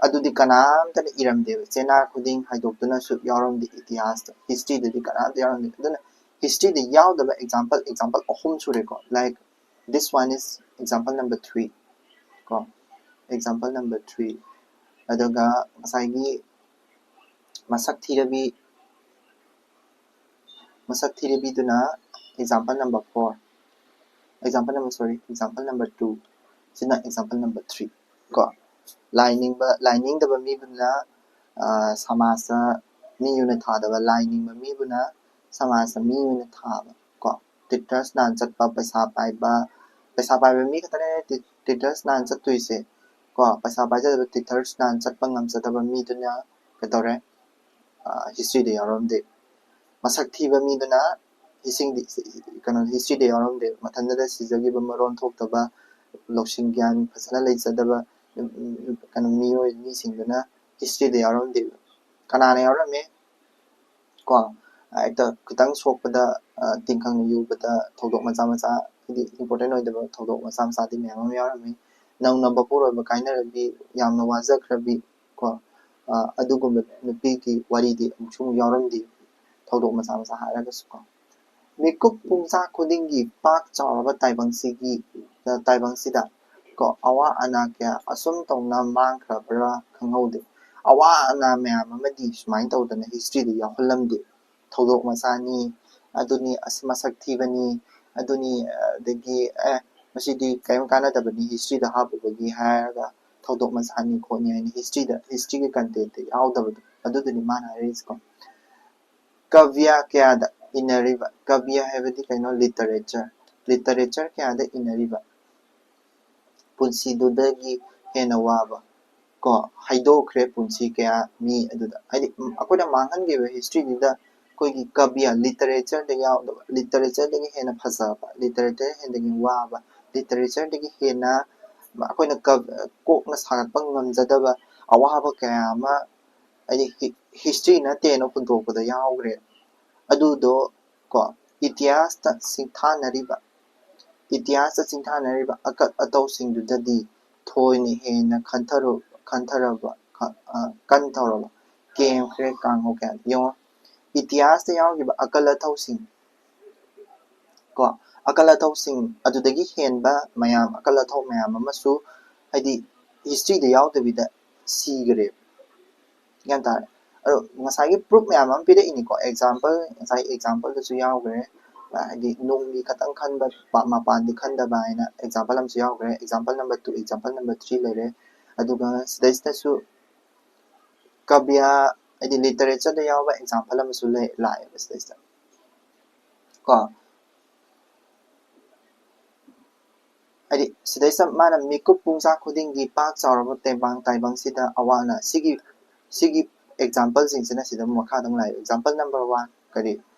ꯑꯗꯨꯗꯤ ꯀꯅꯥꯝꯇꯅ ꯏꯔꯝꯗꯦꯕ꯫ ꯆꯦꯅꯥ ꯈꯨꯗꯤꯡ ꯍꯥꯏꯗꯣꯛꯇꯨꯅꯁꯨ ꯌꯥꯎꯔꯝꯗꯦ ꯏꯇꯤꯍꯥꯁꯇ, ꯍꯤꯁꯇ꯭ꯔꯤꯗꯗꯤ ꯀꯅꯥꯝꯇ ꯌꯥꯎꯔꯝꯗꯦ꯫ ꯑꯗꯨꯅ ꯍꯤꯁꯇ꯭ꯔꯤꯗ ꯌꯥꯎꯗꯕ ꯑꯦꯛꯖꯥꯝꯄꯜ, ꯑꯦꯛꯖꯥꯝꯄꯜ ꯑꯍꯨꯝ ꯁꯨꯔꯦꯀꯣ꯫ Like, this one is example number three ꯀꯣ, example number three꯫ ꯑꯗꯨꯒ ꯉꯁꯥꯏꯒꯤ ꯃꯁꯛ ꯊꯤꯔꯕꯤ, ꯃꯁꯛ ꯊꯤꯔꯕꯤꯗꯨꯅ example number four, example number, sorry, example number two, ꯁꯤꯅ example number three ꯀꯣ꯫ ꯂꯥꯏ ꯅꯤꯡꯕ, ꯂꯥꯏ ꯅꯤꯡꯗꯕ ꯃꯤꯕꯨꯅ, ꯑ, ꯁꯃꯥꯖꯇ ꯃꯤ ꯑꯣꯏꯅ ꯊꯥꯗꯕ, ꯂꯥꯏ ꯅꯤꯡꯕ ꯃꯤꯕꯨꯅ ꯁꯃꯥꯖꯇ ꯃꯤ ꯑꯣꯏꯅ ꯊꯥꯕ ꯀꯣ꯫ ꯇꯤꯔꯊ ꯁ꯭ꯅꯥꯟ ꯆꯠꯄ, ꯄꯩꯁꯥ ꯄꯥꯏꯕ, ꯄꯩꯁꯥ ꯄꯥꯏꯕ ꯃꯤ ꯈꯛꯇꯅꯦ ꯇꯤ- ꯇꯤꯔꯊ ꯁ꯭ꯅꯥꯟ ꯆꯠꯇꯣꯏꯁꯦ ꯀꯣ꯫ ꯄꯩꯁꯥ ꯄꯥꯏꯖꯗꯕ, ꯇꯤꯔꯊ ꯁ꯭ꯅꯥꯟ ꯆꯠꯄ ꯉꯝꯖꯗꯕ ꯃꯤꯗꯨꯅ ꯀꯩꯗꯧꯔꯦ? ꯍꯤꯁꯇ꯭ꯔꯤꯗ ꯌꯥꯎꯔꯝꯗꯦ꯫ ꯃꯁꯛ ꯊꯤꯕ ꯃꯤꯗꯨꯅ ꯏꯁꯤꯡꯗꯤ, ꯀꯩꯅꯣ, ꯍꯤꯁꯇ꯭ꯔꯤꯗ ꯌꯥꯎꯔꯝꯗꯦ꯫ ꯃꯊꯟꯇꯗ ꯁꯤꯖꯈꯤꯕ, ꯃꯔꯣꯟ ꯊꯣꯛꯇꯕ, ꯂꯧꯁꯤꯡ ꯒ꯭ꯌꯥꯟ ꯐꯖꯅ ꯂꯩꯖꯗꯕ, ꯎꯝ, ꯎꯝ, ꯀꯩꯅꯣ, ꯃꯤꯑꯣꯏ, ꯃꯤꯁꯤꯡꯗꯨꯅ ꯍꯤꯁꯇ꯭ꯔꯤꯗ ꯌꯥꯎꯔꯝꯗꯦ꯫ ꯀꯅꯥꯅ ꯌꯥꯎꯔꯝꯃꯦ? ꯀꯣ, ꯍꯦꯛꯇ ꯈꯤꯇꯪ ꯁꯣꯛꯄꯗ, ꯑ, ꯇꯤꯡꯈꯪꯅ ꯌꯨꯕꯗ ꯊꯧꯗꯣꯛ ꯃꯆꯥ ꯃꯆꯥ, ꯍꯥꯏꯗꯤ important ꯑꯣꯏꯗꯕ ꯊꯧꯗꯣꯛ ꯃꯆꯥ ꯃꯆꯥꯗꯤ ꯃꯌꯥꯝ ꯑꯃ ꯌꯥꯎꯔꯝꯃꯤ꯫ ꯅꯧꯅ ꯃꯄꯣꯛꯂꯣꯏꯕ ꯀꯥꯏꯅꯔꯕꯤ, ꯌꯥꯝꯅ ꯋꯥꯖꯈ꯭ꯔꯕꯤ ꯀꯣ, ꯑ, ꯑꯗꯨꯒꯨꯝꯕ ꯅꯨꯄꯤꯒꯤ ꯋꯥꯔꯤꯗꯤ ꯑꯃꯨꯛꯁꯨ ꯑꯃꯨꯛ ꯌꯥꯎꯔꯝꯗꯦ, ꯊꯧꯗꯣꯛ ꯃꯆꯥ ꯃꯆꯥ ꯍꯥꯏꯔꯒꯁꯨ ꯀꯣ꯫ ꯃꯤꯀꯨꯞ ꯄꯨꯡꯖꯥ ꯈꯨꯗꯤꯡꯒꯤ ꯄꯥꯛ ꯆꯥꯎꯔꯕ ꯇꯥꯏꯕꯪꯁꯤꯒꯤ, ꯑ, ꯇꯥꯏꯕꯪꯁꯤꯗ ꯀꯣ, ꯑꯋꯥ ꯑꯅꯥ ꯀꯌꯥ ꯑꯁꯨꯝ ꯇꯧꯅ ꯃꯥꯡꯈ꯭ꯔꯕ꯭ꯔꯥ ꯈꯪꯍꯧꯗꯦ꯫ ꯑꯋꯥ ꯑꯅꯥ ꯃꯌꯥꯝ ꯑꯃꯗꯤ ꯁꯨꯃꯥꯏꯅ ꯇꯧꯗꯅ ꯍꯤꯁꯇ꯭ꯔꯤꯗ ꯌꯥꯎꯍꯜꯂꯝꯗꯦ꯫ ꯊꯧꯗꯣꯛ ꯃꯆꯥꯅꯤ, ꯑꯗꯨꯅꯤ, ꯑꯁ, ꯃꯁꯛ ꯊꯤꯕꯅꯤ, ꯑꯗꯨꯅꯤ, ꯑꯗꯒꯤ, ꯑꯦ, ꯃꯁꯤꯗꯤ ꯀꯔꯤꯝ ꯀꯥꯟꯅꯗꯕꯅꯤ, ꯍꯤꯁꯇ꯭ꯔꯤꯗ ꯍꯥꯞꯄꯨꯕꯒꯤ ꯍꯥꯏꯔꯒ ꯊꯧꯗꯣꯛ ꯃꯁꯥꯅꯤ ꯈꯣꯠꯅꯤ ꯍꯥꯏꯅ ꯍꯤꯁꯇ꯭ꯔꯤꯗ, ꯍꯤꯁꯇ꯭ꯔꯤꯒꯤ ꯀꯟꯇꯦꯟꯠꯇ ꯌꯥꯎꯗꯕꯗꯣ, ꯑꯗꯨꯗꯨꯅꯤ ꯃꯥꯅ ꯍꯥꯏꯔꯤꯁꯤꯀꯣ꯫ ꯀꯕ꯭ꯌ ꯀꯌꯥꯗ ꯏꯟꯅꯔꯤꯕ? ꯀꯕ꯭ꯌ ꯍꯥꯏꯕꯗꯤ ꯀꯩꯅꯣ? ꯂꯤꯇꯔꯦꯆꯔ꯫ ꯂꯤꯇꯔꯦꯆꯔ ꯀꯌꯥꯗ ꯏꯟꯅꯔꯤꯕ? ꯄꯨꯟꯁꯤꯗꯨꯗꯒꯤ ꯍꯦꯟꯅ ꯋꯥꯕ ꯀꯣ, ꯍꯥꯏꯗꯣꯛꯈ꯭ꯔꯦ ꯄꯨꯟꯁꯤ ꯀꯌꯥ ꯃꯤ ꯑꯗꯨꯗ꯫ ꯍꯥꯏꯗꯤ, ꯎꯝ, ꯑꯩꯈꯣꯏꯅ ꯃꯥꯡꯍꯟꯈꯤꯕ ꯍꯤꯁꯇ꯭ꯔꯤꯗꯨꯗ ꯑꯩꯈꯣꯏꯒꯤ ꯀꯕ꯭ꯌ, ꯂꯤꯇꯔꯦꯆꯔꯗ ꯌꯥꯎꯗꯕ, ꯂꯤꯇꯔꯦꯆꯔꯗꯒꯤ ꯍꯦꯟꯅ ꯐꯖꯕ, ꯂꯤꯇꯔꯦꯆꯔ ꯍꯦꯟꯗꯒꯤ ꯋꯥꯕ, ꯂꯤꯇꯔꯦꯆꯔꯗꯒꯤ ꯍꯦꯟꯅ ꯑꯩꯈꯣꯏꯅ ꯀ-, ꯀꯣꯛꯅ ꯁꯥꯒꯠꯄ ꯉꯝꯖꯗꯕ ꯑꯋꯥꯕ ꯀꯌꯥ ꯑꯃ, ꯍꯥꯏꯗꯤ, ꯍꯤ-, ꯍꯤꯁꯇ꯭ꯔꯤ ꯅꯠꯇꯦꯅ ꯍꯨꯟꯗꯣꯛꯄꯗ ꯌꯥꯎꯈ꯭ꯔꯦ꯫ ꯑꯗꯨꯗꯣ ꯀꯣ, ꯏꯇꯤꯍꯥꯁꯇ ꯁꯤꯡꯊꯥꯅꯔꯤꯕ, ꯏꯇꯤꯍꯥꯁꯇ ꯁꯤꯡꯊꯥꯅꯔꯤꯕ ꯑꯀꯠ ꯑꯊꯧꯁꯤꯡꯗꯨꯗꯗꯤ ꯊꯣꯏꯅ ꯍꯦꯟꯅ ꯈꯟꯊꯔꯨ-, ꯈꯟꯊꯔꯕ, ꯈ-, ꯑ, ꯀꯟꯊꯧꯔꯕ ꯀꯦꯝꯈ꯭ꯔꯦ ꯀꯥꯡꯍꯧ ꯀꯌꯥ꯫ ꯌꯦꯡꯉꯣ, ꯏꯇꯤꯍꯥꯁꯇ ꯌꯥꯎꯈꯤꯕ ꯑꯀꯜ ꯑꯊꯧꯁꯤꯡ ꯀꯣ, ꯑꯀꯜ ꯑꯊꯧꯁꯤꯡ ꯑꯗꯨꯗꯒꯤ ꯍꯦꯟꯕ ꯃꯌꯥꯝ, ꯑꯀꯜ ꯑꯊꯧ ꯃꯌꯥꯝ ꯑꯃꯁꯨ, ꯍꯥꯏꯗꯤ, ꯍꯤꯁꯇ꯭ꯔꯤꯗ ꯌꯥꯎꯗꯕꯤꯗ ꯁꯤꯈ꯭ꯔꯦ꯫ ꯒ꯭ꯌꯥꯟ ꯇꯥꯔꯦ? ꯑꯗꯣ ꯉꯁꯥꯏꯒꯤ ꯄ꯭ꯔꯨꯞ ꯃꯌꯥꯝ ꯑꯃ ꯄꯤꯔꯛꯏꯅꯤꯀꯣ, ꯑꯦꯛꯖꯥꯝꯄꯜ, ꯉꯁꯥꯏ ꯑꯦꯛꯖꯥꯝꯄꯜꯗꯁꯨ ꯌꯥꯎꯈ꯭ꯔꯦ, ꯍꯥꯏꯗꯤ, ꯅꯨꯡꯒꯤ ꯈꯛꯇꯪ ꯈꯟꯕ, ꯄ-, ꯃꯄꯥꯟꯗꯤ ꯈꯟꯗꯕ ꯍꯥꯏꯅ ꯑꯦꯛꯖꯥꯝꯄꯜ ꯑꯃꯁꯨ ꯌꯥꯎꯈ꯭ꯔꯦ, example number two, example number three ꯂꯩꯔꯦ꯫ ꯑꯗꯨꯒ ꯁꯤꯗꯩꯁꯤꯗꯁꯨ ꯀꯕ꯭ꯌ, ꯍꯥꯏꯗꯤ, ꯂꯤꯇꯔꯦꯆꯔꯗ ꯌꯥꯎꯕ ꯑꯦꯛꯖꯥꯝꯄꯜ ꯑꯃꯁꯨ ꯂꯩ, ꯂꯥꯛꯑꯦꯕ ꯁꯤꯗꯩꯁꯤꯗ ꯀꯣ꯫ ꯍꯥꯏꯗꯤ, ꯁꯤꯗꯩꯁꯤꯗ ꯃꯥꯅ ꯃꯤꯀꯨꯞ ꯄꯨꯡꯖꯥ ꯈꯨꯗꯤꯡꯒꯤ ꯄꯥꯛ ꯆꯥꯎꯔꯕ ꯇꯦꯡꯕꯥꯡ ꯇꯥꯏꯕꯪꯁꯤꯗ ꯑꯋꯥ ꯑꯅꯥ, ꯁꯤꯒꯤ, ꯁꯤꯒꯤ ꯑꯦꯛꯖꯥꯝꯄꯜꯁꯤꯡꯁꯤꯅ ꯁꯤꯗ ꯃꯈꯥꯗ ꯑꯃꯨꯛ ꯂꯥꯛꯑꯦ꯫ ꯑꯦꯛꯖꯥꯝꯄꯜ ꯅꯝꯕꯔ ꯋꯥꯟ, ꯀꯔꯤ,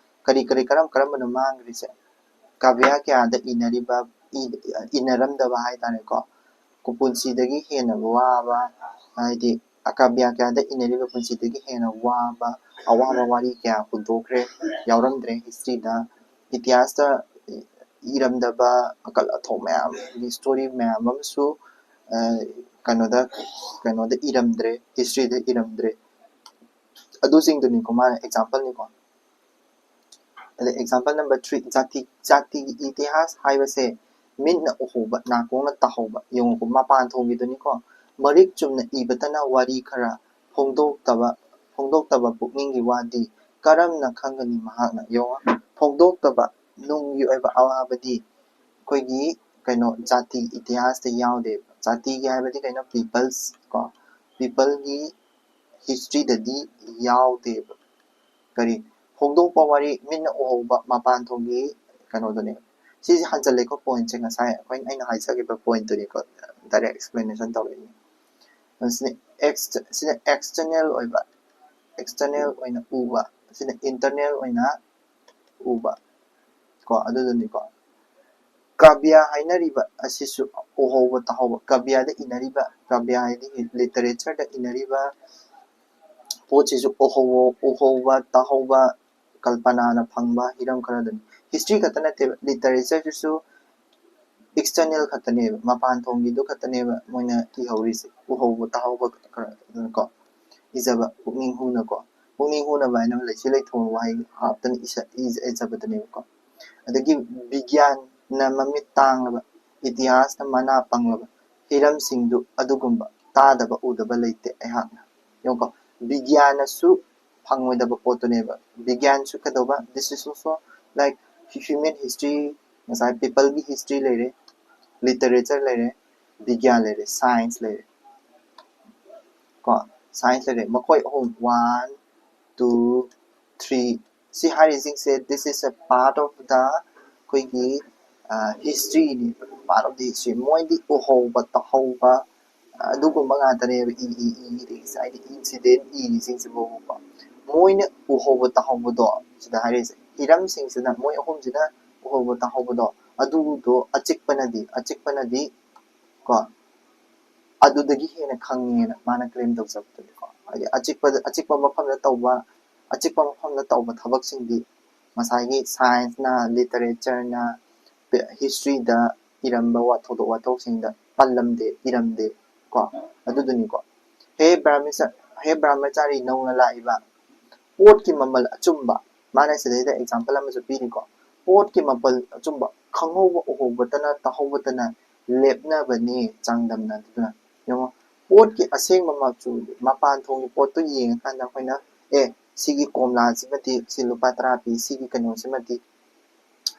ꯀꯔꯤ, ꯀꯔꯝ, ꯀꯔꯝꯕꯅꯣ ꯃꯥꯡꯈ꯭ꯔꯤꯁꯦ? ꯀꯕ꯭ꯌ ꯀꯌꯥꯗ ꯏꯅꯔꯤꯕ, ꯏ-, ꯏꯅꯔꯝꯗꯕ ꯍꯥꯏꯇꯥꯔꯦꯀꯣ꯫ ꯄꯨꯟꯁꯤꯗꯒꯤ ꯍꯦꯟꯅ ꯋꯥꯕ, ꯍꯥꯏꯗꯤ, ꯀꯕ꯭ꯌ ꯀꯌꯥꯗ ꯏꯅꯔꯤꯕ ꯄꯨꯟꯁꯤꯗꯒꯤ ꯍꯦꯟꯅ ꯋꯥꯕ, ꯑꯋꯥꯕ ꯋꯥꯔꯤ ꯀꯌꯥ ꯍꯨꯟꯗꯣꯛꯈ꯭ꯔꯦ, ꯌꯥꯎꯔꯝꯗ꯭ꯔꯦ ꯍꯤꯁꯇ꯭ꯔꯤꯗ꯫ ꯏꯇꯤꯍꯥꯁꯇ ꯏꯔꯝꯗꯕ ꯑꯀꯜ ꯑꯊꯧ ꯃꯌꯥꯝ, ꯍꯤꯁꯇꯣꯔꯤ ꯃꯌꯥꯝ ꯑꯃꯁꯨ, ꯑ, ꯀꯩꯅꯣꯗ, ꯀꯩꯅꯣꯗ ꯏꯔꯝꯗ꯭ꯔꯦ, ꯍꯤꯁꯇ꯭ꯔꯤꯗ ꯏꯔꯝꯗ꯭ꯔꯦ꯫ ꯑꯗꯨꯁꯤꯡꯗꯨꯅꯤꯀꯣ, ꯃꯥꯅ ꯑꯦꯛꯖꯥꯝꯄꯜꯅꯤꯀꯣ꯫ ꯑꯗ ꯑꯦꯛꯖꯥꯝꯄꯜ ꯅꯝꯕꯔ ꯊ꯭ꯔꯤ, ꯖꯥꯇꯤ, ꯖꯥꯇꯤꯒꯤ ꯏꯇꯤꯍꯥꯁ ꯍꯥꯏꯕꯁꯦ ꯃꯤꯠꯅ ꯎꯍꯧꯕ, ꯅꯥꯀꯣꯡꯅ ꯇꯥꯍꯧꯕ꯫ ꯌꯦꯡꯉꯨꯀꯣ, ꯃꯄꯥꯟ ꯊꯣꯡꯒꯤꯗꯨꯅꯤꯀꯣ꯫ ꯃꯔꯤꯛ ꯆꯨꯝꯅ ꯏꯕꯇꯅ ꯋꯥꯔꯤ ꯈꯔ ꯐꯣꯡꯗꯣꯛꯇꯕ, ꯐꯣꯡꯗꯣꯛꯇꯕ ꯄꯨꯛꯅꯤꯡꯒꯤ ꯋꯥꯗꯤ ꯀꯔꯝꯅ ꯈꯪꯒꯅꯤ ꯃꯍꯥꯛꯅ? ꯌꯦꯡꯉꯣ, ꯍꯧꯗꯣꯛꯇꯕ ꯅꯨꯡꯒꯤ ꯑꯣꯏꯕ ꯑꯋꯥꯕꯗꯤ ꯑꯩꯈꯣꯏꯒꯤ ꯀꯩꯅꯣ ꯖꯥꯇꯤ ꯏꯇꯤꯍꯥꯁꯇ ꯌꯥꯎꯗꯦꯕ꯫ ꯖꯥꯇꯤꯒꯤ ꯍꯥꯏꯕꯗꯤ ꯀꯩꯅꯣ? Peoples ꯀꯣ, peopleꯒꯤ historyꯗꯗꯤ ꯌꯥꯎꯗꯦꯕ꯫ ꯀꯔꯤ? ꯍꯧꯗꯣꯛꯄ ꯋꯥꯔꯤ, ꯃꯤꯠꯅ ꯎꯍꯧꯕ ꯃꯄꯥꯟ ꯊꯣꯡꯒꯤ ꯀꯩꯅꯣꯗꯨꯅꯦ꯫ ꯁꯤꯁꯦ ꯍꯟꯖꯜꯂꯦꯀꯣ, pointꯁꯦ ꯉꯁꯥꯏ ꯑꯩꯈꯣꯏꯅ, ꯑꯩꯅ ꯍꯥꯏꯖꯈꯤꯕ pointꯇꯨꯅꯤꯀꯣ, direct explanation ꯇꯧꯔꯛꯏꯅꯦ꯫ ꯁꯤꯅ ex ꯁꯤꯅ external ꯑꯣꯏꯕ, external ꯑꯣꯏꯅ ꯎꯕ, ꯁꯤꯅ internal ꯑꯣꯏꯅ ꯎꯕ ꯀꯣ, ꯑꯗꯨꯗꯨꯅꯤꯀꯣ꯫ ꯀꯥꯕ꯭ꯌ ꯍꯥꯏꯅꯔꯤꯕ ꯑꯁꯤꯁꯨ ꯎꯍꯧꯕ ꯇꯥꯍꯧꯕ, ꯀꯥꯕ꯭ꯌꯗ ꯏꯅꯔꯤꯕ, ꯀꯥꯕ꯭ꯌ ꯍꯥꯏꯗꯤ literatureꯗ ꯏꯅꯔꯤꯕ ꯄꯣꯠꯁꯤꯁꯨ ꯎꯍꯧꯕ, ꯎꯍꯧꯕ ꯇꯥꯍꯧꯕ, ꯀꯜꯄꯅꯥꯅ ꯐꯪꯕ ꯍꯤꯔꯝ ꯈꯔꯗꯅꯤ꯫ History ꯈꯛꯇ ꯅꯠꯇꯦꯕ, literatureꯁꯤꯁꯨ external ꯈꯛꯇꯅꯦꯕ, ꯃꯄꯥꯟ ꯊꯣꯡꯒꯤꯗꯨ ꯈꯛꯇꯅꯦꯕ ꯃꯣꯏꯅ ꯏꯍꯧꯔꯤꯁꯦ, ꯎꯍꯧꯕ ꯇꯥꯍꯧꯕ ꯈꯔ ꯀꯣ, ꯏꯖꯕ, ꯄꯨꯛꯅꯤꯡ ꯍꯨꯅꯀꯣ꯫ ꯄꯨꯛꯅꯤꯡ ꯍꯨꯅꯕ ꯍꯥꯏꯅ ꯂꯩꯁꯤ ꯂꯩꯊꯣꯟ ꯋꯥꯍꯩ ꯍꯥꯞꯇꯅ ꯏꯁ-, ꯏꯖ-, ꯏꯖꯕꯗꯨꯅꯦꯕꯀꯣ꯫ ꯑꯗꯒꯤ ꯕꯤꯒ꯭ꯌꯥꯟꯅ ꯃꯃꯤꯠ ꯇꯥꯡꯂꯕ, ꯏꯇꯤꯍꯥꯁꯅ ꯃꯅꯥ ꯄꯪꯂꯕ ꯍꯤꯔꯝꯁꯤꯡꯗꯨ ꯑꯗꯨꯒꯨꯝꯕ ꯇꯥꯗꯕ ꯎꯗꯕ ꯂꯩꯇꯦ ꯑꯩꯍꯥꯛꯅ꯫ ꯌꯦꯡꯉꯨꯀꯣ, ꯕꯤꯒ꯭ꯌꯥꯟꯅꯁꯨ ꯐꯪꯉꯣꯏꯗꯕ ꯄꯣꯠꯇꯨꯅꯦꯕ꯫ ꯕꯤꯒ꯭ꯌꯥꯟꯁꯨ ꯀꯩꯗꯧꯕ? This is also like human history, ꯉꯁꯥꯏ peopleꯒꯤ history ꯂꯩꯔꯦ, literature ꯂꯩꯔꯦ, ꯕꯤꯒ꯭ꯌꯥꯟ ꯂꯩꯔꯦ, science ꯂꯩꯔꯦ ꯀꯣ, science ꯂꯩꯔꯦ꯫ ꯃꯈꯣꯏ ꯑꯍꯨꯝ, one, two, three, ꯁꯤ ꯍꯥꯏꯔꯤꯁꯤꯡꯁꯦ, this is a part of the ꯑꯩꯈꯣꯏꯒꯤ historyꯅꯤ, part of the history꯫ ꯃꯣꯏꯗꯤ ꯎꯍꯧꯕ ꯇꯥꯍꯧꯕ ꯑꯗꯨꯒꯨꯝꯕ ꯉꯥꯛꯇꯅꯦꯕ ꯏ-, ꯏ-, ꯏꯔꯤꯁꯦ꯫ ꯍꯥꯏꯗꯤ incident ꯏꯔꯤꯁꯤꯡꯁꯤꯕꯨꯀꯣ, ꯃꯣꯏꯅ ꯎꯍꯧꯕ ꯇꯥꯍꯧꯕꯗꯣ, ꯁꯤꯗ ꯍꯥꯏꯔꯤꯁꯦ, ꯍꯤꯔꯝꯁꯤꯡꯁꯤꯅ, ꯃꯣꯏ ꯑꯍꯨꯝꯁꯤꯅ ꯎꯍꯧꯕ ꯇꯥꯍꯧꯕꯗꯣ, ꯑꯗꯨꯗꯣ ꯑꯆꯤꯛꯄꯅꯗꯤ, ꯑꯆꯤꯛꯄꯅꯗꯤ ꯀꯣ, ꯑꯗꯨꯗꯒꯤ ꯍꯦꯟꯅ ꯈꯪꯉꯦꯅ ꯃꯥꯅ claim ꯇꯧꯖꯕꯗꯨꯅꯤꯀꯣ꯫ ꯍꯥꯏꯗꯤ ꯑꯆꯤꯛꯄꯗ, ꯑꯆꯤꯛꯄ ꯃꯐꯝꯗ ꯇꯧꯕ, ꯑꯆꯤꯛꯄ ꯃꯐꯝꯗ ꯇꯧꯕ ꯊꯕꯛꯁꯤꯡꯗꯤ ꯉꯁꯥꯏꯒꯤ scienceꯅ, literatureꯅ, historyꯗ ꯏꯔꯝꯕ ꯋꯥ-, ꯊꯧꯗꯣꯛ ꯋꯥꯊꯣꯛꯁꯤꯡꯗ ꯄꯜꯂꯝꯗꯦ, ꯏꯔꯝꯗꯦ ꯀꯣ꯫ ꯑꯗꯨꯗꯨꯅꯤꯀꯣ꯫ ꯍꯦ ꯕ꯭ꯔꯍ꯭ꯃꯆꯥ-, ꯍꯦ ꯕ꯭ꯔꯍ꯭ꯃꯆꯥꯔꯤ, ꯅꯧꯅ ꯂꯥꯛꯏꯕ ꯄꯣꯠꯀꯤ ꯃꯃꯜ ꯑꯆꯨꯝꯕ, ꯃꯥꯅ ꯁꯤꯗꯩꯗ example ꯑꯃꯁꯨ ꯄꯤꯔꯤꯀꯣ꯫ ꯄꯣꯠꯀꯤ ꯃꯃꯜ ꯑꯆꯨꯝꯕ ꯈꯪꯍꯧꯕ, ꯎꯍꯧꯕꯇꯅ, ꯇꯥꯍꯧꯕꯇꯅ ꯂꯦꯞꯅꯕꯅꯤ ꯆꯥꯡꯗꯝꯅꯗꯨꯅ꯫ ꯌꯦꯡꯉꯣ, ꯄꯣꯠꯀꯤ ꯑꯁꯦꯡꯕ ꯃꯆꯨ, ꯃꯄꯥꯟ ꯊꯣꯡꯒꯤ ꯄꯣꯠꯇꯨ ꯌꯦꯡꯉꯀꯥꯟꯗ ꯑꯩꯈꯣꯏꯅ, ꯑꯦ, ꯁꯤꯒꯤ ꯀꯣꯝꯂꯥꯁꯤꯃꯗꯤ ꯁꯤ ꯂꯨꯄꯥ ꯇꯔꯥ ꯄꯤ, ꯁꯤꯒꯤ ꯀꯩꯅꯣꯁꯤꯃꯗꯤ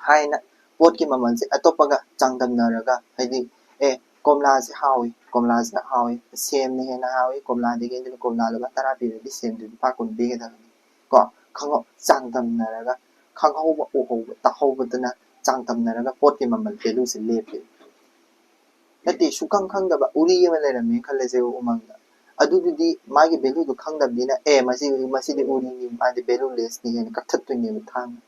ꯍꯥꯏꯅ ꯄꯣꯠꯀꯤ ꯃꯃꯜꯁꯦ ꯑꯇꯣꯞꯄꯒ ꯆꯥꯡꯗꯝꯅꯔꯒ, ꯍꯥꯏꯗꯤ ꯑꯦ ꯀꯣꯝꯂꯥꯁꯦ ꯍꯥꯎꯏ, ꯀꯣꯝꯂꯥꯁꯦ ꯍꯥꯎꯏ, ꯁꯦꯝꯅ ꯍꯦꯟꯅ ꯍꯥꯎꯏ ꯀꯣꯝꯂꯥꯗꯒꯤ, ꯑꯗꯨꯅ ꯀꯣꯝꯂꯥ ꯂꯨꯄꯥ ꯇꯔꯥ ꯄꯤꯔꯗꯤ ꯁꯦꯝꯗꯨ ꯂꯨꯄꯥ ꯀꯨꯟ ꯄꯤꯒꯗꯕꯅꯤ ꯀꯣ꯫ ꯈꯪꯉꯣ, ꯆꯥꯡꯗꯝꯅꯔꯒ ꯈꯪꯍꯧꯕ, ꯎꯍꯧꯕ, ꯇꯥꯍꯧꯕꯗꯨꯅ ꯆꯥꯡꯗꯝꯅꯔꯒ ꯄꯣꯠꯀꯤ ꯃꯃꯜ value ꯁꯦ ꯂꯦꯞꯄꯦ꯫ ꯅꯠꯇꯦ, ꯁꯨꯈꯪ ꯈꯪꯗꯕ ꯎꯔꯤ ꯑꯃ ꯂꯩꯔꯝꯃꯦꯅ ꯈꯜꯂꯁꯦꯕ ꯎꯃꯪꯗ꯫ ꯑꯗꯨꯗꯨꯗꯤ ꯃꯥꯒꯤ value ꯗꯨ ꯈꯪꯗꯕꯅꯤꯅ ꯑꯦ ꯃꯁꯤ, ꯃꯁꯤꯗꯤ ꯎꯔꯤꯅꯤ, ꯃꯥꯗꯤ value less ꯅꯤ ꯍꯥꯏꯅ ꯀꯛꯊꯠꯇꯣꯏꯅꯦꯕ ꯊꯥꯡꯅ꯫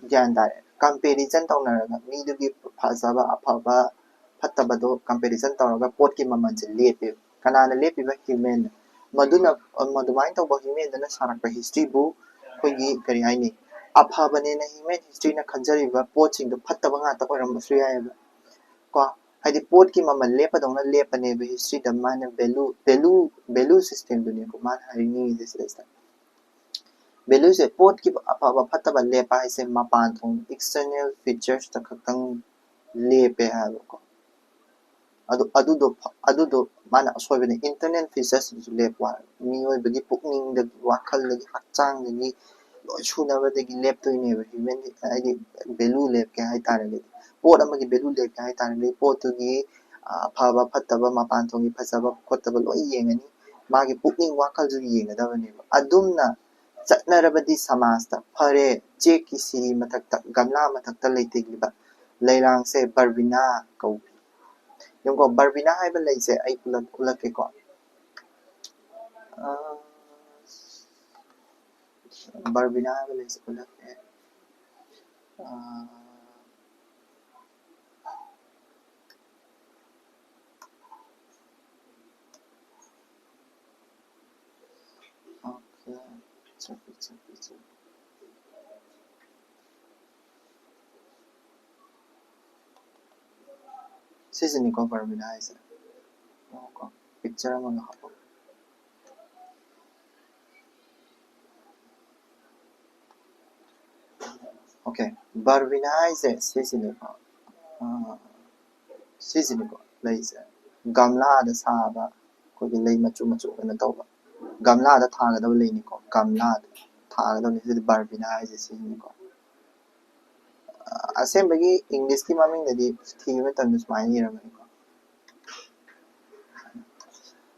ꯒ꯭ꯌꯥꯟ ꯇꯥꯔꯦ? Comparison ꯇꯧꯅꯔꯒ ꯃꯤꯗꯨꯒꯤ ꯐꯖꯕ ꯑꯐꯕ ꯐꯠꯇꯕꯗꯣ comparison ꯇꯧꯔꯒ ꯄꯣꯠꯀꯤ ꯃꯃꯜꯁꯦ ꯂꯦꯞꯄꯦꯕ꯫ ꯀꯅꯥꯅ ꯂꯦꯞꯄꯤꯕ? Human ꯅ꯫ ꯃꯗꯨꯅ, ꯑꯗꯨꯃꯥꯏꯅ ꯇꯧꯕ human ꯗꯨꯅ ꯁꯥꯔꯛꯄ history ꯕꯨ ꯑꯩꯈꯣꯏꯒꯤ ꯀꯔꯤ ꯍꯥꯏꯅꯤ, ꯑꯐꯕꯅꯦꯅ human history ꯅ ꯈꯟꯖꯔꯤꯕ ꯄꯣꯠꯁꯤꯡꯗꯣ ꯐꯠꯇꯕ ꯉꯥꯛꯇ ꯑꯣꯏꯔꯝꯕꯁꯨ ꯌꯥꯏꯑꯕ ꯀꯣ꯫ ꯍꯥꯏꯗꯤ ꯄꯣꯠꯀꯤ ꯃꯃꯜ ꯂꯦꯞꯄꯗꯧꯅ ꯂꯦꯞꯄꯅꯦꯕ history ꯗ꯫ ꯃꯥꯅ value, value, value system ꯗꯨꯅꯦꯀꯣ ꯃꯥꯅ ꯍꯥꯏꯅꯤꯡꯉꯤꯁꯦ ꯁꯤꯗꯩꯁꯤꯗ꯫ Value ꯁꯦ ꯄꯣꯠꯀꯤ ꯑꯐꯕ ꯐꯠꯇꯕ ꯂꯦꯞꯄ ꯍꯥꯏꯁꯦ ꯃꯄꯥꯟ ꯊꯣꯡ external features ꯇ ꯈꯛꯇꯪ ꯂꯦꯞꯄꯦ ꯍꯥꯏꯕꯀꯣ꯫ ꯑꯗꯨ, ꯑꯗꯨꯗꯣ ꯐ-, ꯑꯗꯨꯗꯣ ꯃꯥꯅ ꯑꯁꯣꯏꯕꯅꯦ꯫ Internal features ꯇꯁꯨ ꯂꯦꯞꯄꯣ ꯍꯥꯏꯕ꯫ ꯃꯤꯑꯣꯏꯕꯒꯤ ꯄꯨꯛꯅꯤꯡꯗꯒꯤ, ꯋꯥꯈꯜꯗꯒꯤ, ꯍꯛꯆꯥꯡꯗꯒꯤ ꯂꯣꯏ ꯁꯨꯅꯕꯗꯒꯤ ꯂꯦꯞꯇꯣꯏꯅꯦꯕ human ꯗꯤ꯫ ꯍꯥꯏꯗꯤ value ꯂꯦꯞꯀꯦ ꯍꯥꯏꯇꯥꯔꯒꯗꯤ, ꯄꯣꯠ ꯑꯃꯒꯤ value ꯂꯦꯞꯀꯦ ꯍꯥꯏꯇꯥꯔꯒꯗꯤ ꯄꯣꯠꯇꯨꯒꯤ, ꯑ, ꯐꯕ ꯐꯠꯇꯕ, ꯃꯄꯥꯟ ꯊꯣꯡꯒꯤ ꯐꯖꯕ ꯈꯣꯠꯇꯕ ꯂꯣꯏ ꯌꯦꯡꯉꯅꯤ꯫ ꯃꯥꯒꯤ ꯄꯨꯛꯅꯤꯡ ꯋꯥꯈꯜꯁꯨ ꯌꯦꯡꯒꯗꯕꯅꯦꯕ꯫ ꯑꯗꯨꯝꯅ ꯆꯠꯅꯔꯕꯗꯤ ꯁꯃꯥꯖꯇ꯫ ꯐꯔꯦ, ꯆꯦꯛꯀꯤ ꯁꯤꯔꯤ ꯃꯊꯛꯇ, ꯒꯝꯂꯥ ꯃꯊꯛꯇ ꯂꯩꯇꯦꯡꯂꯤꯕ ꯂꯩꯔꯥꯡꯁꯦ ꯕꯔꯕꯤꯅꯥ ꯀꯧꯏ꯫ ꯌꯦꯡꯉꯨꯀꯣ, ꯕꯔꯕꯤꯅꯥ ꯍꯥꯏꯕ ꯂꯩꯁꯦ ꯑꯩ ꯎꯠꯂꯛ-, ꯎꯠꯂꯛꯀꯦꯀꯣ꯫ ꯑ, ꯕꯔꯕꯤꯅꯥ ꯍꯥꯏꯕ ꯂꯩꯁꯦ ꯎꯠꯂꯛꯀꯦ꯫ ꯑ, Okay. ꯆꯠꯄꯤ, ꯆꯠꯄꯤ, ꯆꯠꯄꯤ꯫ ꯁꯤꯁꯤꯅꯤꯀꯣ ꯕꯔꯕꯤꯅꯥ ꯍꯥꯏꯁꯦ꯫ ꯉꯥꯏꯈꯣꯀꯣ, picture ꯑꯃꯒ ꯍꯥꯞꯄꯛꯀꯦ꯫ Okay, ꯕꯔꯕꯤꯅꯥ ꯍꯥꯏꯁꯦ ꯁꯤꯁꯤꯅꯤꯀꯣ꯫ ꯑꯥ, ꯁꯤꯁꯤꯅꯤꯀꯣ ꯂꯩꯁꯦ꯫ ꯒꯝꯂꯥꯗ ꯁꯥꯕ ꯑꯩꯈꯣꯏꯒꯤ ꯂꯩ ꯃꯆꯨ ꯃꯆꯨ ꯑꯣꯏꯅ ꯇꯧꯕ꯫ ꯒꯝꯂꯥꯗ ꯊꯥꯒꯗꯕ ꯂꯩꯅꯤꯀꯣ, ꯒꯝꯂꯥꯗ ꯊꯥꯒꯗꯕꯅꯤ꯫ ꯁꯤꯗꯤ ꯕꯔꯕꯤꯅꯥ ꯍꯥꯏꯁꯦ ꯁꯤꯅꯤꯀꯣ꯫ ꯑ, ꯑꯁꯦꯡꯕꯒꯤ ꯏꯪꯂꯤꯁꯀꯤ ꯃꯃꯤꯡꯗꯗꯤ ꯊꯤꯕ ꯃꯇꯝꯗ ꯁꯨꯃꯥꯏꯅ ꯏꯔꯝꯒꯅꯤꯀꯣ꯫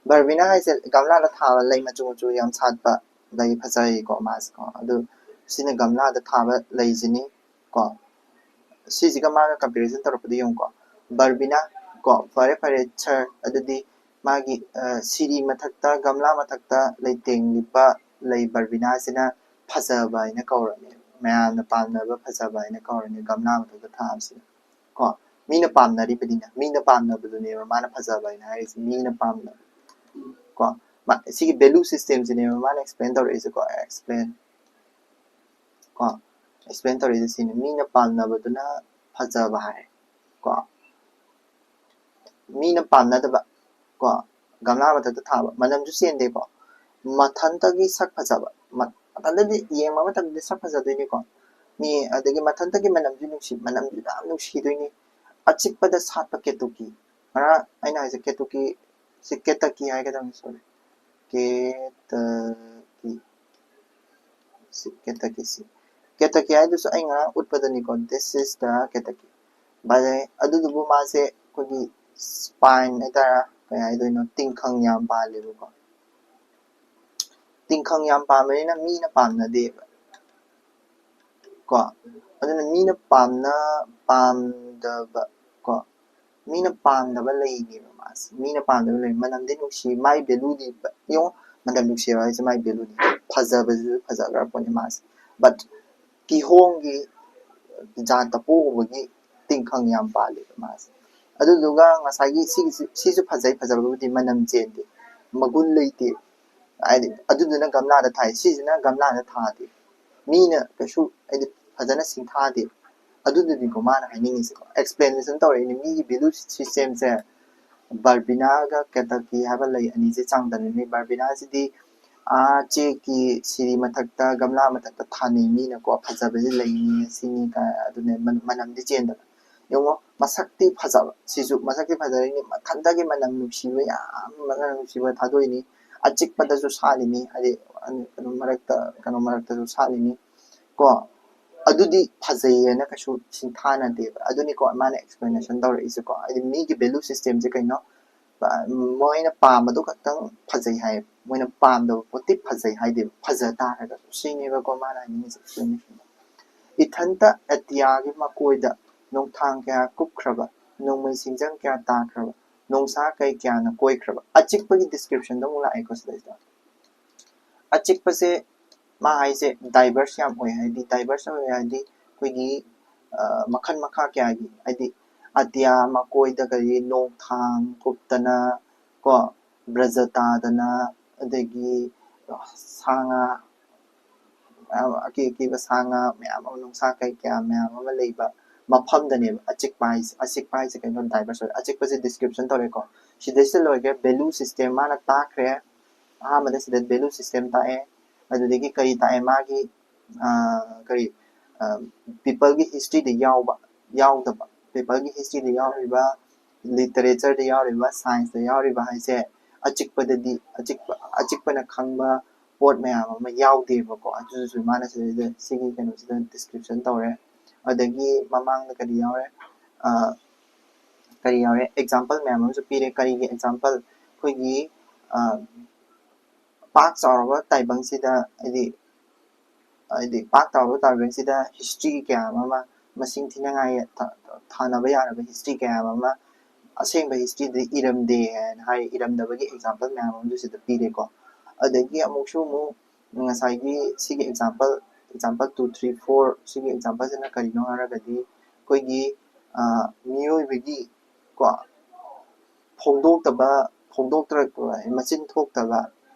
ꯕꯔꯕꯤꯅꯥ ꯍꯥꯏꯁꯦ ꯒꯝꯂꯥꯗ ꯊꯥꯕ ꯂꯩ ꯃꯆꯨ ꯃꯆꯨ ꯌꯥꯝ ꯁꯥꯠꯄ ꯂꯩ, ꯐꯖꯩꯀꯣ ꯃꯥꯁꯦꯀꯣ꯫ ꯑꯗꯨ ꯁꯤꯅ ꯒꯝꯂꯥꯗ ꯊꯥꯕ ꯂꯩꯁꯤꯅꯤ ꯀꯣ꯫ ꯁꯤꯁꯤꯒ ꯃꯥꯒ comparison ꯇꯧꯔꯛꯄꯗ ꯌꯦꯡꯉꯨꯀꯣ꯫ ꯕꯔꯕꯤꯅꯥ ꯀꯣ, ꯐꯔꯦ ꯐꯔꯦ ꯁꯥꯔ, ꯑꯗꯨꯗꯤ ꯃꯥꯒꯤ, ꯑ, ꯁꯤꯔꯤ ꯃꯊꯛꯇ, ꯒꯝꯂꯥ ꯃꯊꯛꯇ ꯂꯩꯇꯦꯡꯂꯤꯕ ꯂꯩ ꯕꯔꯕꯤꯅꯥꯁꯤꯅ ꯐꯖꯕ ꯍꯥꯏꯅ ꯀꯧꯔꯅꯤ, ꯃꯌꯥꯝꯅ ꯄꯥꯝꯅꯕ ꯐꯖꯕ ꯍꯥꯏꯅ ꯀꯧꯔꯅꯤ ꯒꯝꯂꯥ ꯃꯊꯛꯇ ꯊꯥꯕꯁꯤꯅ ꯀꯣ꯫ ꯃꯤꯅ ꯄꯥꯝꯅꯔꯤꯕꯅꯤꯅ, ꯃꯤꯅ ꯄꯥꯝꯅꯕꯗꯨꯅꯦꯕ ꯃꯥꯅ ꯐꯖꯕ ꯍꯥꯏꯅ ꯍꯥꯏꯔꯤꯁꯦ, ꯃꯤꯅ ꯄꯥꯝꯅꯕ ꯀꯣ꯫ ꯃꯥ-, ꯁꯤꯒꯤ value system ꯁꯤꯅꯦꯕ ꯃꯥꯅ explain ꯇꯧꯔꯛꯏꯁꯦꯀꯣ, explain ꯀꯣ, explain ꯇꯧꯔꯛꯏꯁꯦ ꯁꯤꯅꯤ, ꯃꯤꯅ ꯄꯥꯝꯅꯕꯗꯨꯅ ꯐꯖꯕ ꯍꯥꯏ ꯀꯣ꯫ ꯃꯤꯅ ꯄꯥꯝꯅꯗꯕ ꯀꯣ, ꯒꯝꯂꯥ ꯃꯊꯛꯇ ꯊꯥꯕ, ꯃꯅꯝꯁꯨ ꯆꯦꯟꯗꯦꯀꯣ, ꯃꯊꯟꯇꯒꯤ ꯁꯛ ꯐꯖꯕ, ꯃ-, ꯃꯊꯟꯇꯗꯤ ꯌꯦꯡꯕ ꯃꯇꯝꯗꯗꯤ ꯁꯛ ꯐꯖꯗꯣꯏꯅꯤꯀꯣ, ꯃꯤ, ꯑꯗꯒꯤ ꯃꯊꯟꯇꯒꯤ ꯃꯅꯝꯁꯨ ꯅꯨꯡꯁꯤ, ꯃꯅꯝꯁꯨ ꯌꯥꯝ ꯅꯨꯡꯁꯤꯗꯣꯏꯅꯤ꯫ ꯑꯆꯤꯛꯄꯗ ꯁꯥꯠꯄ ꯀꯦꯇꯨꯀꯤ, ꯉꯔꯥꯡ ꯑꯩꯅ ꯍꯥꯏꯁꯦ ꯀꯦꯇꯨꯀꯤ, ꯁꯤ ꯀꯦꯇꯀꯤ ꯍꯥꯏꯒꯗꯕꯅꯤ, sorry, ꯀꯦꯇꯀꯤ, ꯁꯤ ꯀꯦꯇꯀꯤ, ꯁꯤ ꯀꯦꯇꯀꯤ ꯍꯥꯏꯗꯨꯁꯨ ꯑꯩ ꯉꯔꯥꯡ ꯎꯠꯄꯗꯅꯤꯀꯣ, this is the ꯀꯦꯇꯀꯤ꯫ ꯚꯥꯏ, ꯑꯗꯨꯗꯨꯕꯨ ꯃꯥꯁꯦ ꯑꯩꯈꯣꯏꯒꯤ spine ꯍꯥꯏꯇꯥꯔꯦ, ꯀꯩ ꯍꯥꯏꯗꯣꯏꯅꯣ, ꯇꯤꯡꯈꯪ ꯌꯥꯝ ꯄꯥꯜꯂꯦꯕꯀꯣ꯫ ꯇꯤꯡꯈꯪ ꯌꯥꯝ ꯄꯥꯟꯕꯅꯤꯅ ꯃꯤꯅ ꯄꯥꯝꯅꯗꯦꯕ ꯀꯣ꯫ ꯑꯗꯨꯅ ꯃꯤꯅ ꯄꯥꯝꯅ-, ꯄꯥꯝꯗꯕ ꯀꯣ, ꯃꯤꯅ ꯄꯥꯝꯗꯕ ꯂꯩꯅꯦꯕ ꯃꯥꯁꯦ꯫ ꯃꯤꯅ ꯄꯥꯝꯗꯕ ꯂꯩ, ꯃꯅꯝꯗꯤ ꯅꯨꯡꯁꯤ, ꯃꯥꯏ value ꯗꯤ ꯌꯦꯡꯉꯣ, ꯃꯅꯝ ꯅꯨꯡꯁꯤꯕ ꯍꯥꯏꯁꯦ ꯃꯥꯏ value ꯅꯤ, ꯐꯖꯕꯁꯤꯁꯨ ꯐꯖꯈ꯭ꯔ ꯄꯣꯠꯅꯤ ꯃꯥꯁꯦ꯫ But ꯀꯤꯍꯣꯝꯒꯤ ꯖꯥꯠꯇ ꯄꯣꯛꯎꯕꯒꯤ ꯇꯤꯡꯈꯪ ꯌꯥꯝ ꯄꯥꯜꯂꯦꯕ ꯃꯥꯁꯦ꯫ ꯑꯗꯨꯗꯨꯒ ꯉꯁꯥꯏꯒꯤ ꯁꯤꯒꯤꯁꯤ, ꯁꯤꯁꯨ ꯐꯖꯩ, ꯐꯖꯕꯕꯨꯗꯤ ꯃꯅꯝ ꯆꯦꯟꯗꯦ, ꯃꯒꯨꯟ ꯂꯩꯇꯦ꯫ ꯍꯥꯏꯗꯤ ꯑꯗꯨꯗꯨꯅ ꯒꯝꯂꯥꯗ ꯊꯥꯏ, ꯁꯤꯁꯤꯅ ꯒꯝꯂꯥꯗ ꯊꯥꯗꯦ, ꯃꯤꯅ ꯀꯩꯁꯨ ꯍꯥꯏꯗꯤ ꯐꯖꯅ ꯁꯤꯡꯊꯥꯗꯦ꯫ ꯑꯗꯨꯗꯨꯅꯤꯀꯣ ꯃꯥꯅ ꯍꯥꯏꯅꯤꯡꯉꯤꯁꯦꯀꯣ, explanation ꯇꯧꯔꯛꯏꯅꯦ꯫ ꯃꯤꯒꯤ value system ꯁꯦ ꯕꯔꯕꯤꯅꯥꯒ ꯀꯦꯇꯀꯤ ꯍꯥꯏꯕ ꯂꯩ ꯑꯅꯤꯁꯦ ꯆꯥꯡꯗꯝꯅꯔꯤꯅꯦ꯫ ꯕꯔꯕꯤꯅꯥꯁꯤꯗꯤ ꯑꯥ ꯆꯦꯛꯀꯤ ꯁꯤꯔꯤ ꯃꯊꯛꯇ, ꯒꯝꯂꯥ ꯃꯊꯛꯇ ꯊꯥꯅꯩ ꯃꯤꯅꯀꯣ, ꯐꯖꯕꯁꯦ ꯂꯩꯅꯤ, ꯁꯤꯅꯤ ꯀꯥꯏ, ꯑꯗꯨꯅꯦ ꯃꯅ-, ꯃꯅꯝꯗꯤ ꯆꯦꯟꯗꯕ꯫ ꯌꯦꯡꯉꯣ, ꯃꯁꯛꯇꯤ ꯐꯖꯕ, ꯁꯤꯁꯨ ꯃꯁꯛꯇꯤ ꯐꯖꯔꯤꯅꯤ, ꯃꯊꯟꯇꯒꯤ ꯃꯅꯝ ꯅꯨꯡꯁꯤꯕ, ꯌꯥꯝ ꯃꯅꯝ ꯅꯨꯡꯁꯤꯕ ꯊꯥꯗꯣꯛꯏꯅꯤ꯫ ꯑꯆꯤꯛꯄꯗꯁꯨ ꯁꯥꯠꯂꯤꯅꯤ, ꯍꯥꯏꯗꯤ ꯀꯩꯅꯣ ꯃꯔꯛꯇ, ꯀꯩꯅꯣ ꯃꯔꯛꯇꯁꯨ ꯁꯥꯠꯂꯤꯅꯤ ꯀꯣ꯫ ꯑꯗꯨꯗꯤ ꯐꯖꯩꯌꯦꯅ ꯀꯩꯁꯨ ꯁꯤꯡꯊꯥꯅꯗꯦꯕ꯫ ꯑꯗꯨꯅꯤꯀꯣ ꯃꯥꯅ explanation ꯇꯧꯔꯛꯏꯁꯦꯀꯣ꯫ ꯍꯥꯏꯗꯤ ꯃꯤꯒꯤ value systemꯁꯦ ꯀꯩꯅꯣ, ꯃꯣꯏꯅ ꯄꯥꯝꯕꯗꯣ ꯈꯛꯇꯪ ꯐꯖꯩ ꯍꯥꯏꯌꯦꯕ, ꯃꯣꯏꯅ ꯄꯥꯝꯗꯕ ꯄꯣꯠꯇꯤ ꯐꯖꯩ ꯍꯥꯏꯗꯦꯕ, ꯐꯖ ꯇꯥꯔꯒꯁꯨ꯫ ꯁꯤꯅꯦꯕꯀꯣ ꯃꯥꯅ ꯍꯥꯏꯅꯤꯡꯉꯤꯁꯦ explanation꯫ ꯏꯊꯟꯇ ꯑꯇꯤꯌꯥꯒꯤ ꯃꯀꯣꯏꯗ ꯅꯣꯡꯊꯥꯡ ꯀꯌꯥ ꯀꯨꯞꯈ꯭ꯔꯕ, ꯅꯣꯡꯃꯩ ꯁꯤꯡꯖꯪ ꯀꯌꯥ ꯇꯥꯈ꯭ꯔꯕ, ꯅꯣꯡꯁꯥ ꯀꯩ ꯀꯌꯥꯅ ꯀꯣꯏꯈ꯭ꯔꯕ꯫ ꯑꯆꯤꯛꯄꯒꯤ descriptionꯗ ꯑꯃꯨꯛ ꯂꯥꯛꯑꯦꯀꯣ ꯁꯤꯗꯩꯁꯤꯗ꯫ ꯑꯆꯤꯛꯄꯁꯦ ꯃꯥ ꯍꯥꯏꯁꯦ diverse ꯌꯥꯝ ꯑꯣꯏ꯫ ꯍꯥꯏꯗꯤ diverse ꯑꯣꯏ ꯍꯥꯏꯗꯤ ꯑꯩꯈꯣꯏꯒꯤ, ꯑ, ꯃꯈꯜ ꯃꯈꯥ ꯀꯌꯥꯒꯤ, ꯍꯥꯏꯗꯤ ꯑꯇꯤꯌꯥ ꯃꯀꯣꯏꯗ ꯀꯔꯤ ꯅꯣꯡꯊꯥꯡ ꯀꯨꯞꯇꯅ ꯀꯣ, ꯕ꯭ꯔꯖ ꯇꯥꯗꯅ, ꯑꯗꯒꯤ ꯁꯥ ꯉꯥ ꯃꯌꯥꯝ, ꯑꯀꯤ ꯑꯀꯤꯕ ꯁꯥ ꯉꯥ ꯃꯌꯥꯝ ꯑꯃ, ꯅꯨꯡꯁꯥ ꯀꯩ ꯀꯌꯥ ꯃꯌꯥꯝ ꯑꯃ ꯂꯩꯕ ꯃꯐꯝꯗꯅꯦꯕ ꯑꯆꯤꯛꯄ ꯍꯥꯏꯁꯦ꯫ ꯑꯆꯤꯛꯄ ꯍꯥꯏꯁꯦ ꯀꯩꯅꯣ? Diverse ꯑꯣꯏ꯫ ꯑꯆꯤꯛꯄꯁꯦ description ꯇꯧꯔꯦꯀꯣ꯫ ꯁꯤꯗꯩꯁꯤꯗ ꯂꯣꯏꯈ꯭ꯔꯦ꯫ Value system ꯃꯥꯅ ꯇꯥꯛꯈ꯭ꯔꯦ꯫ ꯑꯍꯥꯟꯕꯗ ꯁꯤꯗ value system ꯇꯥꯛꯑꯦ꯫ ꯑꯗꯨꯗꯒꯤ ꯀꯔꯤ ꯇꯥꯛꯑꯦ? ꯃꯥꯒꯤ, ꯑ, ꯀꯔꯤ, ꯑ, peopleꯒꯤ historyꯗ ꯌꯥꯎꯕ, ꯌꯥꯎꯗꯕ, peopleꯒꯤ historyꯗ ꯌꯥꯎꯔꯤꯕ, literatureꯗ ꯌꯥꯎꯔꯤꯕ, scienceꯇ ꯌꯥꯎꯔꯤꯕ ꯍꯥꯏꯁꯦ ꯑꯆꯤꯛꯄꯗꯗꯤ, ꯑꯆꯤꯛꯄ, ꯑꯆꯤꯛꯄꯅ ꯈꯪꯕ ꯄꯣꯠ ꯃꯌꯥꯝ ꯑꯃ ꯌꯥꯎꯗꯦꯕꯀꯣ꯫ ꯑꯗꯨꯁꯨ ꯃꯥꯅ ꯁꯤꯗꯩꯗ ꯁꯤꯒꯤ ꯀꯩꯅꯣꯁꯤꯗ description ꯇꯧꯔꯦ꯫ ꯑꯗꯒꯤ ꯃꯃꯥꯡꯗ ꯀꯔꯤ ꯌꯥꯎꯔꯦ? ꯑ, ꯀꯔꯤ ꯌꯥꯎꯔꯦ? Example ꯃꯌꯥꯝ ꯑꯃꯁꯨ ꯄꯤꯔꯦ꯫ ꯀꯔꯤꯒꯤ example? ꯑꯩꯈꯣꯏꯒꯤ, ꯑ, ꯄꯥꯛ ꯆꯥꯎꯔꯕ ꯇꯥꯏꯕꯪꯁꯤꯗ, ꯍꯥꯏꯗꯤ, ꯍꯥꯏꯗꯤ ꯄꯥꯛ ꯆꯥꯎꯔꯕ ꯇꯥꯏꯕꯪꯁꯤꯗ history ꯀꯌꯥ ꯑꯃ, ꯃꯁꯤꯡ ꯊꯤꯅꯉꯥꯏ ꯊ-, ꯊꯥꯅꯕ ꯌꯥꯔꯕ history ꯀꯌꯥ ꯑꯃ ꯑꯁꯦꯡꯕ historyꯗ ꯏꯔꯝꯗꯦ ꯍꯥꯏꯅ ꯍꯥꯏ꯫ ꯏꯔꯝꯗꯕꯒꯤ example ꯃꯌꯥꯝ ꯑꯃꯁꯨ ꯁꯤꯗ ꯄꯤꯔꯦꯀꯣ꯫ ꯑꯗꯒꯤ ꯑꯃꯨꯛꯁꯨ ꯑꯃꯨꯛ ꯉꯁꯥꯏꯒꯤ ꯁꯤꯒꯤ example, example two, three, four ꯁꯤꯒꯤ exampleꯁꯤꯅ ꯀꯔꯤꯅꯣ ꯍꯥꯏꯔꯒꯗꯤ ꯑꯩꯈꯣꯏꯒꯤ, ꯑ, ꯃꯤꯑꯣꯏꯕꯒꯤ ꯀꯣ, ꯐꯣꯡꯗꯣꯛꯇꯕ, ꯐꯣꯡꯗꯣꯛꯇ꯭ꯔ-, ꯃꯆꯤꯟ ꯊꯣꯛꯇꯕ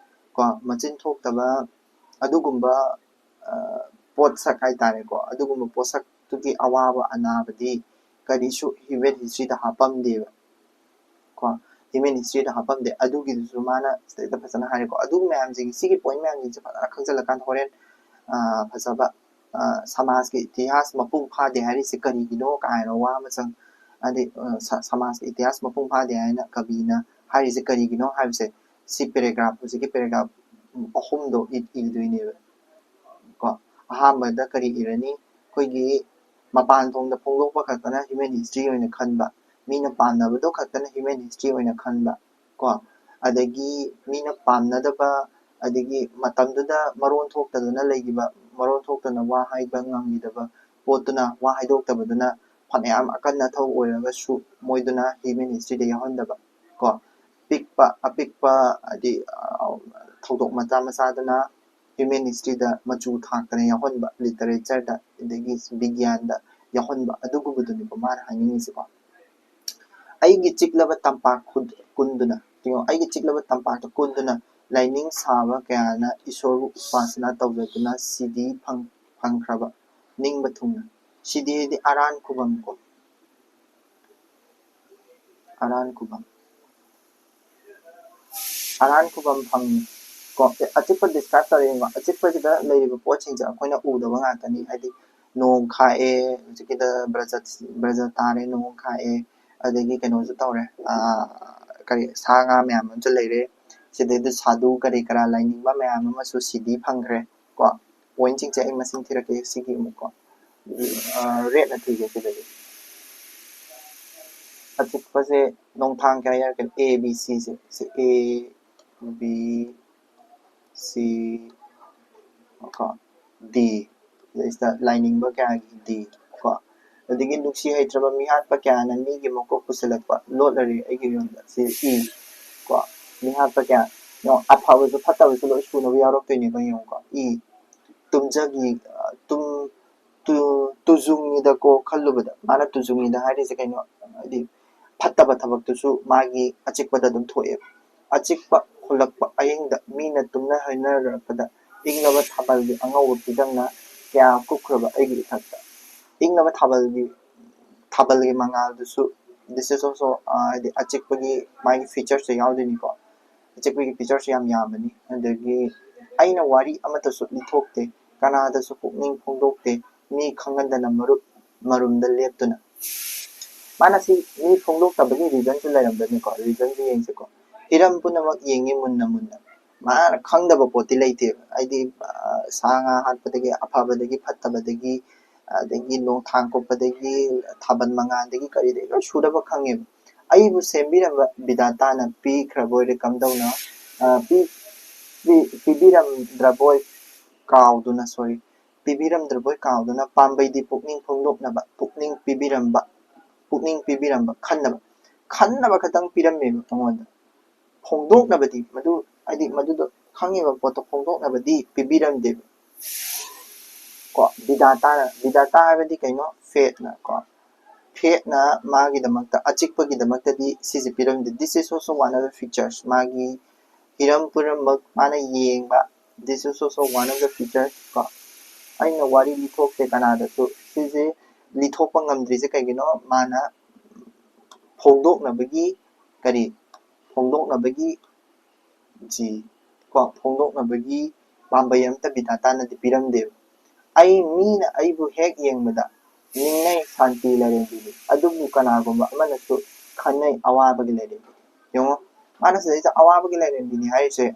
ꯀꯣ, ꯃꯆꯤꯟ ꯊꯣꯛꯇꯕ ꯑꯗꯨꯒꯨꯝꯕ, ꯑ, ꯄꯣꯠꯁꯛ ꯍꯥꯏꯇꯥꯔꯦꯀꯣ, ꯑꯗꯨꯒꯨꯝꯕ ꯄꯣꯠꯁꯛꯇꯨꯒꯤ ꯑꯋꯥꯕ ꯑꯅꯥꯕꯗꯤ ꯀꯔꯤꯁꯨ human historyꯗ ꯍꯥꯞꯄꯝꯗꯦꯕ ꯀꯣ, human historyꯗ ꯍꯥꯞꯄꯝꯗꯦ꯫ ꯑꯗꯨꯒꯤꯗꯨꯁꯨ ꯃꯥꯅ ꯁꯤꯗꯩꯗ ꯐꯖꯅ ꯍꯥꯏꯔꯦꯀꯣ꯫ ꯑꯗꯨ ꯃꯌꯥꯝꯁꯤꯡ, ꯁꯤꯒꯤ point ꯃꯌꯥꯝꯁꯤꯡꯁꯦ ꯐꯖꯅ ꯈꯪꯖꯤꯜꯂꯀꯥꯟꯗ ꯍꯣꯔꯦꯟ, ꯑ, ꯐꯖꯕ, ꯑ, ꯁꯃꯥꯖꯀꯤ ꯏꯇꯤꯍꯥꯁ ꯃꯄꯨꯡ ꯐꯥꯗꯦ ꯍꯥꯏꯔꯤꯁꯦ ꯀꯔꯤꯒꯤꯅꯣ ꯀꯥꯏꯅ ꯋꯥ ꯑꯃ ꯆꯪ-, ꯍꯥꯏꯗꯤ, ꯑ, ꯁ-, ꯁꯃꯥꯖꯀꯤ ꯏꯇꯤꯍꯥꯁ ꯃꯄꯨꯡ ꯐꯥꯗꯦ ꯍꯥꯏꯅ ꯀꯕꯤꯅ ꯍꯥꯏꯔꯤꯁꯦ ꯀꯔꯤꯒꯤꯅꯣ ꯍꯥꯏꯕꯁꯦ ꯁꯤ paragraph, ꯍꯧꯖꯤꯛꯀꯤ paragraph ꯑꯍꯨꯝꯗꯣ ꯏ- ꯏꯗꯣꯏꯅꯦꯕ꯫ ꯀꯣ, ꯑꯍꯥꯟꯕꯗ ꯀꯔꯤ ꯏꯔꯅꯤ? ꯑꯩꯈꯣꯏꯒꯤ ꯃꯄꯥꯟ ꯊꯣꯡꯗ ꯐꯣꯡꯗꯣꯛꯄ ꯈꯛꯇꯅ human history ꯑꯣꯏꯅ ꯈꯟꯕ, ꯃꯤꯅ ꯄꯥꯝꯅꯕꯗꯣ ꯈꯛꯇꯅ human history ꯑꯣꯏꯅ ꯈꯟꯕ, ꯀꯣ, ꯑꯗꯒꯤ ꯃꯤꯅ ꯄꯥꯝꯅꯗꯕ, ꯑꯗꯒꯤ ꯃꯇꯝꯗꯨꯗ ꯃꯔꯣꯟ ꯊꯣꯛꯇꯗꯅ ꯂꯩꯈꯤꯕ, ꯃꯔꯣꯟ ꯊꯣꯛꯇꯅ ꯋꯥ ꯍꯥꯏꯕ ꯉꯝꯈꯤꯗꯕ ꯄꯣꯠꯇꯨꯅ, ꯋꯥ ꯍꯥꯏꯗꯣꯛꯇꯕꯗꯨꯅ ꯐꯅꯌꯥꯝ ꯑꯀꯟ ꯑꯊꯧ ꯑꯣꯏꯔꯒꯁꯨ ꯃꯣꯏꯗꯨꯅ human historyꯗ ꯌꯥꯎꯍꯟꯗꯕ, ꯀꯣ, ꯄꯤꯛꯄ ꯑꯄꯤꯛꯄ ꯍꯥꯏꯗꯤ ꯊꯧꯗꯣꯛ ꯃꯆꯥ ꯃꯆꯥꯗꯨꯅ human historyꯗ ꯃꯆꯨ ꯊꯥꯛꯇꯅ ꯌꯥꯎꯍꯟꯕ, literatureꯗ ꯑꯗꯒꯤ ꯕꯤꯒ꯭ꯌꯥꯟꯗ ꯌꯥꯎꯍꯟꯕ, ꯑꯗꯨꯒꯨꯝꯕꯗꯨꯅꯤꯀꯣ ꯃꯥꯅ ꯍꯥꯏꯅꯤꯡꯉꯤꯁꯦꯀꯣ꯫ ꯑꯩꯒꯤ ꯆꯤꯛꯂꯕ ꯇꯝꯄꯥꯛ ꯈꯨ- ꯀꯨꯟꯗꯨꯅ, ꯌꯦꯡꯉꯣ, ꯑꯩꯒꯤ ꯆꯤꯛꯂꯕ ꯇꯝꯄꯥꯛꯇ ꯀꯨꯟꯗꯨꯅ ꯂꯥꯏꯅꯤꯡ ꯁꯥꯕ ꯀꯌꯥꯅ ꯏꯁꯣꯔꯕꯨ ꯎꯄꯥꯁꯅꯥ ꯇꯧꯖꯗꯨꯅ ꯁꯤꯗꯤ ꯐꯪ- ꯐꯪꯈ꯭ꯔꯕ ꯅꯤꯡꯕ ꯊꯨꯡꯅ꯫ ꯁꯤꯗꯤ ꯍꯥꯏꯗꯤ ꯑꯔꯥꯟ ꯈꯨꯕꯝ ꯀꯣ꯫ ꯑꯔꯥꯟ ꯈꯨꯕꯝ꯫ ꯑꯔꯥꯟ ꯈꯨꯕꯝ ꯐꯪꯉꯤ꯫ ꯀꯣ, ꯑꯦ, ꯑꯆꯤꯛꯄ describe ꯇꯧꯔꯦ ꯌꯦꯡꯉꯣ꯫ ꯑꯆꯤꯛꯄꯁꯤꯗ ꯂꯩꯔꯤꯕ ꯄꯣꯠꯁꯤꯡꯁꯦ ꯑꯩꯈꯣꯏꯅ ꯎꯗꯕ ꯉꯥꯛꯇꯅꯤ꯫ ꯍꯥꯏꯗꯤ ꯅꯣꯡ ꯈꯥꯛꯑꯦ, ꯍꯧꯖꯤꯛꯀꯤꯗ ꯕ꯭ꯔꯖ, ꯕ꯭ꯔꯖ ꯇꯥꯔꯦ, ꯅꯣꯡ ꯈꯥꯛꯑꯦ, ꯑꯗꯒꯤ ꯀꯩꯅꯣꯁꯨ ꯇꯧꯔꯦ, ꯑꯥ, ꯀꯔꯤ, ꯁꯥ ꯉꯥ ꯃꯌꯥꯝ ꯑꯃꯁꯨ ꯂꯩꯔꯦ꯫ ꯁꯤꯗꯩꯗ ꯁꯥꯗꯨ ꯀꯔꯤ ꯀꯔꯥ ꯂꯥꯏꯅꯤꯡꯕ ꯃꯌꯥꯝ ꯑꯃꯁꯨ ꯁꯤꯗꯤ ꯐꯪꯈ꯭ꯔꯦ꯫ ꯀꯣ, pointꯁꯤꯡꯁꯦ ꯑꯩ ꯃꯁꯤꯡ ꯊꯤꯔꯛꯀꯦ ꯁꯤꯒꯤ ꯑꯃꯨꯛꯀꯣ꯫ ꯑꯥ, redꯅ ꯊꯤꯒꯦ ꯁꯤꯗꯗꯤ꯫ ꯑꯆꯤꯛꯄꯁꯦ ꯅꯣꯡꯊꯥꯡ ꯀꯌꯥ ꯌꯥꯔꯛꯀꯦ? A, B, Cꯁꯦ꯫ ꯁꯤ A, B, C, ꯀꯣ, D꯫ ꯁꯤꯗꯩꯁꯤꯗ ꯂꯥꯏꯅꯤꯡꯕ ꯀꯌꯥꯒꯤ D, ꯀꯣ꯫ ꯑꯗꯒꯤ ꯅꯨꯡꯁꯤ ꯍꯩꯇ꯭ꯔꯕ ꯃꯤꯍꯥꯠꯄ ꯀꯌꯥꯅ ꯃꯤꯒꯤ ꯃꯀꯣꯛ ꯄꯨꯁꯤꯜꯂꯛꯄ, ꯂꯣꯠꯂꯔꯦ ꯑꯩꯒꯤ ꯌꯨꯝꯗ꯫ ꯁꯤ E, ꯀꯣ꯫ ꯃꯤꯍꯥꯠꯄ ꯀꯌꯥ, ꯌꯦꯡꯉꯣ, ꯑꯐꯕꯁꯨ ꯐꯠꯇꯕꯁꯨ ꯂꯣꯏ ꯁꯨꯅꯕ ꯌꯥꯎꯔꯛꯇꯣꯏꯅꯦꯕ, ꯌꯦꯡꯉꯨꯀꯣ꯫ E, ꯇꯨꯝꯖꯒꯤ, ꯑ, ꯇꯨꯝ-, ꯇꯨ-, ꯇꯨꯖꯨꯡꯉꯤꯗꯀꯣ ꯈꯜꯂꯨꯕꯗ꯫ ꯃꯥꯅ ꯇꯨꯖꯨꯡꯉꯤꯗ ꯍꯥꯏꯔꯤꯁꯦ ꯀꯩꯅꯣ? ꯍꯥꯏꯗꯤ ꯐꯠꯇꯕ ꯊꯕꯛꯇꯨꯁꯨ ꯃꯥꯒꯤ ꯑꯆꯤꯛꯄꯗ ꯑꯗꯨꯝ ꯊꯣꯛꯑꯦꯕ꯫ ꯑꯆꯤꯛꯄ ꯍꯨꯜꯂꯛꯄ ꯑꯍꯤꯡꯗ ꯃꯤꯅ ꯇꯨꯝꯅ ꯍꯩꯅꯔꯛꯄꯗ ꯏꯪꯂꯕ ꯊꯥꯕꯜꯒꯤ ꯑꯉꯧꯕ ꯐꯤꯗꯝꯅ ꯀꯌꯥ ꯀꯨꯞꯈ꯭ꯔꯕ ꯑꯩꯒꯤ ꯏꯊꯛꯇ꯫ ꯏꯪꯂꯕ ꯊꯥꯕꯜꯒꯤ, ꯊꯥꯕꯜꯒꯤ ꯃꯉꯥꯜꯗꯨꯁꯨ, this is also, ꯑ, ꯍꯥꯏꯗꯤ ꯑꯆꯤꯛꯄꯒꯤ ꯃꯥꯒꯤ featuresꯁꯦ ꯌꯥꯎꯗꯣꯏꯅꯤꯀꯣ꯫ ꯑꯆꯤꯛꯄꯒꯤ featuresꯁꯦ ꯌꯥꯝ ꯌꯥꯝꯕꯅꯤ꯫ ꯑꯗꯒꯤ ꯑꯩꯅ ꯋꯥꯔꯤ ꯑꯃꯠꯇꯁꯨ ꯂꯤꯊꯣꯛꯇꯦ, ꯀꯅꯥꯗꯁꯨ ꯄꯨꯛꯅꯤꯡ ꯐꯣꯡꯗꯣꯛꯇꯦ, ꯃꯤ ꯈꯪꯍꯟꯗꯅ ꯃꯔꯨꯞ ꯃꯔꯨꯝꯗ ꯂꯦꯞꯇꯨꯅ꯫ ꯃꯥꯅ ꯁꯤ ꯃꯤ ꯐꯣꯡꯗꯣꯛꯇꯕꯒꯤ reasonꯁꯨ ꯂꯩꯔꯝꯒꯅꯤꯀꯣ, reasonꯁꯨ ꯌꯦꯡꯁꯤꯀꯣ꯫ ꯍꯤꯔꯝ ꯄꯨꯝꯅꯃꯛ ꯌꯦꯡꯉꯤ ꯃꯨꯟꯅ ꯃꯨꯟꯅ꯫ ꯃꯥꯅ ꯈꯪꯗꯕ ꯄꯣꯠꯇꯤ ꯂꯩꯇꯦꯕ꯫ ꯍꯥꯏꯗꯤ, ꯑ, ꯁꯥ ꯉꯥ ꯍꯥꯠꯄꯗꯒꯤ, ꯑꯐꯕꯗꯒꯤ ꯐꯠꯇꯕꯗꯒꯤ, ꯑꯗꯒꯤ ꯅꯣꯡꯊꯥꯡ ꯀꯨꯞꯄꯗꯒꯤ ꯊꯥꯕꯜ ꯃꯉꯥꯟꯗꯒꯤ ꯀꯔꯤꯗꯒꯤ ꯂꯣꯏ ꯁꯨꯅꯕ ꯈꯪꯉꯦꯕ꯫ ꯑꯩꯕꯨ ꯁꯦꯝꯕꯤꯔꯝꯕ ꯕꯤꯙꯥꯇꯥꯅ ꯄꯤꯈ꯭ꯔꯕꯣꯏꯔꯦ ꯀꯝꯗꯧꯅ, ꯑ, ꯄꯤ-, ꯄꯤ-, ꯄꯤꯕꯤꯔꯝꯗ꯭ꯔꯕꯣꯏ ꯀꯥꯎꯗꯨꯅ, sorry, ꯄꯤꯕꯤꯔꯝꯗ꯭ꯔꯕꯣꯏ ꯀꯥꯎꯗꯨꯅ ꯄꯥꯝꯕꯩꯗꯤ ꯄꯨꯛꯅꯤꯡ ꯐꯣꯡꯗꯣꯛꯅꯕ, ꯄꯨꯛꯅꯤꯡ ꯄꯤꯕꯤꯔꯝꯕ, ꯄꯨꯛꯅꯤꯡ ꯄꯤꯕꯤꯔꯝꯕ, ꯈꯟꯅꯕ, ꯈꯟꯅꯕ ꯈꯛꯇꯪ ꯄꯤꯔꯝꯃꯦꯕ ꯃꯉꯣꯟꯗ꯫ ꯐꯣꯡꯗꯣꯛꯅꯕꯗꯤ ꯃꯗꯨ, ꯍꯥꯏꯗꯤ ꯃꯗꯨꯗꯣ ꯈꯪꯉꯤꯕ ꯄꯣꯠꯇꯣ ꯐꯣꯡꯗꯣꯛꯅꯕꯗꯤ ꯄꯤꯕꯤꯔꯝꯗꯦꯕ꯫ ꯀꯣ, ꯕꯤꯙꯥꯇꯥꯅ, ꯕꯤꯙꯥꯇꯥ ꯍꯥꯏꯕꯗꯤ ꯀꯩꯅꯣ? Fateꯅ ꯀꯣ, fateꯅ ꯃꯥꯒꯤꯗꯃꯛꯇ, ꯑꯆꯤꯛꯄꯒꯤꯗꯃꯛꯇꯗꯤ ꯁꯤꯁꯦ ꯄꯤꯔꯝꯗꯦ꯫ This is also one of the features, ꯃꯥꯒꯤ ꯍꯤꯔꯝ ꯄꯨꯝꯅꯃꯛ ꯃꯥꯅ ꯌꯦꯡꯕ, this is also one of the features ꯀꯣ꯫ ꯑꯩꯅ ꯋꯥꯔꯤ ꯂꯤꯊꯣꯛꯇꯦ ꯀꯅꯥꯗꯁꯨ꯫ ꯁꯤꯁꯦ ꯂꯤꯊꯣꯛꯄ ꯉꯝꯗ꯭ꯔꯤꯁꯦ ꯀꯩꯒꯤꯅꯣ? ꯃꯥꯅ ꯐꯣꯡꯗꯣꯛꯅꯕꯒꯤ, ꯀꯔꯤ, ꯐꯣꯡꯗꯣꯛꯅꯕꯒꯤ, ꯁꯤ ꯀꯣ, ꯐꯣꯡꯗꯣꯛꯅꯕꯒꯤ ꯄꯥꯝꯕꯩ ꯑꯝꯇ ꯕꯤꯙꯥꯇꯥꯅꯗꯤ ꯄꯤꯔꯝꯗꯦꯕ꯫ ꯑꯩ, ꯃꯤꯅ ꯑꯩꯕꯨ ꯍꯦꯛ ꯌꯦꯡꯕꯗ ꯅꯤꯡꯅꯩ ꯁꯥꯟꯇꯤ ꯂꯥꯏꯔꯦꯝꯕꯤꯅꯤ, ꯑꯗꯨꯕꯨ ꯀꯅꯥꯒꯨꯝꯕ ꯑꯃꯅꯁꯨ ꯈꯟꯅꯩ ꯑꯋꯥꯕꯒꯤ ꯂꯥꯏꯔꯦꯝꯕꯤ꯫ ꯌꯦꯡꯉꯣ, ꯃꯥꯅ ꯁꯤꯗꯩꯗ ꯑꯋꯥꯕꯒꯤ ꯂꯥꯏꯔꯦꯝꯕꯤꯅꯤ ꯍꯥꯏꯔꯤꯁꯦ꯫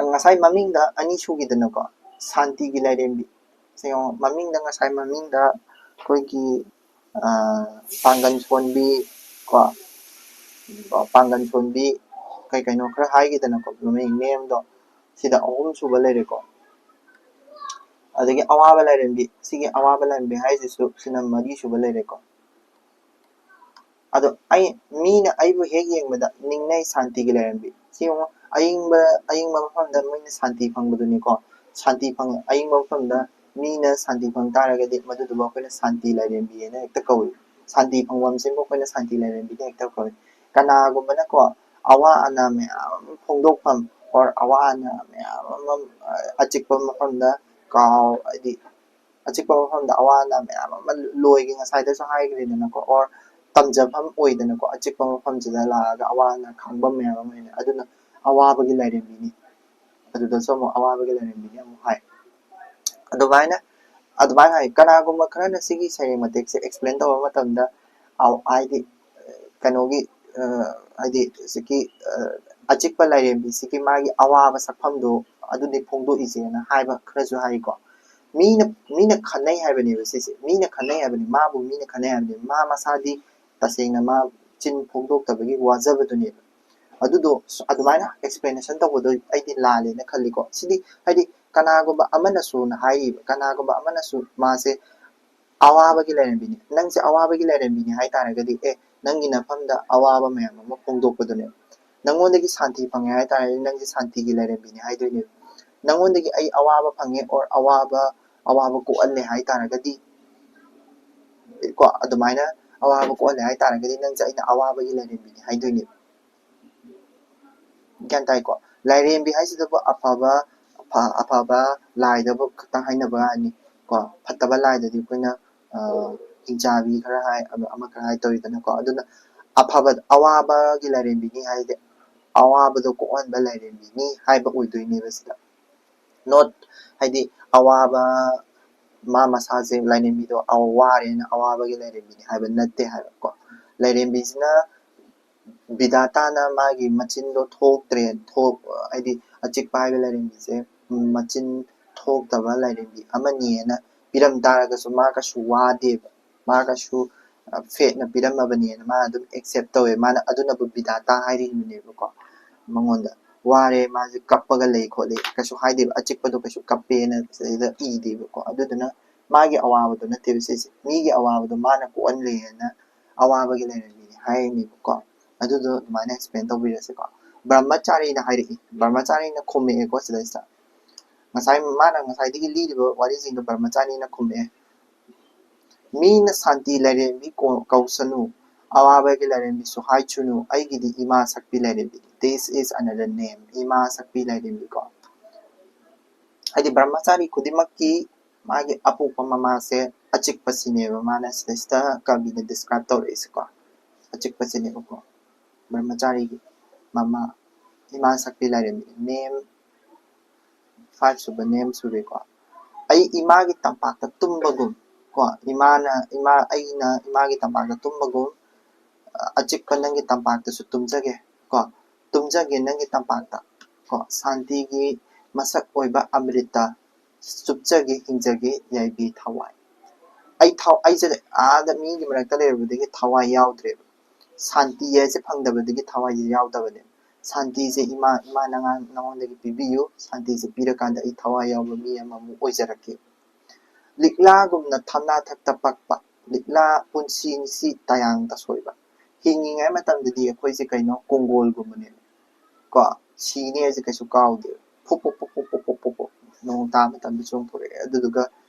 ꯉꯁꯥꯏ ꯃꯃꯤꯡꯗ ꯑꯅꯤ ꯁꯨꯈꯤꯗꯅꯀꯣ, ꯁꯥꯟꯇꯤꯒꯤ ꯂꯥꯏꯔꯦꯝꯕꯤ꯫ ꯁꯦ ꯌꯦꯡꯉꯣ, ꯃꯃꯤꯡꯗ, ꯉꯁꯥꯏ ꯃꯃꯤꯡꯗ ꯑꯩꯈꯣꯏꯒꯤ, ꯑ, ꯄꯥꯡꯒꯟ ꯁꯣꯟꯕꯤ ꯀꯣ, ꯄꯥꯡꯒꯟ ꯁꯣꯟꯕꯤ ꯀꯩ ꯀꯩꯅꯣ ꯈꯔ ꯍꯥꯏꯈꯤꯗꯅꯀꯣ, ꯃꯃꯤꯡ nameꯗꯣ, ꯁꯤꯗ ꯑꯍꯨꯝ ꯁꯨꯕ ꯂꯩꯔꯦꯀꯣ꯫ ꯑꯗꯒꯤ ꯑꯋꯥꯕ ꯂꯥꯏꯔꯦꯝꯕꯤ, ꯁꯤꯒꯤ ꯑꯋꯥꯕ ꯂꯥꯏꯔꯦꯝꯕꯤ ꯍꯥꯏꯁꯤꯁꯨ ꯁꯤꯅ ꯃꯔꯤ ꯁꯨꯕ ꯂꯩꯔꯦꯀꯣ꯫ ꯑꯗꯣ ꯑꯩ, ꯃꯤꯅ ꯑꯩꯕꯨ ꯍꯦꯛ ꯌꯦꯡꯕꯗ ꯅꯤꯡꯅꯩ ꯁꯥꯟꯇꯤꯒꯤ ꯂꯥꯏꯔꯦꯝꯕꯤ꯫ ꯁꯤ ꯌꯦꯡꯉꯣ, ꯑꯏꯪꯕ, ꯑꯏꯪꯕ ꯃꯐꯝꯗ ꯃꯣꯏꯅ ꯁꯥꯟꯇꯤ ꯐꯪꯕꯗꯨꯅꯤꯀꯣ꯫ ꯁꯥꯟꯇꯤ ꯐꯪ-, ꯑꯏꯪꯕ ꯃꯐꯝꯗ ꯃꯤꯅ ꯁꯥꯟꯇꯤ ꯐꯪ ꯇꯥꯔꯒꯗꯤ ꯃꯗꯨꯗꯨꯕꯨ ꯑꯩꯈꯣꯏꯅ ꯁꯥꯟꯇꯤ ꯂꯥꯏꯔꯦꯝꯕꯤ ꯍꯥꯏꯅ ꯍꯦꯛꯇ ꯀꯧꯏ꯫ ꯁꯥꯟꯇꯤ ꯐꯪꯐꯝꯁꯤꯕꯨ ꯑꯩꯈꯣꯏꯅ ꯁꯥꯟꯇꯤ ꯂꯥꯏꯔꯦꯝꯕꯤꯅ ꯍꯦꯛꯇ ꯀꯧꯏ꯫ ꯀꯅꯥꯒꯨꯝꯕꯅꯀꯣ, ꯑꯋꯥ ꯑꯅꯥ ꯃꯌꯥꯝ ꯑꯃ ꯐꯣꯡꯗꯣꯛꯐꯝ, or ꯑꯋꯥ ꯑꯅꯥ ꯃꯌꯥꯝ ꯑꯃ, ꯑ, ꯑꯆꯤꯛꯄ ꯃꯐꯝꯗ ꯀꯥꯎ-, ꯍꯥꯏꯗꯤ ꯑꯆꯤꯛꯄ ꯃꯐꯝꯗ ꯑꯋꯥ ꯑꯅꯥ ꯃꯌꯥꯝ ꯑꯃ ꯂꯣꯏꯒꯤ ꯉꯁꯥꯏꯗꯁꯨ ꯍꯥꯏꯈ꯭ꯔꯦꯗꯅꯀꯣ, or ꯇꯝꯖꯐꯝ ꯑꯣꯏꯗꯅꯀꯣ, ꯑꯆꯤꯛꯄ ꯃꯐꯝꯁꯤꯗ ꯂꯥꯛꯑꯒ ꯑꯋꯥ ꯑꯅꯥ ꯈꯥꯡꯕꯝ ꯃꯌꯥꯝ ꯑꯃ ꯂꯩꯅꯩ꯫ ꯑꯗꯨꯅ ꯑꯋꯥꯕꯒꯤ ꯂꯥꯏꯔꯦꯝꯕꯤꯅꯤ꯫ ꯑꯗꯨꯗꯁꯨ ꯑꯃꯨꯛ ꯑꯋꯥꯕꯒꯤ ꯂꯥꯏꯔꯦꯝꯕꯤꯅꯤ ꯑꯃꯨꯛ ꯍꯥꯏ꯫ ꯑꯗꯨꯃꯥꯏꯅ, ꯑꯗꯨꯃꯥꯏꯅ ꯍꯥꯏ꯫ ꯀꯅꯥꯒꯨꯝꯕ ꯈꯔꯅ ꯁꯤꯒꯤ ꯁꯩꯔꯦꯡ ꯃꯇꯦꯛꯁꯦ explain ꯇꯧꯕ ꯃꯇꯝꯗ, ꯑ, ꯍꯥꯏꯗꯤ, ꯀꯩꯅꯣꯒꯤ, ꯍꯥꯏꯗꯤ ꯍꯧꯖꯤꯛꯀꯤ ꯑꯆꯤꯛꯄ ꯂꯥꯏꯔꯦꯝꯕꯤꯁꯤꯒꯤ ꯃꯥꯒꯤ ꯑꯋꯥꯕ ꯁꯛꯐꯝꯗꯣ ꯑꯗꯨꯅꯤ ꯐꯣꯡꯗꯣꯛꯏꯁꯦꯅ ꯍꯥꯏꯕ ꯈꯔꯁꯨ ꯍꯥꯏꯀꯣ꯫ ꯃꯤꯅ ꯃꯤꯅ ꯈꯟꯅꯩ ꯍꯥꯏꯕꯅꯦꯕ ꯁꯤꯁꯦ꯫ ꯃꯤꯅ ꯈꯟꯅꯩ ꯍꯥꯏꯕꯅꯤ, ꯃꯥꯕꯨ ꯃꯤꯅ ꯈꯟꯅꯩ ꯍꯥꯏꯕꯅꯤ꯫ ꯃꯥ ꯃꯁꯥꯗꯤ ꯇꯁꯦꯡꯅ ꯃꯥ ꯆꯤꯟ ꯐꯣꯡꯗꯣꯛꯇꯕꯒꯤ ꯋꯥꯖꯕꯗꯨꯅꯦꯕ꯫ ꯑꯗꯨꯗꯣ ꯑꯗꯨꯃꯥꯏꯅ explanation ꯇꯧꯕꯗꯣ ꯑꯩꯗꯤ ꯂꯥꯜꯂꯦꯅ ꯈꯜꯂꯤꯀꯣ꯫ ꯁꯤꯗꯤ ꯍꯥꯏꯗꯤ ꯀꯅꯥꯒꯨꯝꯕ ꯑꯃꯅꯁꯨꯅ ꯍꯥꯏꯔꯤꯕ, ꯀꯅꯥꯒꯨꯝꯕ ꯑꯃꯅꯁꯨ ꯃꯥꯁꯦ ꯑꯋꯥꯕꯒꯤ ꯂꯥꯏꯔꯦꯝꯕꯤꯅꯤ, ꯅꯪꯁꯦ ꯑꯋꯥꯕꯒꯤ ꯂꯥꯏꯔꯦꯝꯕꯤꯅꯤ ꯍꯥꯏ ꯇꯥꯔꯒꯗꯤ, ꯑꯦ, ꯅꯪꯒꯤ ꯅꯐꯝꯗ ꯑꯋꯥꯕ ꯃꯌꯥꯝ ꯑꯃ ꯐꯣꯡꯗꯣꯛꯄꯗꯨꯅꯦꯕ꯫ ꯅꯪꯉꯣꯟꯗꯒꯤ ꯁꯥꯟꯇꯤ ꯐꯪꯉꯦ ꯍꯥꯏ ꯇꯥꯔꯒꯗꯤ ꯅꯪꯁꯦ ꯁꯥꯟꯇꯤꯒꯤ ꯂꯥꯏꯔꯦꯝꯕꯤꯅꯤ ꯍꯥꯏꯗꯣꯏꯅꯦꯕ꯫ ꯅꯪꯉꯣꯟꯗꯒꯤ ꯑꯩ ꯑꯋꯥꯕ ꯐꯪꯉꯦ or ꯑꯋꯥꯕ ꯑꯋꯥꯕ ꯀꯣꯛꯍꯜꯂꯦ ꯍꯥꯏ ꯇꯥꯔꯒꯗꯤ, ꯀꯣ, ꯑꯗꯨꯃꯥꯏꯅ ꯑꯋꯥꯕ ꯀꯣꯛꯍꯜꯂꯦ ꯍꯥꯏ ꯇꯥꯔꯒꯗꯤ ꯅꯪꯁꯦ ꯑꯩꯅ ꯑꯋꯥꯕꯒꯤ ꯂꯥꯏꯔꯦꯝꯕꯤꯅꯤ ꯍꯥꯏꯗꯣꯏꯅꯦꯕ꯫ ꯒ꯭ꯌꯥꯟ ꯇꯥꯏꯀꯣ? ꯂꯥꯏꯔꯦꯝꯕꯤ ꯍꯥꯏꯁꯤꯗꯕꯨ ꯑꯐꯕ ꯑꯐ- ꯑꯐꯕ ꯂꯥꯏꯗꯕꯨ ꯈꯛꯇꯪ ꯍꯥꯏꯅꯕ ꯋꯥꯅꯤ ꯀꯣ꯫ ꯐꯠꯇꯕ ꯂꯥꯏꯗꯗꯤ ꯑꯩꯈꯣꯏꯅ ꯍꯤꯡꯆꯥꯕꯤ ꯈꯔ ꯍꯥꯏ, ꯑꯃ ꯑꯃ ꯈꯔ ꯍꯥꯏ ꯇꯧꯔꯤꯗꯅꯀꯣ꯫ ꯑꯗꯨꯅ ꯑꯐꯕ, ꯑꯋꯥꯕꯒꯤ ꯂꯥꯏꯔꯦꯝꯕꯤꯅꯤ ꯍꯥꯏꯗꯤ ꯑꯋꯥꯕꯗꯣ ꯀꯣꯛꯍꯟꯕ ꯂꯥꯏꯔꯦꯝꯕꯤꯅꯤ ꯍꯥꯏꯕ ꯑꯣꯏꯗꯣꯏꯅꯦꯕ ꯁꯤꯗ꯫ Not ꯍꯥꯏꯗꯤ ꯑꯋꯥꯕ, ꯃꯥ ꯃꯁꯥꯁꯦ ꯂꯥꯏꯔꯦꯝꯕꯤꯗꯣ ꯑꯋꯥ- ꯋꯥꯔꯦꯅ ꯑꯋꯥꯕꯒꯤ ꯂꯥꯏꯔꯦꯝꯕꯤꯅꯤ ꯍꯥꯏꯕ ꯅꯠꯇꯦ ꯍꯥꯏꯕꯀꯣ꯫ ꯂꯥꯏꯔꯦꯝꯕꯤꯁꯤꯅ ꯕꯤꯙꯥꯇꯥꯅ ꯃꯥꯒꯤ ꯃꯆꯤꯟꯗꯣ ꯊꯣꯛꯇ꯭ꯔꯦ, ꯊꯣꯛ- ꯍꯥꯏꯗꯤ ꯑꯆꯤꯛꯄ ꯍꯥꯏꯕ ꯂꯥꯏꯔꯦꯝꯕꯤꯁꯦ ꯃꯆꯤꯟ ꯊꯣꯛꯇꯕ ꯂꯥꯏꯔꯦꯝꯕꯤ ꯑꯃꯅꯤꯅ ꯄꯤꯔꯝ ꯇꯥꯔꯒꯁꯨ ꯃꯥ ꯀꯩꯁꯨ ꯋꯥꯗꯦꯕ꯫ ꯃꯥ ꯀꯩꯁꯨ ꯐꯦꯠꯅ ꯄꯤꯔꯝꯃꯕꯅꯦꯅ ꯃꯥ ꯑꯗꯨꯝ accept ꯇꯧꯋꯦ꯫ ꯃꯥꯅ ꯑꯗꯨꯅꯕꯨ ꯕꯤꯙꯥꯇꯥ ꯍꯥꯏꯔꯤꯕꯅꯦꯕꯀꯣ꯫ ꯃꯉꯣꯟꯗ ꯋꯥꯔꯦ, ꯃꯥꯁꯦ ꯀꯞꯄꯒ ꯂꯩ ꯈꯣꯠꯂꯤ ꯀꯩꯁꯨ ꯍꯥꯏꯗꯦꯕ꯫ ꯑꯆꯤꯛꯄꯗꯣ ꯀꯩꯁꯨ ꯀꯞꯄꯦꯅ ꯁꯤꯗꯩꯗ ꯏꯗꯦꯕꯀꯣ꯫ ꯑꯗꯨꯗꯨꯅ ꯃꯥꯒꯤ ꯑꯋꯥꯕꯗꯣ ꯅꯠꯇꯦꯕ ꯁꯤꯁꯦ, ꯃꯤꯒꯤ ꯑꯋꯥꯕꯗꯣ ꯃꯥꯅ ꯀꯣꯛꯍꯜꯂꯦꯅ ꯑꯋꯥꯕꯒꯤ ꯂꯥꯏꯔꯦꯝꯕꯤꯅꯤ ꯍꯥꯏꯔꯤꯅꯦꯕꯀꯣ꯫ ꯑꯗꯨꯗꯣ ꯑꯗꯨꯃꯥꯏꯅ explain ꯇꯧꯕꯤꯔꯁꯤꯀꯣ꯫ ꯕ꯭ꯔꯍꯃꯆꯥꯔꯤꯅ ꯍꯥꯏꯔꯛꯏ, ꯕ꯭ꯔꯍꯃꯆꯥꯔꯤꯅ ꯈꯨꯝꯃꯛꯑꯦꯀꯣ ꯁꯤꯗꯩꯁꯤꯗ꯫ ꯉꯁꯥꯏ ꯃꯥꯅ ꯉꯁꯥꯏꯗꯒꯤ ꯂꯤꯔꯤꯕ ꯋꯥꯔꯤꯁꯤꯡꯗꯣ ꯕ꯭ꯔꯍꯃꯆꯥꯔꯤꯅ ꯈꯨꯝꯃꯛꯑꯦ꯫ ꯃꯤꯅ ꯁꯥꯟꯇꯤ ꯂꯥꯏꯔꯦꯝꯕꯤ ꯀꯧ- ꯀꯧꯁꯅꯨ, ꯑꯋꯥꯕꯒꯤ ꯂꯥꯏꯔꯦꯝꯕꯤꯁꯨ ꯍꯥꯏꯁꯅꯨ, ꯑꯩꯒꯤꯗꯤ ꯏꯃꯥ ꯁꯛꯄꯤ ꯂꯥꯏꯔꯦꯝꯕꯤꯅꯤ꯫ This is another name, ꯏꯃꯥ ꯁꯛꯄꯤ ꯂꯥꯏꯔꯦꯝꯕꯤ ꯀꯣ꯫ ꯍꯥꯏꯗꯤ ꯕ꯭ꯔꯍꯃꯆꯥꯔꯤ ꯈꯨꯗꯤꯡꯃꯛꯀꯤ ꯃꯥꯒꯤ ꯑꯄꯣꯛꯄ ꯃꯃꯥꯁꯦ ꯑꯆꯤꯛꯄꯁꯤꯅꯦꯕ ꯃꯥꯅ ꯁꯤꯗꯩꯁꯤꯗ ꯀꯕꯤꯅ describe ꯇꯧꯔꯛꯏꯁꯦꯀꯣ꯫ ꯑꯆꯤꯛꯄꯁꯤꯅꯦꯕꯀꯣ ꯕ꯭ꯔꯍꯃꯆꯥꯔꯤꯒꯤ ꯃꯃꯥ, ꯏꯃꯥ ꯁꯛꯄꯤ ꯂꯥꯏꯔꯦꯝꯕꯤ꯫ Name five ꯁꯨꯕ name ꯁꯨꯔꯦꯀꯣ꯫ ꯑꯩ ꯏꯃꯥꯒꯤ ꯇꯝꯄꯥꯛꯇ ꯇꯨꯝꯕꯒꯨꯝ ꯀꯣ, ꯏꯃꯥꯅ ꯏꯃꯥ ꯑꯩꯅ ꯏꯃꯥꯒꯤ ꯇꯝꯄꯥꯛꯇ ꯇꯨꯝꯕꯒꯨꯝ ꯑꯆꯤꯛꯄ ꯅꯪꯒꯤ ꯇꯝꯄꯥꯛꯇꯁꯨ ꯇꯨꯝꯖꯒꯦ ꯀꯣ, ꯇꯨꯝꯖꯒꯦ ꯅꯪꯒꯤ ꯇꯝꯄꯥꯛꯇ ꯀꯣ, ꯁꯥꯟꯇꯤꯒꯤ ꯃꯁꯛ ꯑꯣꯏꯕ ꯑꯃ꯭ꯔꯤꯇ ꯆꯨꯞꯆꯒꯦ, ꯍꯤꯡꯖꯒꯦ, ꯌꯥꯏꯕꯤ ꯊꯋꯥꯏ꯫ ꯑꯩ ꯊꯥꯎ ꯑꯩꯁꯦ ꯑꯥꯗ ꯃꯤꯒꯤ ꯃꯔꯛꯇ ꯂꯩꯔꯨꯕꯗꯒꯤ ꯊꯋꯥꯏ ꯌꯥꯎꯗ꯭ꯔꯦꯕ꯫ ꯁꯥꯟꯇꯤ ꯍꯥꯏꯁꯦ ꯐꯪꯗꯕꯗꯒꯤ ꯊꯋꯥꯏꯁꯦ ꯌꯥꯎꯗꯕꯅꯦ꯫ ꯁꯥꯟꯇꯤꯁꯦ ꯏꯃꯥ ꯏꯃꯥ ꯅꯉꯥꯡ ꯅꯉꯣꯟꯗꯒꯤ ꯄꯤꯕꯤꯌꯨ꯫ ꯁꯥꯟꯇꯤꯁꯦ ꯄꯤꯔꯀꯥꯟꯗ ꯑꯩ ꯊꯋꯥꯏ ꯌꯥꯎꯕ ꯃꯤ ꯑꯃꯃꯨꯛ ꯑꯣꯏꯖꯔꯛꯀꯦ꯫ ꯂꯤꯛꯂꯥꯒꯨꯝꯅ ꯊꯝꯅꯥ ꯊꯛꯇ ꯄꯛꯄ, ꯂꯤꯛꯂꯥ ꯄꯨꯟꯁꯤꯁꯤ ꯇꯌꯥꯡ ꯇꯁꯣꯏꯕ꯫ ꯍꯤꯡꯉꯤꯉꯩ ꯃꯇꯝꯗꯗꯤ ꯑꯩꯈꯣꯏꯁꯦ ꯀꯩꯅꯣ, ꯀꯣꯡꯒꯣꯜꯒꯨꯝꯕꯅꯦꯕ ꯀꯣ꯫ ꯁꯤꯅꯤ ꯍꯥꯏꯁꯦ ꯀꯩꯁꯨ ꯀꯥꯎꯗꯦ꯫ ꯐꯨꯞ ꯐꯨꯞ ꯐꯨꯞ ꯐꯨꯞ ꯐꯨꯞ ꯐꯨꯞ ꯐꯨꯞ ꯐꯨꯞ ꯅꯣꯡ ꯇꯥꯕ ꯃꯇꯝꯗ ꯆꯣꯡꯊꯣꯔꯛꯑꯦ, ꯑꯗꯨꯗꯨꯒ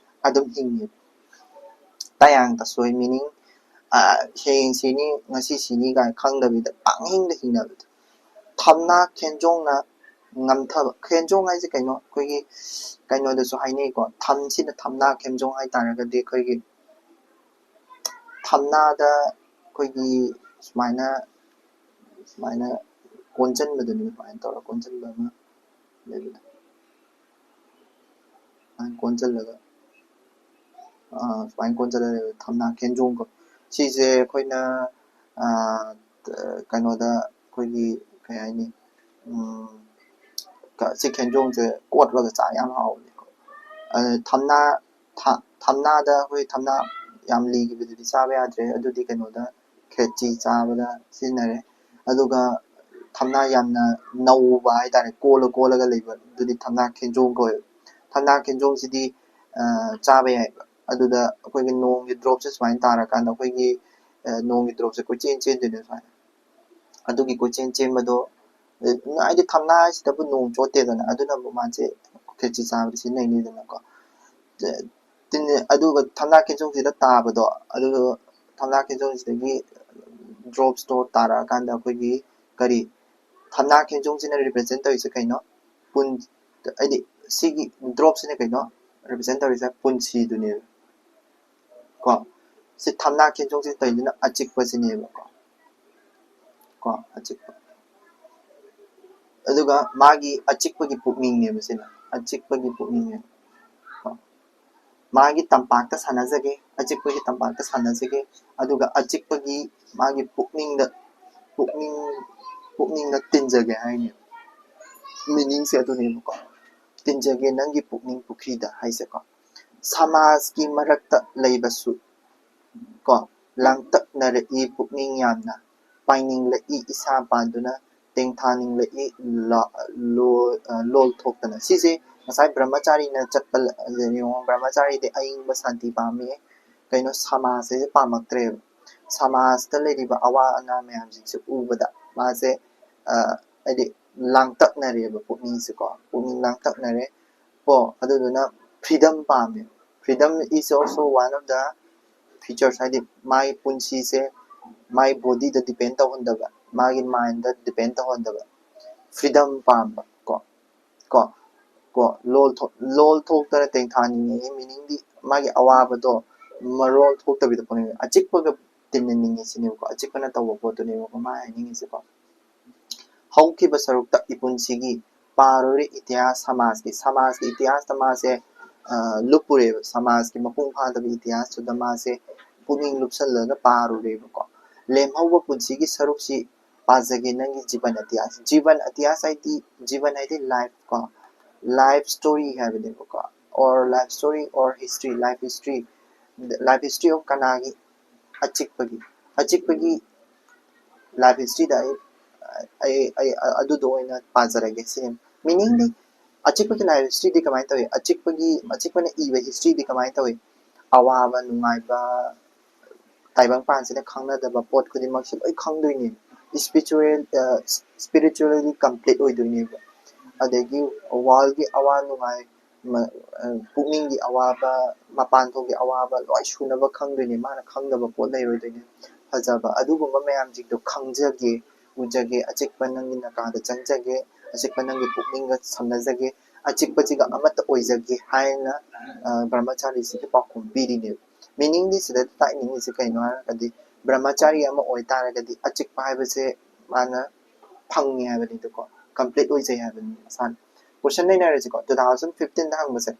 ꯑꯗꯨꯝ ꯍꯤꯡꯉꯦꯕ꯫ ꯇꯌꯥꯡ ꯇꯁꯣꯏ meaning, ꯍꯌꯦꯡ ꯁꯤꯅꯤ, ꯉꯁꯤ ꯁꯤꯅꯤ ꯀꯥꯏꯅ ꯈꯪꯗꯕꯤꯗ ꯄꯪꯍꯤꯡꯗ ꯍꯤꯡꯅꯕꯗꯣ꯫ ꯊꯝꯅꯥ ꯈꯦꯟꯖꯣꯡꯅ ꯉꯝꯊꯕ꯫ ꯈꯦꯟꯖꯣꯡ ꯍꯥꯏꯁꯦ ꯀꯩꯅꯣ? ꯑꯩꯈꯣꯏꯒꯤ ꯀꯩꯅꯣꯗꯁꯨ ꯍꯥꯏꯅꯩꯀꯣ, ꯊꯝꯁꯤꯅ ꯊꯝꯅꯥ ꯈꯦꯟꯖꯣꯡ ꯍꯥꯏꯇꯥꯔꯒꯗꯤ ꯑꯩꯈꯣꯏꯒꯤ ꯊꯝꯅꯥꯗ ꯑꯩꯈꯣꯏꯒꯤ ꯁꯨꯃꯥꯏꯅ ꯁꯨꯃꯥꯏꯅ ꯀꯣꯟꯁꯤꯟꯕꯗꯨꯅꯤ, ꯁꯨꯃꯥꯏꯅ ꯇꯧꯔꯒ ꯀꯣꯟꯁꯤꯟꯕ ꯑꯃ ꯂꯩꯕꯗꯣ꯫ ꯁꯨꯃꯥꯏꯅ ꯀꯣꯟꯁꯤꯜꯂꯒ ꯁꯨꯃꯥꯏꯅ ꯀꯣꯟꯁꯤꯜꯂꯒ ꯂꯩꯕ ꯊꯝꯅꯥ ꯈꯦꯟꯖꯣꯡꯗꯣ, ꯁꯤꯁꯦ ꯑꯩꯈꯣꯏꯅ ꯀꯩꯅꯣꯗ ꯑꯩꯈꯣꯏꯒꯤ ꯀꯩ ꯍꯥꯏꯅꯤ, ꯁꯤ ꯈꯦꯟꯖꯣꯡꯁꯦ ꯀꯣꯠꯂꯒ ꯆꯥ ꯌꯥꯝ ꯍꯥꯎꯕꯅꯦꯀꯣ꯫ ꯊꯝꯅꯥ ꯊꯝꯅꯥꯗ ꯑꯩꯈꯣꯏ ꯊꯝꯅꯥ ꯌꯥꯝ ꯂꯤꯈꯤꯕꯗꯨꯗꯤ ꯆꯥꯕ ꯌꯥꯗ꯭ꯔꯦ, ꯑꯗꯨꯗꯤ ꯀꯩꯅꯣꯗ ꯈꯦꯆꯤ ꯆꯥꯕꯗ ꯁꯤꯖꯤꯟꯅꯔꯦ꯫ ꯑꯗꯨꯒ ꯊꯝꯅꯥ ꯌꯥꯝꯅ ꯅꯧꯕ ꯍꯥꯏꯇꯥꯔꯦ, ꯀꯣꯜꯂ ꯀꯣꯜꯂꯒ ꯂꯩꯕ, ꯑꯗꯨꯗꯤ ꯊꯝꯅꯥ ꯈꯦꯟꯖꯣꯡ ꯀꯧꯋꯦꯕ꯫ ꯊꯝꯅꯥ ꯈꯦꯟꯖꯣꯡꯁꯤꯗꯤ ꯆꯥꯕ ꯌꯥꯏꯕ꯫ ꯑꯗꯨꯗ ꯑꯩꯈꯣꯏꯒꯤ ꯅꯣꯡꯒꯤ ꯗ꯭ꯔꯣꯞꯁꯦ ꯁꯨꯃꯥꯏꯅ ꯇꯥꯔꯀꯥꯟꯗ ꯑꯩꯈꯣꯏꯒꯤ ꯅꯣꯡꯒꯤ ꯗ꯭ꯔꯣꯞꯁꯦ ꯀꯣꯏꯆꯦꯟ ꯆꯦꯟꯗꯣꯏꯅꯦ ꯁꯨꯃꯥꯏꯅ꯫ ꯑꯗꯨꯒꯤ ꯀꯣꯏꯆꯦꯟ ꯆꯦꯟꯕꯗꯣ, ꯍꯥꯏꯗꯤ ꯊꯝꯅꯥ ꯍꯥꯏꯁꯤꯗꯕꯨ ꯅꯣꯡ ꯆꯣꯠꯇꯦꯗꯅ, ꯑꯗꯨꯅꯕꯨ ꯃꯥꯁꯦ ꯈꯦꯆꯤ ꯆꯥꯕꯗ ꯁꯤꯖꯤꯟꯅꯩꯅꯤꯗꯅꯀꯣ꯫ ꯑꯗꯨꯒ ꯊꯝꯅꯥ ꯈꯦꯟꯖꯣꯡꯁꯤꯗ ꯇꯥꯕꯗꯣ, ꯑꯗꯨ ꯊꯝꯅꯥ ꯈꯦꯟꯖꯣꯡꯁꯤꯗꯒꯤ ꯗ꯭ꯔꯣꯞꯁꯇꯣ ꯇꯥꯔꯛꯑꯀꯥꯟꯗ ꯑꯩꯈꯣꯏꯒꯤ ꯀꯔꯤ, ꯊꯝꯅꯥ ꯈꯦꯟꯖꯣꯡꯁꯤꯅ ꯔꯤꯄ꯭ꯔꯖꯦꯟ ꯇꯧꯔꯤꯁꯦ ꯀꯩꯅꯣ? ꯄꯨꯟ ꯍꯥꯏꯗꯤ ꯁꯤꯒꯤ ꯗ꯭ꯔꯣꯞꯁꯤꯅ ꯀꯩꯅꯣ ꯔꯤꯄ꯭ꯔꯖꯦꯟ ꯇꯧꯔꯤꯁꯦ? ꯄꯨꯟꯁꯤꯗꯨꯅꯦꯕ ꯀꯣ꯫ ꯁꯤ ꯊꯝꯅꯥ ꯈꯦꯟꯖꯣꯡꯁꯤ ꯇꯧꯔꯤꯗꯨꯅ ꯑꯆꯤꯛꯄꯁꯤꯅꯦꯕꯀꯣ꯫ ꯀꯣ, ꯑꯆꯤꯛꯄ꯫ ꯑꯗꯨꯒ ꯃꯥꯒꯤ ꯑꯆꯤꯛꯄꯒꯤ ꯄꯨꯛꯅꯤꯡꯅꯦꯕ ꯁꯤꯅ, ꯑꯆꯤꯛꯄꯒꯤ ꯄꯨꯛꯅꯤꯡꯅꯦꯕ ꯀꯣ꯫ ꯃꯥꯒꯤ ꯇꯝꯄꯥꯛꯇ ꯁꯥꯟꯅꯖꯒꯦ, ꯑꯆꯤꯛꯄꯒꯤ ꯇꯝꯄꯥꯛꯇ ꯁꯥꯟꯅꯖꯒꯦ, ꯑꯗꯨꯒ ꯑꯆꯤꯛꯄꯒꯤ ꯃꯥꯒꯤ ꯄꯨꯛꯅꯤꯡꯗ, ꯄꯨꯛꯅꯤꯡ, ꯄꯨꯛꯅꯤꯡꯗ ꯇꯤꯟꯖꯒꯦ ꯍꯥꯏꯅꯦꯕ꯫ ꯃꯤꯅꯤꯡꯁꯦ ꯑꯗꯨꯅꯦꯕꯀꯣ, "ꯇꯤꯟꯖꯒꯦ ꯅꯪꯒꯤ ꯄꯨꯛꯅꯤꯡ ꯄꯨꯈ꯭ꯔꯤꯗ" ꯍꯥꯏꯁꯦꯀꯣ꯫ ꯁꯃꯥꯖꯀꯤ ꯃꯔꯛꯇ ꯂꯩꯕꯁꯨ ꯀꯣ, "ꯂꯥꯡꯇꯛꯅꯔꯛꯏ ꯄꯨꯛꯅꯤꯡ ꯌꯥꯝꯅ, ꯄꯥꯏꯅꯤꯡꯂꯛꯏ ꯏꯁꯥ ꯄꯥꯟꯗꯨꯅ, ꯇꯦꯡꯊꯥꯅꯤꯡꯂꯛꯏ ꯂꯣ-, ꯂꯣ-, ꯂꯣꯜ ꯊꯣꯛꯇꯅ"꯫ ꯁꯤꯁꯦ ꯉꯁꯥꯏ ꯕ꯭ꯔꯍꯃꯆꯥꯔꯤꯅ ꯆꯠꯄ ꯂ-, ꯌꯦꯡꯉꯣ, ꯕ꯭ꯔꯍꯃꯆꯥꯔꯤꯗꯤ ꯑꯏꯪꯕ ꯁꯥꯟꯇꯤ ꯄꯥꯝꯃꯤ, ꯀꯩꯅꯣ, ꯁꯃꯥꯖꯁꯦ ꯄꯥꯝꯃꯛꯇ꯭ꯔꯦꯕ꯫ ꯁꯃꯥꯖꯇ ꯂꯩꯔꯤꯕ ꯑꯋꯥ ꯑꯅꯥ ꯃꯌꯥꯝꯁꯤꯡꯁꯦ ꯎꯕꯗ ꯃꯥꯁꯦ, ꯑ, ꯍꯥꯏꯗꯤ ꯂꯥꯡꯇꯛꯅꯔꯦꯕ ꯄꯨꯛꯅꯤꯡꯁꯦꯀꯣ, ꯄꯨꯛꯅꯤꯡ ꯂꯥꯡꯇꯛꯅꯔꯦ꯫ ꯀꯣ, ꯑꯗꯨꯗꯨꯅ freedom ꯄꯥꯝꯃꯦ꯫ Freedom is also one of the features, ꯍꯥꯏꯗꯤ ꯃꯥꯒꯤ ꯄꯨꯟꯁꯤꯁꯦ ꯃꯥꯒꯤ bodyꯗ depend ꯇꯧꯍꯟꯗꯕ, ꯃꯥꯒꯤ mindꯗ depend ꯇꯧꯍꯟꯗꯕ, freedom ꯄꯥꯝꯕ ꯀꯣ꯫ ꯀꯣ, ꯀꯣ, ꯂꯣꯜ ꯊꯣꯛ-, ꯂꯣꯜ ꯊꯣꯛꯇꯅ ꯇꯦꯡꯊꯥꯅꯤꯡꯉꯦ꯫ Meaningꯗꯤ ꯃꯥꯒꯤ ꯑꯋꯥꯕꯗꯣ ꯃꯔꯣꯜ ꯊꯣꯛꯇꯕꯤꯗ ꯄꯨꯛꯅꯤꯡ ꯑꯆꯤꯛꯄꯒ ꯇꯤꯟꯅꯅꯤꯡꯉꯦ ꯁꯤꯅꯦꯕꯀꯣ, ꯑꯆꯤꯛꯄꯅ ꯇꯧꯕ ꯄꯣꯠꯇꯨꯅꯦꯕꯀꯣ ꯃꯥ ꯍꯥꯏꯅꯤꯡꯉꯤꯁꯦꯀꯣ꯫ ꯍꯧꯈꯤꯕ ꯁꯔꯨꯛꯇ ꯏꯄꯨꯟꯁꯤꯒꯤ ꯄꯥꯔꯨꯔꯦ ꯏꯇꯤꯍꯥꯁ ꯁꯃꯥꯖꯀꯤ, ꯁꯃꯥꯖꯀꯤ ꯏꯇꯤꯍꯥꯁꯇ ꯃꯥꯁꯦ, ꯑ, ꯂꯨꯞꯄꯨꯔꯦꯕ, ꯁꯃꯥꯖꯀꯤ ꯃꯄꯨꯡ ꯐꯥꯗꯕ ꯏꯇꯤꯍꯥꯁꯇꯨꯗ ꯃꯥꯁꯦ ꯄꯨꯛꯅꯤꯡ ꯂꯨꯞꯁꯜꯂꯒ ꯄꯥꯔꯨꯔꯦꯕꯀꯣ꯫ ꯂꯦꯝꯍꯧꯕ ꯄꯨꯟꯁꯤꯒꯤ ꯁꯔꯨꯛꯁꯤ ꯄꯥꯖꯒꯦ ꯅꯪꯒꯤ ꯖꯤꯕꯟ ꯑꯇꯤꯍꯥꯁ꯫ ꯖꯤꯕꯟ ꯑꯇꯤꯍꯥꯁ ꯍꯥꯏꯗꯤ, ꯖꯤꯕꯟ ꯍꯥꯏꯗꯤ life ꯀꯣ, life story ꯍꯥꯏꯕꯅꯦꯕꯀꯣ, or life story or history, life history, life history of ꯀꯅꯥꯒꯤ? ꯑꯆꯤꯛꯄꯒꯤ, ꯑꯆꯤꯛꯄꯒꯤ life historyꯗ ꯑꯩ, ꯑꯩ, ꯑꯩ ꯑꯗꯨꯗꯣ ꯑꯣꯏꯅ ꯄꯥꯖꯔꯒꯦ ꯁꯤꯅꯤ꯫ Meaningꯗꯤ ꯑꯆꯤꯛꯄꯒꯤ life historyꯗꯤ ꯀꯃꯥꯏꯅ ꯇꯧꯏ? ꯑꯆꯤꯛꯄꯒꯤ, ꯑꯆꯤꯛꯄꯅ ꯏꯕ historyꯗꯤ ꯀꯃꯥꯏꯅ ꯇꯧꯏ? ꯑꯋꯥꯕ, ꯅꯨꯡꯉꯥꯏꯕ, ꯇꯥꯏꯕꯪꯄꯥꯟꯁꯤꯗ ꯈꯪꯅꯗꯕ ꯄꯣꯠ ꯈꯨꯗꯤꯡꯃꯛꯁꯦ ꯂꯣꯏ ꯈꯪꯗꯣꯏꯅꯦ꯫ Spiritual, ꯑ, spiritually complete ꯑꯣꯏꯗꯣꯏꯅꯦꯕ꯫ ꯑꯗꯒꯤ worldꯒꯤ ꯑꯋꯥ ꯅꯨꯡꯉꯥꯏ, ꯃ-, ꯑ, ꯄꯨꯛꯅꯤꯡꯒꯤ ꯑꯋꯥꯕ, ꯃꯄꯥꯟꯊꯣꯡꯒꯤ ꯑꯋꯥꯕ ꯂꯣꯏ ꯁꯨꯅꯕ ꯈꯪꯗꯣꯏꯅꯦ꯫ ꯃꯥꯅ ꯈꯪꯗꯕ ꯄꯣꯠ ꯂꯩꯔꯣꯏꯗꯣꯏꯅꯦ꯫ ꯐꯖꯕ ꯑꯗꯨꯒꯨꯝꯕ ꯃꯌꯥꯝꯁꯤꯡꯗꯣ ꯈꯪꯖꯒꯦ, ꯎꯖꯒꯦ, ꯑꯆꯤꯛꯄ ꯅꯪꯒꯤ ꯅꯀꯥꯗ ꯆꯪꯖꯒꯦ, ꯑꯆꯤꯛꯄ ꯅꯪꯒꯤ ꯄꯨꯛꯅꯤꯡꯒ ꯁꯝꯅꯖꯒꯦ, ꯑꯆꯤꯛꯄꯁꯤꯒ ꯑꯃꯠꯇ ꯑꯣꯏꯖꯒꯦ ꯍꯥꯏꯅ, ꯑ, ꯕ꯭ꯔꯍꯃꯆꯥꯔꯤꯁꯤꯒꯤ ꯄꯥꯎꯈꯨꯝ ꯄꯤꯔꯤꯅꯦꯕ꯫ Meaningꯗꯤ ꯁꯤꯗ ꯇꯥꯛꯅꯤꯡꯉꯤꯁꯦ ꯀꯩꯅꯣ ꯍꯥꯏꯔꯒꯗꯤ, ꯕ꯭ꯔꯍꯃꯆꯥꯔꯤ ꯑꯃ ꯑꯣꯏꯇꯥꯔꯒꯗꯤ ꯑꯆꯤꯛꯄ ꯍꯥꯏꯕꯁꯦ ꯃꯥꯅ ꯐꯪꯉꯦ ꯍꯥꯏꯕꯅꯤꯗꯀꯣ, complete ꯑꯣꯏꯖꯩ ꯍꯥꯏꯕꯅꯤ ꯃꯁꯥꯅ꯫ Question ꯅꯩꯅꯔꯁꯤꯀꯣ, two thousand fifteenꯗ ꯍꯪꯕꯁꯦ,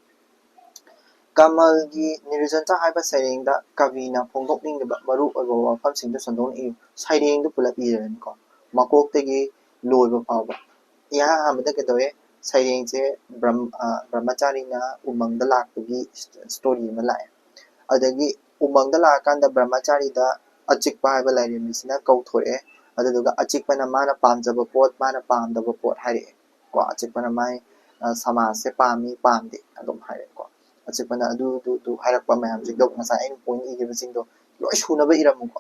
ꯀꯃꯜꯒꯤ ꯅꯤꯔꯨꯖꯟꯇ ꯍꯥꯏꯕ ꯁꯩꯔꯦꯡꯗ ꯀꯕꯤꯅ ꯐꯣꯡꯗꯣꯛꯅꯤꯡꯂꯤꯕ ꯃꯔꯨ ꯑꯣꯏꯕ ꯋꯥꯐꯝꯁꯤꯡꯗꯨ ꯁꯟꯗꯣꯛꯅ ꯏꯌꯨ꯫ ꯁꯩꯔꯦꯡꯗꯨ ꯄꯨꯂꯞ ꯏꯔꯅꯤꯀꯣ, ꯃꯀꯣꯛꯇꯒꯤ ꯂꯣꯏꯕ ꯐꯥꯎꯕ꯫ ꯏꯍꯥꯟ ꯍꯥꯟꯕꯗ ꯀꯩꯗꯧꯋꯦ? ꯁꯩꯔꯦꯡꯁꯦ ꯕ꯭ꯔꯝ-, ꯑ, ꯕ꯭ꯔꯍꯃꯆꯥꯔꯤꯅ ꯎꯃꯪꯗ ꯂꯥꯛꯄꯒꯤ ꯏꯁ-, ꯏꯁꯇꯣꯔꯤ ꯑꯃ ꯂꯥꯛꯑꯦ꯫ ꯑꯗꯒꯤ ꯎꯃꯪꯗ ꯂꯥꯛꯑꯀꯥꯟꯗ ꯕ꯭ꯔꯍꯃꯆꯥꯔꯤꯗ ꯑꯆꯤꯛꯄ ꯍꯥꯏꯕ ꯂꯥꯏꯔꯦꯝꯕꯤꯁꯤꯅ ꯀꯧꯊꯣꯔꯛꯑꯦ꯫ ꯑꯗꯨꯗꯨꯒ ꯑꯆꯤꯛꯄꯅ ꯃꯥꯅ ꯄꯥꯝꯖꯕ ꯄꯣꯠ, ꯃꯥꯅ ꯄꯥꯝꯗꯕ ꯄꯣꯠ ꯍꯥꯏꯔꯛꯑꯦ꯫ ꯀꯣ, ꯑꯆꯤꯛꯄꯅ ꯃꯥꯏ, ꯑ, ꯁꯃꯥꯖꯁꯦ ꯄꯥꯝꯃꯤ, ꯄꯥꯝꯗꯦ ꯑꯗꯨꯝ ꯍꯥꯏꯔꯛꯑꯦꯀꯣ꯫ ꯑꯆꯤꯛꯄꯅ ꯑꯗꯨ, ꯑꯗꯨ, ꯑꯗꯨ ꯍꯥꯏꯔꯛꯄ ꯃꯌꯥꯝꯁꯤꯡꯗꯣ, ꯉꯁꯥꯏ ꯑꯩꯅ ꯄꯣꯏꯟ ꯏꯈꯤꯕꯁꯤꯡꯗꯣ ꯂꯣꯏ ꯁꯨꯅꯕ ꯏꯔꯝꯃꯨꯀꯣ꯫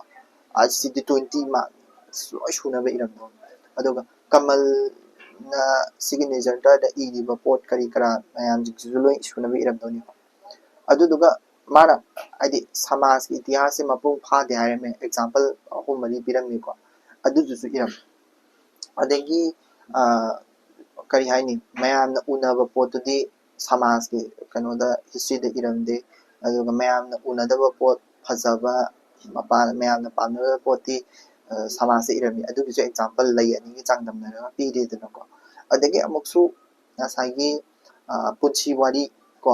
ꯑꯁꯤꯗꯤ ꯇ꯭ꯋꯦꯟꯇꯤ ꯃꯥꯔꯛ ꯂꯣꯏ ꯁꯨꯅꯕ ꯏꯔꯝꯗꯧꯅꯤ꯫ ꯑꯗꯨꯒ ꯀꯃꯜꯅ ꯁꯤꯒꯤ ꯅꯤꯔꯨꯖꯟꯇꯗ ꯏꯔꯤꯕ ꯄꯣꯠ ꯀꯔꯤ ꯀꯔꯥ ꯃꯌꯥꯝꯁꯤꯡꯁꯤꯁꯨ ꯂꯣꯏ ꯁꯨꯅꯕ ꯏꯔꯝꯗꯧꯅꯤꯀꯣ꯫ ꯑꯗꯨꯗꯨꯒ ꯃꯥꯅ ꯍꯥꯏꯗꯤ ꯁꯃꯥꯖꯀꯤ ꯏꯇꯤꯍꯥꯁꯁꯦ ꯃꯄꯨꯡ ꯐꯥꯗꯦ ꯍꯥꯏꯔꯝꯃꯦ, ꯑꯦꯛꯖꯥꯝꯄꯜ ꯑꯍꯨꯝ ꯃꯔꯤ ꯄꯤꯔꯝꯃꯤꯀꯣ, ꯑꯗꯨꯗꯨꯁꯨ ꯏꯔꯝꯃꯦ꯫ ꯑꯗꯒꯤ, ꯑ, ꯀꯔꯤ ꯍꯥꯏꯅꯤ, ꯃꯌꯥꯝꯅ ꯎꯅꯕ ꯄꯣꯠꯇꯨꯗꯤ ꯁꯃꯥꯖꯀꯤ ꯀꯩꯅꯣꯗ, ꯍꯤꯁꯇ꯭ꯔꯤꯗ ꯏꯔꯝꯗꯦ꯫ ꯑꯗꯨꯒ ꯃꯌꯥꯝꯅ ꯎꯅꯗꯕ ꯄꯣꯠ, ꯐꯖꯕ, ꯃꯄꯥꯟ, ꯃꯌꯥꯝꯅ ꯄꯥꯝꯅꯗꯕ ꯄꯣꯠꯇꯤ, ꯑ, ꯁꯃꯥꯖꯇ ꯏꯔꯝꯃꯤ꯫ ꯑꯗꯨꯒꯤꯁꯨ ꯑꯦꯛꯖꯥꯝꯄꯜ ꯂꯩ ꯑꯅꯤꯒꯤ ꯆꯥꯡꯗꯝꯅꯔꯒ ꯄꯤꯔꯦꯗꯅꯀꯣ꯫ ꯑꯗꯒꯤ ꯑꯃꯨꯛꯁꯨ ꯉꯁꯥꯏꯒꯤ, ꯑ, ꯄꯨꯟꯁꯤ ꯋꯥꯔꯤ ꯀꯣ,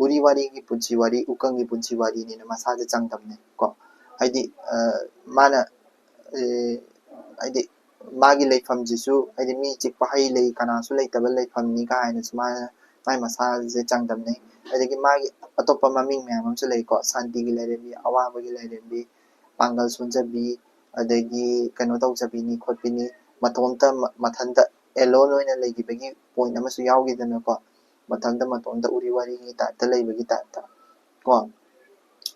ꯎꯔꯤ ꯋꯥꯔꯤꯒꯤ ꯄꯨꯟꯁꯤ ꯋꯥꯔꯤ, ꯎꯀꯪꯒꯤ ꯄꯨꯟꯁꯤ ꯋꯥꯔꯤꯅꯦꯅ ꯃꯁꯥꯁꯦ ꯆꯥꯡꯗꯝꯅꯩ ꯀꯣ꯫ ꯍꯥꯏꯗꯤ, ꯑ, ꯃꯥꯅ, ꯑ, ꯍꯥꯏꯗꯤ ꯃꯥꯒꯤ ꯂꯩꯐꯝꯁꯤꯁꯨ, ꯍꯥꯏꯗꯤ ꯃꯤ ꯆꯤꯛꯄ ꯍꯩ ꯂꯩ ꯀꯅꯥꯁꯨ ꯂꯩꯇꯕ ꯂꯩꯐꯝꯅꯤ ꯀꯥꯏꯅꯁꯨ ꯃꯥꯅ ꯃꯥꯏ ꯃꯁꯥꯁꯦ ꯆꯥꯡꯗꯝꯅꯩ꯫ ꯑꯗꯒꯤ ꯃꯥꯒꯤ ꯑꯇꯣꯞꯄ ꯃꯃꯤꯡ ꯃꯌꯥꯝ ꯑꯃꯁꯨ ꯂꯩꯀꯣ, ꯁꯥꯟꯇꯤꯒꯤ ꯂꯥꯏꯔꯦꯝꯕꯤ, ꯑꯋꯥꯕꯒꯤ ꯂꯥꯏꯔꯦꯝꯕꯤ, ꯄꯥꯡꯒꯜ ꯁꯣꯟꯖꯕꯤ, ꯑꯗꯒꯤ ꯀꯩꯅꯣ ꯇꯧꯖꯕꯤꯅꯤ ꯈꯣꯠꯄꯤꯅꯤ, ꯃꯇꯣꯝꯇ ꯃ-, ꯃꯊꯟꯇ ꯑꯦꯂꯣꯟ ꯑꯣꯏꯅ ꯂꯩꯈꯤꯕꯒꯤ ꯄꯣꯏꯟ ꯑꯃꯁꯨ ꯌꯥꯎꯈꯤꯗꯅꯀꯣ, ꯃꯊꯟꯇ ꯃꯇꯣꯝꯇ ꯎꯔꯤ ꯋꯥꯔꯤꯒꯤ ꯇꯥꯏꯞꯇ ꯂꯩꯕꯒꯤ ꯇꯥꯏꯞꯇ ꯀꯣ꯫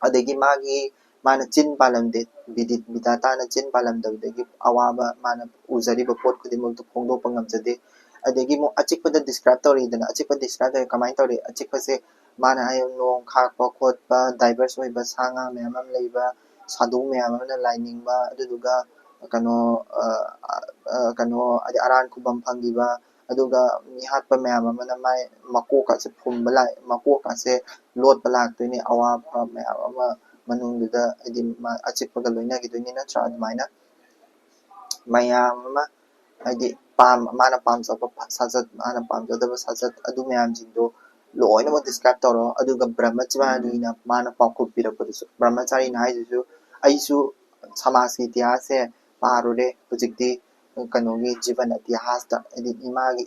ꯑꯗꯒꯤ ꯃꯥꯒꯤ, ꯃꯥꯅ ꯆꯤꯟ ꯄꯥꯜꯂꯝꯗꯦ, ꯕꯤꯗꯤꯠ ꯕꯤꯗꯥꯇꯥꯅ ꯆꯤꯟ ꯄꯥꯜꯂꯝꯗꯕꯗꯒꯤ ꯑꯋꯥꯕ ꯃꯥꯅ ꯎꯖꯔꯤꯕ ꯄꯣꯠ ꯈꯨꯗꯤꯡꯃꯛꯇꯨ ꯐꯣꯡꯗꯣꯛꯄ ꯉꯝꯖꯗꯦ꯫ ꯑꯗꯒꯤ ꯑꯃꯨꯛ ꯑꯆꯤꯛꯄꯗ ꯗꯤꯁꯀ꯭ꯔꯥꯏꯕ ꯇꯧꯔꯛꯏꯗꯅ, ꯑꯆꯤꯛꯄ ꯗꯤꯁꯀ꯭ꯔꯥꯏꯕ ꯇꯧꯔꯦ ꯀꯃꯥꯏꯅ ꯇꯧꯔꯦ? ꯑꯆꯤꯛꯄꯁꯦ ꯃꯥꯅ ꯍꯥꯏ ꯅꯣꯡ ꯈꯥꯛꯄ ꯈꯣꯠꯄ, ꯗꯥꯏꯚꯔꯁ ꯑꯣꯏꯕ ꯁꯥ ꯉꯥ ꯃꯌꯥꯝ ꯑꯃ ꯂꯩꯕ, ꯁꯥꯗꯣꯡ ꯃꯌꯥꯝ ꯑꯃꯅ ꯂꯥꯏꯅꯤꯡꯕ, ꯑꯗꯨꯗꯨꯒ ꯀꯩꯅꯣ, ꯑ, ꯑ, ꯀꯩꯅꯣ, ꯍꯥꯏꯗꯤ ꯑꯔꯥꯟ ꯈꯨꯕꯝ ꯐꯪꯈꯤꯕ, ꯑꯗꯨꯒ ꯃꯤꯍꯥꯠꯄ ꯃꯌꯥꯝ ꯑꯃꯅ ꯃꯥꯏ ꯃꯀꯣꯛꯀꯁꯦ ꯐꯨꯝꯕ ꯂꯥꯛ-, ꯃꯀꯣꯛꯀꯁꯦ ꯂꯣꯠꯄ ꯂꯥꯛꯇꯣꯏꯅꯤ, ꯑꯋꯥꯕ ꯃꯌꯥꯝ ꯑꯃ ꯃꯅꯨꯡꯗꯨꯗ ꯍꯥꯏꯗꯤ ꯃꯥ ꯑꯆꯤꯛꯄꯒ ꯂꯣꯏꯅꯈꯤꯗꯣꯏꯅꯤ ꯅꯠꯇ꯭ꯔꯥ? ꯑꯗꯨꯃꯥꯏꯅ ꯃꯌꯥꯝ ꯑꯃ ꯍꯥꯏꯗꯤ ꯄꯥꯝ-, ꯃꯥꯅ ꯄꯥꯝꯖꯕ ꯐ-, ꯁꯥꯖꯠ, ꯃꯥꯅ ꯄꯥꯝꯖꯗꯕ ꯁꯥꯖꯠ, ꯑꯗꯨ ꯃꯌꯥꯝꯁꯤꯡꯗꯣ ꯂꯣꯏꯅꯃꯛ ꯗꯤꯁꯀ꯭ꯔꯥꯏꯕ ꯇꯧꯔꯣ꯫ ꯑꯗꯨꯒ ꯕ꯭ꯔꯍꯃꯆꯥꯔꯤꯅ ꯃꯥꯅ ꯄꯥꯎꯈꯨꯝ ꯄꯤꯔꯛꯄꯗꯨꯁꯨ, ꯕ꯭ꯔꯍꯃꯆꯥꯔꯤꯅ ꯍꯥꯏꯗꯨꯁꯨ, ꯑꯩꯁꯨ ꯁꯃꯥꯖꯀꯤ ꯏꯇꯤꯍꯥꯁꯁꯦ ꯄꯥꯔꯨꯔꯦ, ꯍꯧꯖꯤꯛꯇꯤ ꯀꯩꯅꯣꯒꯤ ꯖꯤꯕꯟ ꯏꯇꯤꯍꯥꯁꯇ, ꯍꯥꯏꯗꯤ ꯏꯃꯥꯒꯤ,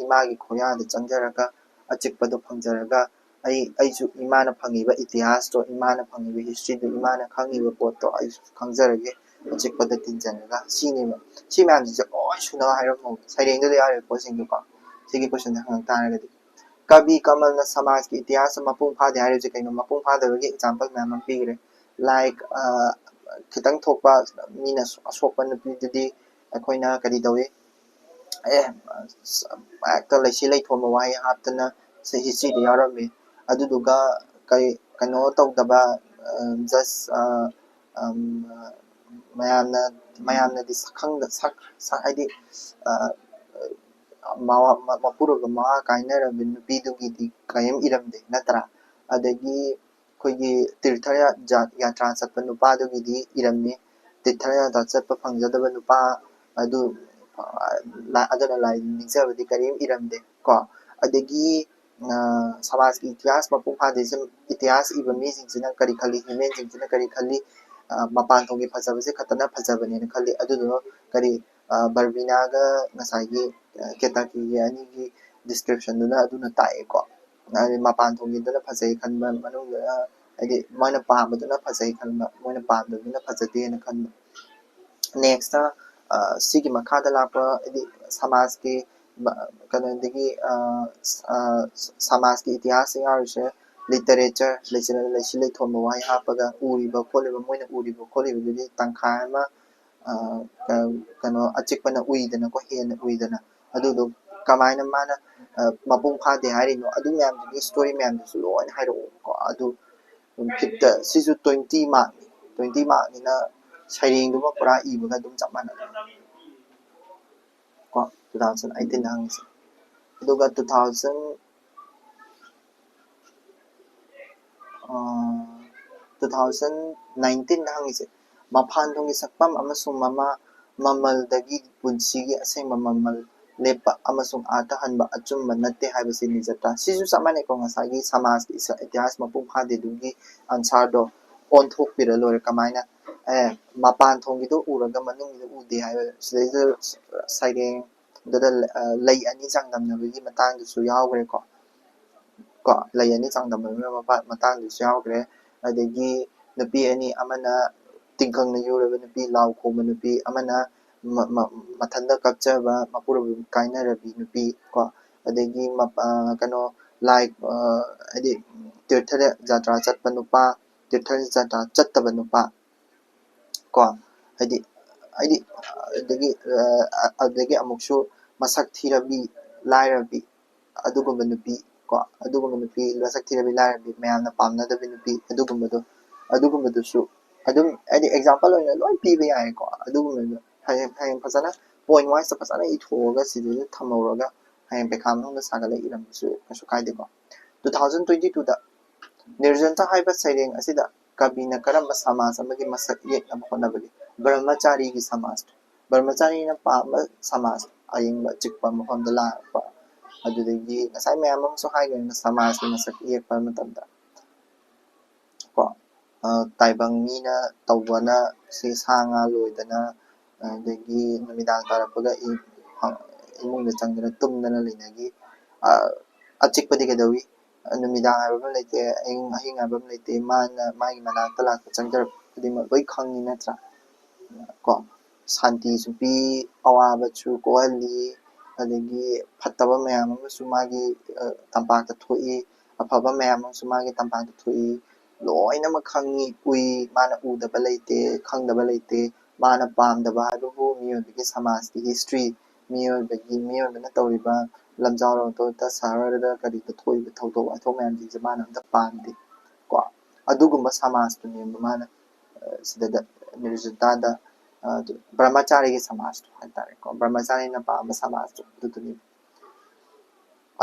ꯏꯃꯥꯒꯤ ꯈꯣꯌꯥꯗ ꯆꯪꯖꯔꯒ ꯑꯆꯤꯛꯄꯗꯣ ꯐꯪꯖꯔꯒ, ꯑꯩ, ꯑꯩꯁꯨ ꯏꯃꯥꯅ ꯐꯪꯉꯤꯕ ꯏꯇꯤꯍꯥꯁꯇꯣ, ꯏꯃꯥꯅ ꯐꯪꯉꯤꯕ ꯍꯤꯁꯇ꯭ꯔꯤꯗꯣ, ꯏꯃꯥꯅ ꯈꯪꯉꯤꯕ ꯄꯣꯠꯇꯣ ꯑꯩꯁꯨ ꯈꯪꯖꯔꯒꯦ, ꯑꯆꯤꯛꯄꯗ ꯇꯤꯟꯖꯔꯒ꯫ ꯁꯤꯅꯦꯕ꯫ ꯁꯤ ꯃꯌꯥꯝꯁꯤꯡꯁꯦ ꯂꯣꯏ ꯁꯨꯅꯕ ꯍꯥꯏꯔꯝꯃꯣ, ꯁꯩꯔꯦꯡꯗꯨꯗ ꯌꯥꯎꯔꯤꯕ ꯄꯣꯠꯁꯤꯡꯗꯣꯀꯣ꯫ ꯁꯤꯒꯤ ꯀꯣꯏꯁꯟꯁꯦ ꯍꯪꯉꯛ ꯇꯥꯔꯒꯗꯤ, ꯀꯕꯤ ꯀꯃꯜꯅ ꯁꯃꯥꯖꯀꯤ ꯏꯇꯤꯍꯥꯁ ꯃꯄꯨꯡ ꯐꯥꯗꯦ ꯍꯥꯏꯔꯤꯕꯁꯦ ꯀꯩꯅꯣ? ꯃꯄꯨꯡ ꯐꯥꯗꯕꯒꯤ ꯑꯦꯛꯖꯥꯝꯄꯜ ꯃꯌꯥꯝ ꯑꯃ ꯄꯤꯈ꯭ꯔꯦ꯫ ꯂꯥꯏꯛ, ꯈꯤꯇꯪ ꯊꯣꯛꯄ, ꯃꯤꯅ ꯑꯁꯣꯛꯄ ꯅꯨꯄꯤꯗꯨꯗꯤ ꯑꯩꯈꯣꯏꯅ ꯀꯔꯤ ꯇꯧꯏ? ꯑꯦ, ꯍꯦꯛꯇ ꯂꯩꯁꯤ ꯂꯩꯊꯣꯟꯕ ꯋꯥꯍꯩ ꯍꯥꯞꯇꯅ ꯍꯤꯁꯇ꯭ꯔꯤꯗ ꯌꯥꯎꯔꯝꯃꯤ꯫ ꯑꯗꯨꯗꯨꯒ ꯀꯩ, ꯀꯩꯅꯣ ꯇꯧꯗꯕ, ꯖꯁ, ꯃꯌꯥꯝꯅ, ꯃꯌꯥꯝꯅꯗꯤ ꯁꯛꯈꯪꯗ, ꯁꯛ, ꯁꯛ, ꯍꯥꯏꯗꯤ, ꯃꯋꯥ-, ꯃ-, ꯃꯄꯨꯔꯣꯏꯕ ꯃꯋꯥ ꯀꯥꯏꯅꯔꯕ ꯅꯨꯄꯤꯗꯨꯒꯤꯗꯤ ꯀꯔꯤꯝ ꯏꯔꯝꯗꯦ, ꯅꯠꯇ꯭ꯔꯥ? ꯑꯗꯒꯤ ꯑꯩꯈꯣꯏꯒꯤ ꯇꯤꯔꯊ ꯌꯥ-, ꯖꯥ-, ꯌꯥꯇ꯭ꯔꯥ ꯆꯠꯄ ꯅꯨꯄꯥꯗꯨꯒꯤꯗꯤ ꯏꯔꯝꯃꯤ꯫ ꯇꯤꯔꯊ ꯌꯥꯇ꯭ꯔꯥ ꯆꯠꯄ ꯐꯪꯖꯗꯕ ꯅꯨꯄꯥ ꯑꯗꯨ, ꯑ, ꯂꯥ-, ꯑꯗꯨꯅ ꯂꯥꯏ ꯅꯤꯡꯖꯕꯗꯤ ꯀꯔꯤꯝ ꯏꯔꯝꯗꯦ ꯀꯣ꯫ ꯑꯗꯒꯤ, ꯑ, ꯁꯃꯥꯖꯀꯤ ꯏꯇꯤꯍꯥꯁ ꯃꯄꯨꯡ ꯐꯥꯗꯦ꯫ ꯁꯨꯝ ꯏꯇꯤꯍꯥꯁ ꯏꯕ ꯃꯤꯁꯤꯡꯁꯤꯅ ꯀꯔꯤ ꯈꯜꯂꯤ, ꯍ꯭ꯌꯨꯃꯦꯟꯁꯤꯡꯁꯤꯅ ꯀꯔꯤ ꯈꯜꯂꯤ? ꯑ, ꯃꯄꯥꯟ ꯊꯣꯡꯒꯤ ꯐꯖꯕꯁꯦ ꯈꯛꯇꯅ ꯐꯖꯕꯅꯦꯅ ꯈꯜꯂꯤ꯫ ꯑꯗꯨꯗꯨꯅ ꯀꯔꯤ, ꯑ, ꯕꯔꯕꯤꯅꯥꯒ ꯉꯁꯥꯏꯒꯤ, ꯑ, ꯀꯦꯇꯥꯀꯤꯒꯤ ꯑꯅꯤꯒꯤ ꯗꯤꯁꯀ꯭ꯔꯤꯞꯁꯟꯗꯨꯅ ꯑꯗꯨꯅ ꯇꯥꯛꯑꯦꯀꯣ꯫ ꯍꯥꯏꯗꯤ ꯃꯄꯥꯟ ꯊꯣꯡꯒꯤꯗꯨꯅ ꯐꯖꯩ ꯈꯟꯕ, ꯃꯅꯨꯡꯗ, ꯍꯥꯏꯗꯤ ꯃꯣꯏꯅ ꯄꯥꯝꯕꯗꯨꯅ ꯐꯖꯩ ꯈꯟꯕ, ꯃꯣꯏꯅ ꯄꯥꯝꯗꯕꯗꯨꯅ ꯐꯖꯗꯦꯅ ꯈꯟꯕ꯫ ꯅꯦꯛꯁꯇ, ꯑ, ꯁꯤꯒꯤ ꯃꯈꯥꯗ ꯂꯥꯛꯄ, ꯍꯥꯏꯗꯤ ꯁꯃꯥꯖꯀꯤ, ꯃ-, ꯀꯩꯅꯣꯗꯒꯤ, ꯑ, ꯁ-, ꯑ, ꯁ-, ꯁꯃꯥꯖꯀꯤ ꯏꯇꯤꯍꯥꯁꯇ ꯌꯥꯎꯔꯤꯁꯦ, ꯂꯤꯇꯔꯦꯆꯔ, ꯂꯩꯁꯤ-, ꯂꯩꯁꯤ ꯂꯩꯊꯣꯟꯕ ꯋꯥꯍꯩ ꯍꯥꯞꯄꯒ ꯎꯔꯤꯕ ꯈꯣꯠꯂꯤꯕ, ꯃꯣꯏꯅ ꯎꯔꯤꯕ ꯈꯣꯠꯂꯤꯕꯗꯨꯗꯤ ꯇꯪꯈꯥꯏ ꯑꯃ, ꯑ, ꯀ-, ꯀꯩꯅꯣ, ꯑꯆꯤꯛꯄꯅ ꯎꯏꯗꯅꯀꯣ, ꯍꯦꯟꯅ ꯎꯏꯗꯅ꯫ ꯑꯗꯨꯗꯣ ꯀꯃꯥꯏꯅ ꯃꯥꯅ, ꯑ, ꯃꯄꯨꯡ ꯐꯥꯗꯦ ꯍꯥꯏꯔꯤꯅꯣ? ꯑꯗꯨ ꯃꯌꯥꯝꯗꯨꯒꯤ ꯁ꯭ꯇꯣꯔꯤ ꯃꯌꯥꯝꯗꯨꯁꯨ ꯂꯣꯏꯅ ꯍꯥꯏꯔꯛꯑꯣꯕꯀꯣ꯫ ꯑꯗꯨ ꯐꯤꯐꯇ, ꯁꯤꯁꯨ ꯇ꯭ꯋꯦꯟꯇꯤ ꯃꯥꯔꯛꯅꯤ꯫ ꯇ꯭ꯋꯦꯟꯇꯤ ꯃꯥꯔꯛꯅꯤꯅ ꯁꯩꯔꯦꯡꯗꯨꯃ ꯄꯨꯔꯥ ꯏꯕꯒ ꯑꯗꯨꯝ ꯆꯞ ꯃꯥꯟꯅꯩ꯫ ꯀꯣ, ꯇꯨ ꯊꯥꯎꯖꯟ ꯑꯩꯠꯇꯤꯟꯗ ꯍꯪꯉꯤꯁꯦ꯫ ꯑꯗꯨꯒ ꯇꯨ ꯊꯥꯎꯖꯟ, ꯑ, ꯇꯨ ꯊꯥꯎꯖꯟ ꯅꯥꯏꯟꯇꯤꯟꯗ ꯍꯪꯉꯤꯁꯦ, ꯃꯄꯥꯟ ꯊꯣꯡꯒꯤ ꯁꯛꯐꯝ ꯑꯃꯁꯨꯡ ꯃꯃꯥ ꯃꯃꯜꯗꯒꯤ ꯄꯨꯟꯁꯤꯒꯤ ꯑꯁꯦꯡꯕ ꯃꯃꯜ ꯂꯦꯞꯄ ꯑꯃꯁꯨꯡ ꯑꯥꯔꯊ ꯍꯟꯕ ꯑꯆꯨꯝꯕ ꯅꯠꯇꯦ ꯍꯥꯏꯕꯁꯤꯅꯤ ꯅꯠꯇ꯭ꯔꯥ? ꯁꯤꯁꯨ ꯆꯞ ꯃꯥꯟꯅꯩꯀꯣ, ꯉꯁꯥꯏꯒꯤ ꯁꯃꯥꯖꯀꯤ ꯏꯁ-, ꯏꯇꯤꯍꯥꯁ ꯃꯄꯨꯡ ꯐꯥꯗꯦ ꯑꯗꯨꯒꯤ ꯑꯟꯁꯥꯔꯗꯣ ꯑꯣꯟꯊꯣꯛꯄꯤꯔ ꯂꯣꯏꯔꯦ꯫ ꯀꯃꯥꯏꯅ? ꯑꯦ, ꯃꯄꯥꯟ ꯊꯣꯡꯒꯤꯗꯣ ꯎꯔꯒ ꯃꯅꯨꯡꯒꯤꯗꯣ ꯎꯗꯦ ꯍꯥꯏꯕ, ꯁꯤꯗꯩꯁꯤꯗ ꯁꯩꯔꯦꯡꯗꯨꯗ, ꯑ, ꯂꯩ ꯑꯅꯤ ꯆꯥꯡꯗꯝꯅꯕꯒꯤ ꯃꯇꯥꯡꯗꯨꯁꯨ ꯌꯥꯎꯈ꯭ꯔꯦꯀꯣ꯫ ꯀꯣ, ꯂꯩ ꯑꯅꯤ ꯆꯥꯡꯗꯝꯅꯕꯒꯤ ꯃꯄꯥ-, ꯃꯇꯥꯡꯗꯨꯁꯨ ꯌꯥꯎꯈ꯭ꯔꯦ꯫ ꯑꯗꯒꯤ ꯅꯨꯄꯤ ꯑꯅꯤ, ꯑꯃꯅ ꯇꯤꯡꯈꯪꯅ ꯌꯨꯔꯕ ꯅꯨꯄꯤ, ꯂꯥꯎ ꯈꯣꯡꯕ ꯅꯨꯄꯤ, ꯑꯃꯅ ꯃ-, ꯃ-, ꯃꯊꯟꯇ ꯀꯞꯆꯕ, ꯃꯄꯨꯔꯣꯏꯕ ꯀꯥꯏꯅꯔꯕꯤ ꯅꯨꯄꯤ ꯀꯣ, ꯑꯗꯒꯤ ꯃ-, ꯑ, ꯀꯩꯅꯣ, ꯂꯥꯏ, ꯑ, ꯍꯥꯏꯗꯤ ꯇꯤꯔꯊ ꯖꯥꯇ꯭ꯔꯥ ꯆꯠꯄ ꯅꯨꯄꯥ, ꯇꯤꯔꯊ ꯖꯥꯇ꯭ꯔꯥ ꯆꯠꯇꯕ ꯅꯨꯄꯥ ꯀꯣ, ꯍꯥꯏꯗꯤ, ꯍꯥꯏꯗꯤ, ꯑꯗꯒꯤ, ꯑ, ꯑꯗꯒꯤ ꯑꯃꯨꯛꯁꯨ ꯃꯁꯛ ꯊꯤꯔꯕꯤ, ꯂꯥꯏꯔꯕꯤ, ꯑꯗꯨꯒꯨꯝꯕ ꯅꯨꯄꯤ ꯀꯣ, ꯑꯗꯨꯒꯨꯝꯕ ꯅꯨꯄꯤ, ꯃꯁꯛ ꯊꯤꯔꯕꯤ, ꯂꯥꯏꯔꯕꯤ, ꯃꯌꯥꯝꯅ ꯄꯥꯝꯅꯗꯕꯤ ꯅꯨꯄꯤ, ꯑꯗꯨꯒꯨꯝꯕꯗꯣ, ꯑꯗꯨꯒꯨꯝꯕꯗꯨꯁꯨ ꯑꯗꯨꯝ, ꯍꯥꯏꯗꯤ, ꯑꯦꯛꯖꯥꯝꯄꯜ ꯑꯣꯏꯅ ꯂꯣꯏ ꯄꯤꯕ ꯌꯥꯏꯀꯣ꯫ ꯑꯗꯨꯒꯨꯝꯕꯗꯣ ꯍꯌꯦꯡ, ꯍꯌꯦꯡ ꯐꯖꯅ ꯄꯣꯏꯟ ꯋꯥꯏꯁꯇ ꯐꯖꯅ ꯏꯊꯣꯛꯑꯒ ꯁꯤꯗꯩꯗ ꯊꯝꯍꯧꯔꯒ ꯍꯌꯦꯡ ꯄꯩꯈꯥ ꯃꯅꯨꯡꯗ ꯁꯥꯒꯠꯂ ꯏꯔꯝꯕꯁꯨ ꯀꯩꯁꯨ ꯀꯥꯏꯗꯦꯀꯣ꯫ Two thousand twenty twoꯗ ꯅꯤꯔꯖꯟꯇ ꯍꯥꯏꯕ ꯁꯩꯔꯦꯡ ꯑꯁꯤꯗ ꯀꯕꯤꯅ ꯀꯔꯝꯕ ꯁꯃꯥꯖ ꯑꯃꯒꯤ ꯃꯁꯛ ꯌꯦꯛꯅꯕ ꯍꯣꯠꯅꯕꯒꯦ? ꯕ꯭ꯔꯍꯃꯆꯥꯔꯤꯒꯤ ꯁꯃꯥꯖ꯫ ꯕ꯭ꯔꯍꯃꯆꯥꯔꯤꯅ ꯄꯥꯝꯕ ꯁꯃꯥꯖ ꯑꯌꯤꯡꯕ ꯑꯆꯤꯛꯄ ꯃꯐꯝꯗ ꯂꯥꯛꯄ꯫ ꯑꯗꯨꯗꯒꯤ ꯉꯁꯥꯏ ꯃꯌꯥꯝ ꯑꯃꯁꯨ ꯍꯥꯏꯈ꯭ꯔꯦꯅ, ꯁꯃꯥꯖꯀꯤ ꯃꯁꯛ ꯌꯦꯛꯄ ꯃꯇꯝꯗ ꯀꯣ, ꯑ, ꯇꯥꯏꯕꯪ ꯃꯤꯅ ꯇꯧꯕꯅ ꯁꯤ ꯁꯥ ꯉꯥ ꯂꯣꯏꯗꯅ, ꯑꯗꯒꯤ ꯅꯨꯃꯤꯗꯥꯡ ꯇꯥꯔꯛꯄꯒ ꯏ-, ꯏꯃꯨꯡꯗ ꯆꯪꯗꯅ ꯇꯨꯝꯗꯅ ꯂꯩꯅꯈꯤ꯫ ꯑ, ꯑꯆꯤꯛꯄꯗꯤ ꯀꯩꯗꯧꯏ? ꯅꯨꯃꯤꯗꯥꯡ ꯍꯥꯏꯕ ꯑꯃ ꯂꯩꯇꯦ, ꯑꯍꯤꯡ, ꯑꯍꯤꯡ ꯍꯥꯏꯕ ꯑꯃ ꯂꯩꯇꯦ꯫ ꯃꯥꯅ, ꯃꯥꯒꯤ ꯃꯅꯥꯛꯇ ꯂꯥꯛꯄ ꯆꯪꯖꯔꯛꯄ ꯈꯨꯗꯤꯡꯃꯛ ꯂꯣꯏ ꯈꯪꯉꯤ ꯅꯠꯇ꯭ꯔꯥ? ꯀꯣ, ꯁꯥꯟꯇꯤꯁꯨ ꯄꯤ, ꯑꯋꯥꯕꯁꯨ ꯀꯣꯛꯍꯜꯂꯤ, ꯑꯗꯒꯤ ꯐꯠꯇꯕ ꯃꯌꯥꯝ ꯑꯃꯁꯨ ꯃꯥꯒꯤ, ꯑ, ꯇꯝꯄꯥꯛꯇ ꯊꯣꯛꯏ, ꯑꯐꯕ ꯃꯌꯥꯝ ꯑꯃꯁꯨ ꯃꯥꯒꯤ ꯇꯝꯄꯥꯛꯇ ꯊꯣꯛꯏ꯫ ꯂꯣꯏꯅꯃꯛ ꯈꯪꯉꯤ, ꯎꯏ, ꯃꯥꯅ ꯎꯗꯕ ꯂꯩꯇꯦ, ꯈꯪꯗꯕ ꯂꯩꯇꯦ꯫ ꯃꯥꯅ ꯄꯥꯝꯗꯕ ꯍꯥꯏꯕꯕꯨ ꯃꯤꯑꯣꯏꯕꯒꯤ ꯁꯃꯥꯖꯀꯤ ꯍꯤꯁꯇ꯭ꯔꯤ, ꯃꯤꯑꯣꯏꯕꯒꯤ, ꯃꯤꯑꯣꯏꯕꯅ ꯇꯧꯔꯤꯕ ꯂꯝꯖꯥꯎ ꯂꯝꯊꯣꯛꯇ ꯁꯍꯔꯗ ꯀꯔꯤꯗ ꯊꯣꯛꯏꯕ ꯊꯧꯗꯣꯛ ꯋꯥꯊꯣꯛ ꯃꯌꯥꯝꯁꯤꯡꯁꯦ ꯃꯥꯅ ꯑꯝꯇ ꯄꯥꯝꯗꯦ꯫ ꯀꯣ, ꯑꯗꯨꯒꯨꯝꯕ ꯁꯃꯥꯖꯇꯨꯅꯦꯕ ꯃꯥꯅ, ꯑ, ꯁꯤꯗ ꯅꯤꯔꯖꯟꯇꯥꯗ, ꯑ, ꯕ꯭ꯔꯍꯃꯆꯥꯔꯤꯒꯤ ꯁꯃꯥꯖꯇꯣ ꯍꯥꯏꯇꯥꯔꯦꯀꯣ, ꯕ꯭ꯔꯍꯃꯆꯥꯔꯤꯅ ꯄꯥꯝꯕ ꯁꯃꯥꯖꯇꯣ ꯑꯗꯨꯗꯨꯅꯦꯕ꯫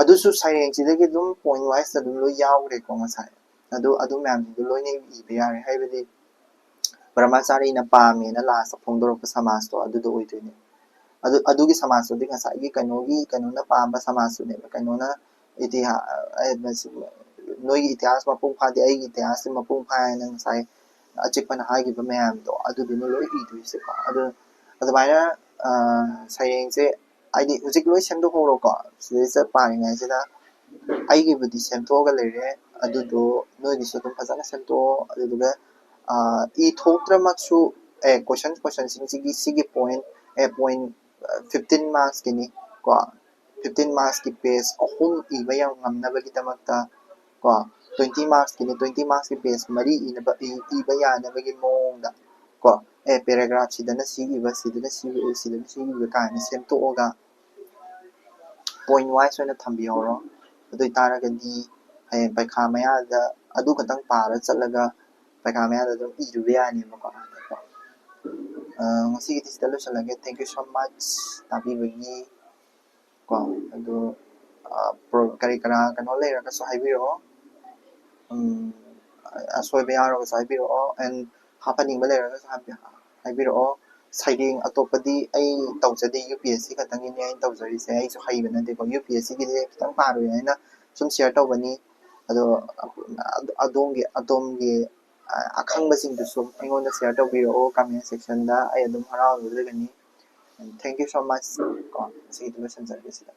ꯑꯗꯨꯁꯨ ꯁꯩꯔꯦꯡꯁꯤꯗꯒꯤ ꯑꯗꯨꯝ ꯄꯣꯏꯟ ꯋꯥꯏꯁꯇ ꯑꯗꯨꯝ ꯂꯣꯏ ꯌꯥꯎꯈ꯭ꯔꯦꯀꯣ ꯉꯁꯥꯏ꯫ ꯑꯗꯨ, ꯑꯗꯨ ꯃꯌꯥꯝꯁꯤꯡꯗꯣ ꯂꯣꯏꯅ ꯏꯕ ꯌꯥꯔꯦ, ꯍꯥꯏꯕꯗꯤ ꯕ꯭ꯔꯍꯃꯆꯥꯔꯤꯅ ꯄꯥꯝꯃꯦꯅ ꯂꯥꯁꯇ ꯐꯣꯡꯗꯣꯔꯛꯄ ꯁꯃꯥꯖꯇꯣ ꯑꯗꯨꯗꯣ ꯑꯣꯏꯗꯣꯏꯅꯦ꯫ ꯑꯗꯨ ꯑꯗꯨꯒꯤ ꯁꯃꯥꯖꯇꯨꯗꯤ ꯉꯁꯥꯏꯒꯤ ꯀꯩꯅꯣꯒꯤ ꯀꯩꯅꯣꯅ ꯄꯥꯝꯕ ꯁꯃꯥꯖꯇꯨꯅꯦꯕ꯫ ꯀꯩꯅꯣꯅ ꯏꯇꯤꯍꯥꯁ, ꯅꯣꯏꯒꯤ ꯏꯇꯤꯍꯥꯁ ꯃꯄꯨꯡ ꯐꯥꯗꯦ, ꯑꯩꯒꯤ ꯏꯇꯤꯍꯥꯁꯁꯤ ꯃꯄꯨꯡ ꯐꯥꯏ ꯍꯥꯏꯅ ꯉꯁꯥꯏ ꯑꯆꯤꯛꯄꯅ ꯍꯥꯏꯈꯤꯕ ꯃꯌꯥꯝꯗꯣ ꯑꯗꯨꯗꯨꯅ ꯂꯣꯏ ꯏꯗꯣꯏꯁꯦꯀꯣ꯫ ꯑꯗꯨ ꯑꯗꯨꯃꯥꯏꯅ ꯁꯩꯔꯦꯡꯁꯦ ꯍꯥꯏꯗꯤ ꯍꯧꯖꯤꯛ ꯂꯣꯏ ꯁꯦꯝꯗꯣꯛꯍꯧꯔꯣꯀꯣ꯫ ꯁꯤꯗꯩꯁꯤꯗ ꯄꯥꯔꯤꯉꯩꯁꯤꯗ ꯑꯩꯒꯤꯕꯨꯗꯤ ꯁꯦꯝꯗꯣꯛꯑꯒ ꯂꯩꯔꯦ, ꯑꯗꯨꯗꯣ ꯅꯣꯏꯒꯤꯁꯨ ꯑꯗꯨꯝ ꯐꯖꯅ ꯁꯦꯝꯗꯣꯛꯑꯣ꯫ ꯑꯗꯨꯗꯨꯒ ꯏ ꯊꯣꯛꯇ꯭ꯔꯃꯛꯁꯨ ꯑꯦ ꯀꯣꯏꯁꯟ ꯀꯣꯏꯁꯟꯁꯤꯡꯁꯤꯒꯤ ꯁꯤꯒꯤ ꯄꯣꯏꯟ ꯑꯦ ꯄꯣꯏꯟ ꯐꯤꯐꯇꯤꯟ ꯃꯥꯔꯛꯁꯀꯤꯅꯤ ꯀꯣ꯫ ꯐꯤꯐꯇꯤꯟ ꯃꯥꯔꯛꯁꯀꯤ ꯄꯦꯖ ꯑꯍꯨꯝ ꯏꯕ ꯌꯥꯝ ꯉꯝꯅꯕꯒꯤꯗꯃꯛꯇ ꯀꯣ, ꯇ꯭ꯋꯦꯟꯇꯤ ꯃꯥꯔꯛꯁꯀꯤꯅꯤ, ꯇ꯭ꯋꯦꯟꯇꯤ ꯃꯥꯔꯛꯁꯀꯤ ꯄꯦꯖ ꯃꯔꯤ ꯏꯅꯕ ꯏꯕ ꯌꯥꯅꯕꯒꯤ ꯃꯑꯣꯡꯗ ꯀꯣ, ꯑꯦ ꯄꯦꯔꯥꯒ꯭ꯔꯥꯐ ꯁꯤꯗꯅ ꯁꯤ ꯏꯕ, ꯁꯤꯗꯅ ꯁꯤ ꯏꯕ, ꯁꯤꯗꯅ ꯁꯤ ꯏꯕ ꯀꯥꯏꯅ ꯁꯦꯝꯗꯣꯛꯑꯒ ꯄꯣꯏꯟ ꯋꯥꯏꯁ ꯑꯣꯏꯅ ꯊꯝꯕꯤꯍꯧꯔꯣ꯫ ꯑꯗꯨ ꯑꯣꯏꯇꯥꯔꯒꯗꯤ ꯍꯌꯦꯡ ꯄꯩꯈꯥ ꯃꯌꯥꯗ ꯑꯗꯨ ꯈꯛꯇꯪ ꯄꯥꯔ ꯆꯠꯂꯒ ꯄꯩꯈꯥ ꯃꯌꯥꯗ ꯑꯗꯨꯝ ꯏꯔꯨꯕ ꯌꯥꯅꯦꯕꯀꯣ꯫ ꯉꯁꯤꯒꯤꯗꯤ ꯁꯤꯗ ꯂꯣꯏꯁꯤꯜꯂꯒꯦ꯫ Thank you so much ꯇꯥꯕꯤꯕꯒꯤ꯫ ꯀꯣ ꯑꯗꯨ ꯀꯔꯤ ꯀꯔꯥ ꯀꯩꯅꯣ ꯂꯩꯔꯒꯁꯨ ꯍꯥꯏꯕꯤꯔꯛꯑꯣ꯫ ꯑꯁꯣꯏꯕ ꯌꯥꯎꯔꯒꯁꯨ ꯍꯥꯏꯕꯤꯔꯛꯑꯣ꯫ ꯑꯦꯟ ꯍꯥꯞꯍꯟꯅꯤꯡꯕ ꯂꯩꯔꯒꯁꯨ ꯍꯥꯏꯕꯤꯔꯛꯑꯣ꯫ ꯁꯩꯔꯦꯡ ꯑꯇꯣꯞꯄꯗꯤ ꯑꯩ ꯇꯧꯖꯗꯦ, ꯌꯨ ꯄꯤ ꯑꯦꯁ ꯁꯤ ꯈꯛꯇꯪꯒꯤꯅꯦ ꯑꯩꯅ ꯇꯧꯖꯔꯤꯁꯦ꯫ ꯑꯩꯁꯨ ꯍꯩꯕ ꯅꯠꯇꯦꯀꯣ, ꯌꯨ ꯄꯤ ꯑꯦꯁ ꯁꯤꯒꯤꯗꯤ ꯈꯤꯇꯪ ꯄꯥꯔꯨꯏ ꯍꯥꯏꯅ ꯁꯨꯝ ꯁꯤꯌꯔ ꯇꯧꯕꯅꯤ꯫ ꯑꯗꯣ ꯑꯗꯣꯝꯒꯤ ꯑꯗꯣꯝꯒꯤ ꯑꯈꯪꯕꯁꯤꯡꯗꯨꯁꯨ ꯑꯩꯉꯣꯟꯗ ꯁꯤꯌꯔ ꯇꯧꯕꯤꯔꯛꯑꯣ ꯀꯃꯦꯟ ꯁꯦꯛꯁꯟꯗ, ꯑꯩ ꯑꯗꯨꯝ ꯍꯔꯥꯎꯖꯒꯅꯤ꯫ Thank you so much ꯀꯣ꯫ ꯉꯁꯤꯒꯤꯗꯤ ꯂꯣꯏꯁꯤꯟꯖꯔꯒꯦ ꯁꯤꯗ꯫